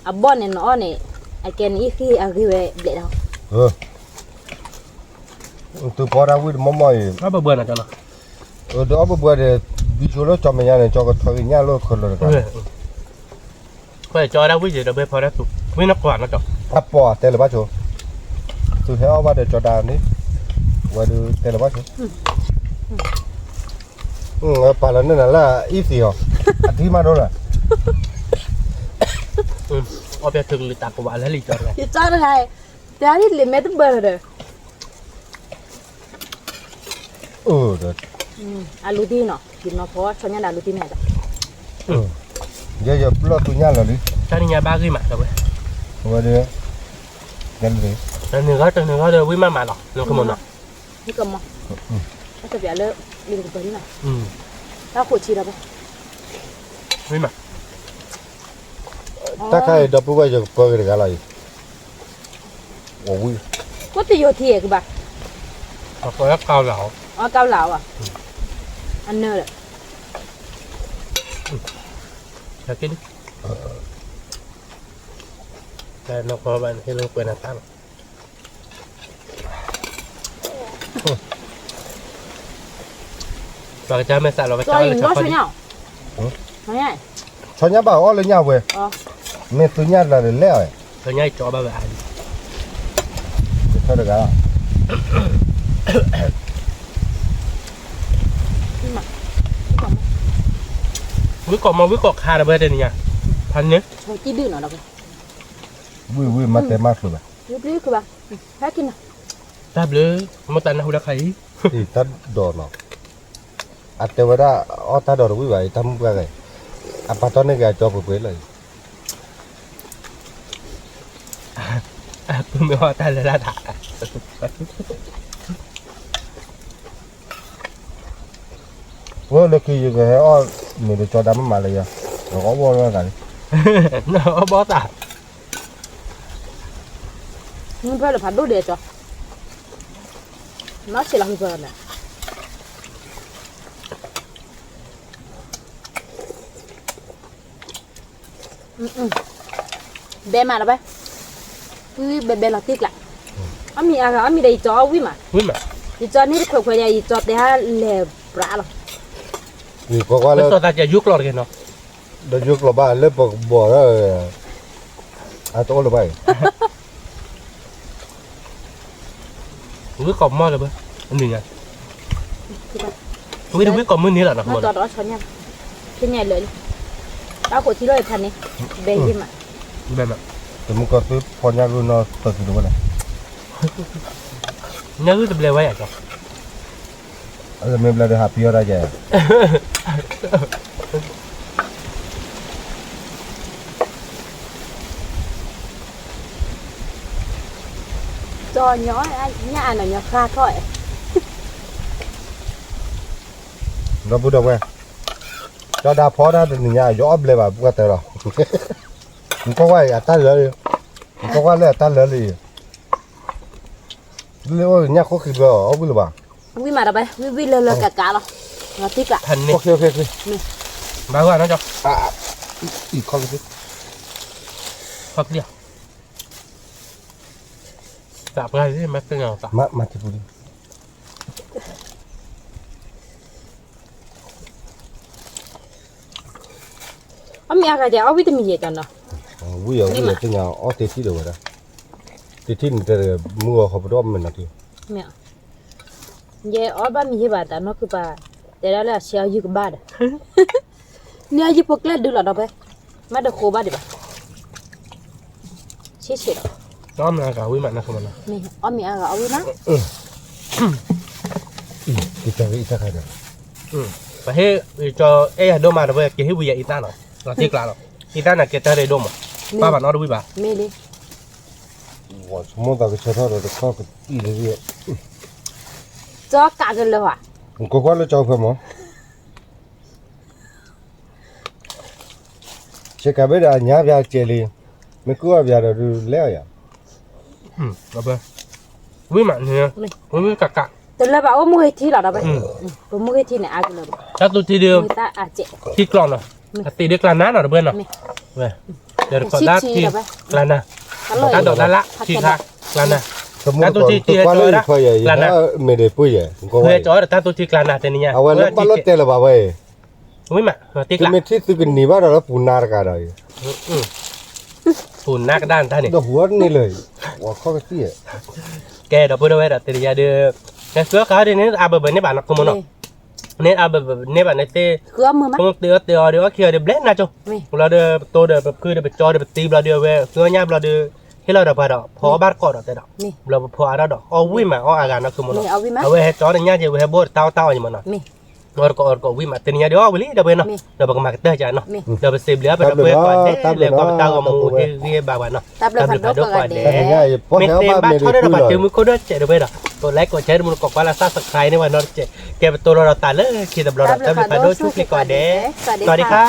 အဘီၣ်န့ၣ်နအီၣ်န့ၣ်, အကဲန့ၣ်အံၤဃ့အဂ့ၤဝဲဘျဲၣ်ဒီး, သုဖီဒၣ်ဝံၣ်တမီၢ်မီၢ်အံၤ, အီၣ်ဘၣ်ဘၣ်နီၤကၠီနီၤ, ဒီးအီၣ်ဘၣ်ဘၣ်ဒီး, ဒ်ဆိလၢကၠီမဲာ်ညါန့ၣ် ကၠီကထီက့ၤညၣ်လၢခၢၣ်လီၤတဂၤလီၤ, ခွဲးကၠီဒၣ်ဝံၣ်ယံၤဒီးဘဲဖီဒၣ်သူ, ဝံၣ်နကွၢ်နီၤကၠီ, အပီၢ်တဲလၢၤဘၣ်ဆိ, သုဟဲအီၣ်ဘၣ်ဒီးကၠီဒါန့ၣ်, ဝဲဒုးတဲလၢၤဘၣ်ဆိ ပာ်လီၤန့ၢ်နၤလၢအံၤသ့ၣ်အီၤ, အထံမးဒိလၢ, အီၣ်ဖဲထုးကလုာ်တၢ်ကဝးလၢလံာ်ကၠီတဂၤ, ယကၠီတဂၤ, တဲဒ်လံာ်မဲာ်တဘၢလီၤဒီး, အလူၤတံၢ်နီၤ, ယနီၢ်ဖီဆီညၣ်ဒီးအလူၤတံၢ်မ့ၢ်, ယဲယပျီၢ်သူညၣ်လီၤလံ, တၢ်နံၤညါဘၣ်ဂ့ၤမး, ဝဲဒၣ်, တနံၤဂီၢ်တနံၤဂီၢ်ဒီးဝံၣ်မးမးလီၤ, နကမီၤနီၤ, နကမီၤ, တၢ်တပျးလၢ, လံာ်ကပၢၤန့ၣ်နီၤ, တၢ်ဃိးဆံဒီးဘၣ်, ဝံၣ်မး တၢ်ခါအံၤဒီပုၢ်ဝဲၢ်ယကပၢက့ၤတဂၤလီၤအံၤ, ဝံၣ်, ကိးတယိာ်ထံကဘၣ်, အကၠီလၢကၠီလၢ, အနၢၤဒီး, နကွၢ်ဘၣ်န့ၣ်ဟ့ၣ်လၢကွဲးနၤတၢ်လီၤ ပှၤကစၢ်မဲာ်သးလီၤကစၢ်လၢဆီဖါဒံ, ဆီညၣ်ဘၣ်အီၣ်လၢညၣ်ဝဲ, မ့ၢ်သူညၣ်တဂၤဒီးလဲၣ်အီၤ, ဆီညၣ်အံၤကၠီဘၣ်ဝဲအါလံ, တဂၤ, ဝံၣ်ကီးမီၢ်ဝံၣ်ကီးခါဒီးဝဲတနံၤညါ, ဖးန့ၣ်, ဝံၣ်ဝံၣ်မၤတဲမၤဃုာ်ဘၣ်, တၢ်ဘျုး, မ့ၢ်တၢ်နၢ်ဟူတၢ်ခါအံၤ, တၢ်ဒိးနီၤ, အတဲဝဲဒၣ်, အီၣ်တၢ်ဒိးတဝံၣ်ဘၣ်အံၤ တၢ်မုၣ်ပှၢ်ဂၤအံၤ, အပာ်တီန့ၢ်က့ၤအကၠီပှဲၤပှဲၤလီၤအံၤ မ့ၢ်အီၣ်တၢ်လၢလၢ်တၢ်, ဝဲလၢခံယကဟဲအီၣ်မ့ၤဒီးကၠီဒါမ့ၢ်မးလၢယၤ, အီၣ်ဘီၣ်လၢဂၤလံ, အီၣ်ဘီၣ်သး, မ့ၢ်ဖဲလၢဖးဒိၣ်ဒဲးကၠီ, နီၢ်ဆံးလီၤဟူဖၢလီၤန့ၣ် ဘဲမးလီၤဘဲ, ဝံၣ်ဝံၣ်ဘဲဘဲလီၤတံၢ်ကျး, အမံၤအဂၤ အမံၤဒီးယကၠီအီၣ်ဝံၣ်မး, ယကၠီန့ၢ်တခွဲးခွဲးယၤ ယကၠီတဲဟါလဲၤပြးလီၤ, ကွၢ်ကွၢ်လၢ, ဒီးယိၣ်ကျိာ်ဘၣ်လၢပကဘီၣ်, အတအိၣ်လၢၤဘၣ်အံၤ ဝံၣ်ကီးမီၢ်လၢၤဘၣ်, အနံၤညါ, ဝံၣ်တဝံၣ်ကီးမုၢ်နံၤလီၤနီၤ, တၢ်ဃိးထံလီၤဖးန့ၣ်, ဘဲယံၤမး, ဘဲမး, တမုၢ်ကီၢ်သုဖီညၣ်ဂုၢ်နီၢ်သၢသံတဝဲလဲၣ်, ညၣ်ဂုၢ်တဘျဲဝဲယၤကၠီ, မ့ၢ်ဘျီဒီးဟးဖံးအီၣ်တၢ်ကဲ ကၠီညီ ညၣ်အနီၢ်ညီဃါထီၣ် ဒီပုၢ်ဒီဝဲၢ် ကၠီဒါဖီတၢ်တနံၤညါ ယအီၣ်ဘျဲဘၣ်ပှၤတၢၢ်လီၤ နကွၢ်ကွၢ်အံၤအတၢ်လၢလံ နကွၢ်ကွၢ်လၢအတၢ်လၢလံ လၢအိၣ်ညၣ်ခိၣ်ဃံဘျီအီၣ်ဝံၣ်လၢၤဘၣ် ဝံၣ်မးဒီးဘဲ ဝံၣ်ဝံၣ်လၢလၢကးကးလီၤ လီၤတံၢ်ကး ဘၣ်ဝဲနီၢ်ကၠီ အံၤခီကသ့ ခီကသ့ သးပှၢ်မ့ၢ်သ့ၣ်ညါသး မၤထံပူၤလံ အီၣ်မ့ၢ်အါဂၤဒဲး အီၣ်ဝံၣ်တမံၤယဲၢ်တနီၤ ဝံၣ်အီၣ်ဝံၣ်အီၣ်သ့ၣ်ညါ အီၣ်တ့ထံၣ်ဒီးဝဲဒၣ် တ့ထံၣ်န့ၣ်တဲမုၢ်ဂီၤခီပဒိၣ်အီၣ်မ့ၢ်နီၤထံ ယဲအီၣ်ဘၣ်မံၤဟ့ၣ်ဘၣ်တၢ်နီၢ်ခုပၢ် တဲဒၣ်လၢအဆံးအီၣ်ယုၢ်ကဘၣ်ဒီး န့ၢ်အီၣ်ယုၢ်ဖိကျဲဒုလီၤဒီးဖဲ မ့ၢ်တဃိဘၣ်ဒံးဘၣ် ဆ့ဆ့ဒီး အီၣ်မ့ၢ်အါဂၤအီၣ်ဝံၣ်မး အီၣ်မ့ၢ်အါဂၤအီၣ်ဝံၣ်မး ပဟ့ၣ်ကၠီအဲၣ်ယၤဒိၣ်မးတဝဲ ကဟ့ၣ်ဝံၤယၤအံသၣ်နီၤ လီၤတံၢ်ကျါလီၤ အံသၣ်န့ၣ်ကဲတၢ်ရ့ဒိၣ်မး ပၢ်ဘၣ်နီတဝံၣ်ဘၣ် မ့ၢ်လံ ဆိကမိၣ်သးကဆၢထီၣ်ဒီးတခီကသံၣ်လံ ကၠီကးကလၢၤဧါ နကွၢ်ကွၢ်လၢကၠီဖဲမး ဆဲးကးဘၣ်ဒီးအညါပၠးကဲလံ မ့ၢ်ကူၣ်အီၣ်ပၠးဒီးဒုးလဲၤအီၤယၤ ဝံၣ်မးန့ၣ် ဝံၣ်ဝံၣ်ကးကး တလၢဘၣ်အိၣ်မူဂ့ၤထံလီၤဒီးဘဲ ပမူဂ့ၤထံန့ၣ်အါကလၢၤဘၣ် တၢ်သူထံဒုး ထံကျီနီၤ အသံးဒုးကျါနါနီၤတဘဲနီၤ ဒီးတခီတၢ်ထံကျါနါ တၢ်ဒိးတၢ်လၢထံခါ ကျါနါ တၢ်သူထံထံဟဲကၠီဝဲဒၣ် ကျါနါ ဟဲကၠီဝဲဒီးတၢ်သူထံကျါနါတနံၤညါ အဝဲလၢပာ်လီၤတဲာ်လၢၤဘၣ်ဝဲ ဝံၣ်မး တံၢ်ကျါ မ့ၢ်ထံသုကန့ၢ်ဘၣ်ဒီးလၢပူၤနါတကးဒီး ပူၤနါကဒါနတၢ်န့ၣ် ဒီးဟူအီၣ်တန့ၢ်လၢၤ ဝဲခီကသံၣ် ကဲဒီပုၢ်ဒီဝဲၢ်ဒီးတနံၤညါဒီး ကဲဃုအီၣ်ဃုအီဒ်န့ၣ် အဘၢဘၢန့ၢ်ဘၣ်နီၢ်ခိမိၢ်နီၤ န့ၢ်အဘၢဘၢန့ၢ်ဘၣ်န့ၣ်သ့ ဃုအီၣ်မုာ်မး မ့ၢ်တအီၣ်တဲအီဒုးအီၣ်ခံအီၤဒုးဘျဲၣ်နၤကၠိ ဘျီဒီးပတိဒီးပဖုဒီးပကၠီဒီးပတံဘျီဒီးအဝဲဃုအီၣ်ညၣ်ဘျီဒီး ဟ့ၣ်လီၤဒီးပှၤဒီး ဖီအီၣ်ဘၣ်တကိးဒီးတဲဒီး ဘျီပဖီအါထီၣ်ဒီး အီၣ်ဝံၣ်မးအီၣ်အါဂၤနီၢ်ခိမိၢ်နီၤ အဝဲဟဲကၠီဒီးညၣ်က့ၤ ဝဲဟဲဘိၣ်တၢ်အီၣ်တၢ်အီညီမးနီၤ အီၣ်တကိးအီၣ်တကိးဝံၣ်မး တနံၤညါဒုးအီၣ်ဝံၤလံဒီပုၢ်ဝဲၢ်နီၤ ဒီးပကမၤကတၢၢ်ကနီၤ ဒီးပစံးဘျုးအပဒီပုၢ်ဝဲၢ်ကိးဂၤဒဲးလၢပှၤပတၢ်ဂီၤမူဟ့ၣ်ဂံၢ်ဘါပှၤနီၤ တၢ်ဘျုးဖးဒိၣ်ကိးဂၤဒဲး မ့ၢ်သ့ဘၣ်ထီၣ်ဒီးပှၤတုၤမုၢ်ခိၣ်ဒိၣ်စဲးဒီပုၢ်ဝဲၢ်ဒီး ကိးlikeကိးshare တမူတကိးကွၢ်လၢ subscribe န့ၢ်ပှၤနီတစဲး ကဲပတိၢ်လီၤဒီးသးလၢခံတဘျီဒီး တၢ်ဘျုးဖးဒိၣ်ဆူၣ်ချ့ကိးဂၤဒဲး စဝၤဒံခါ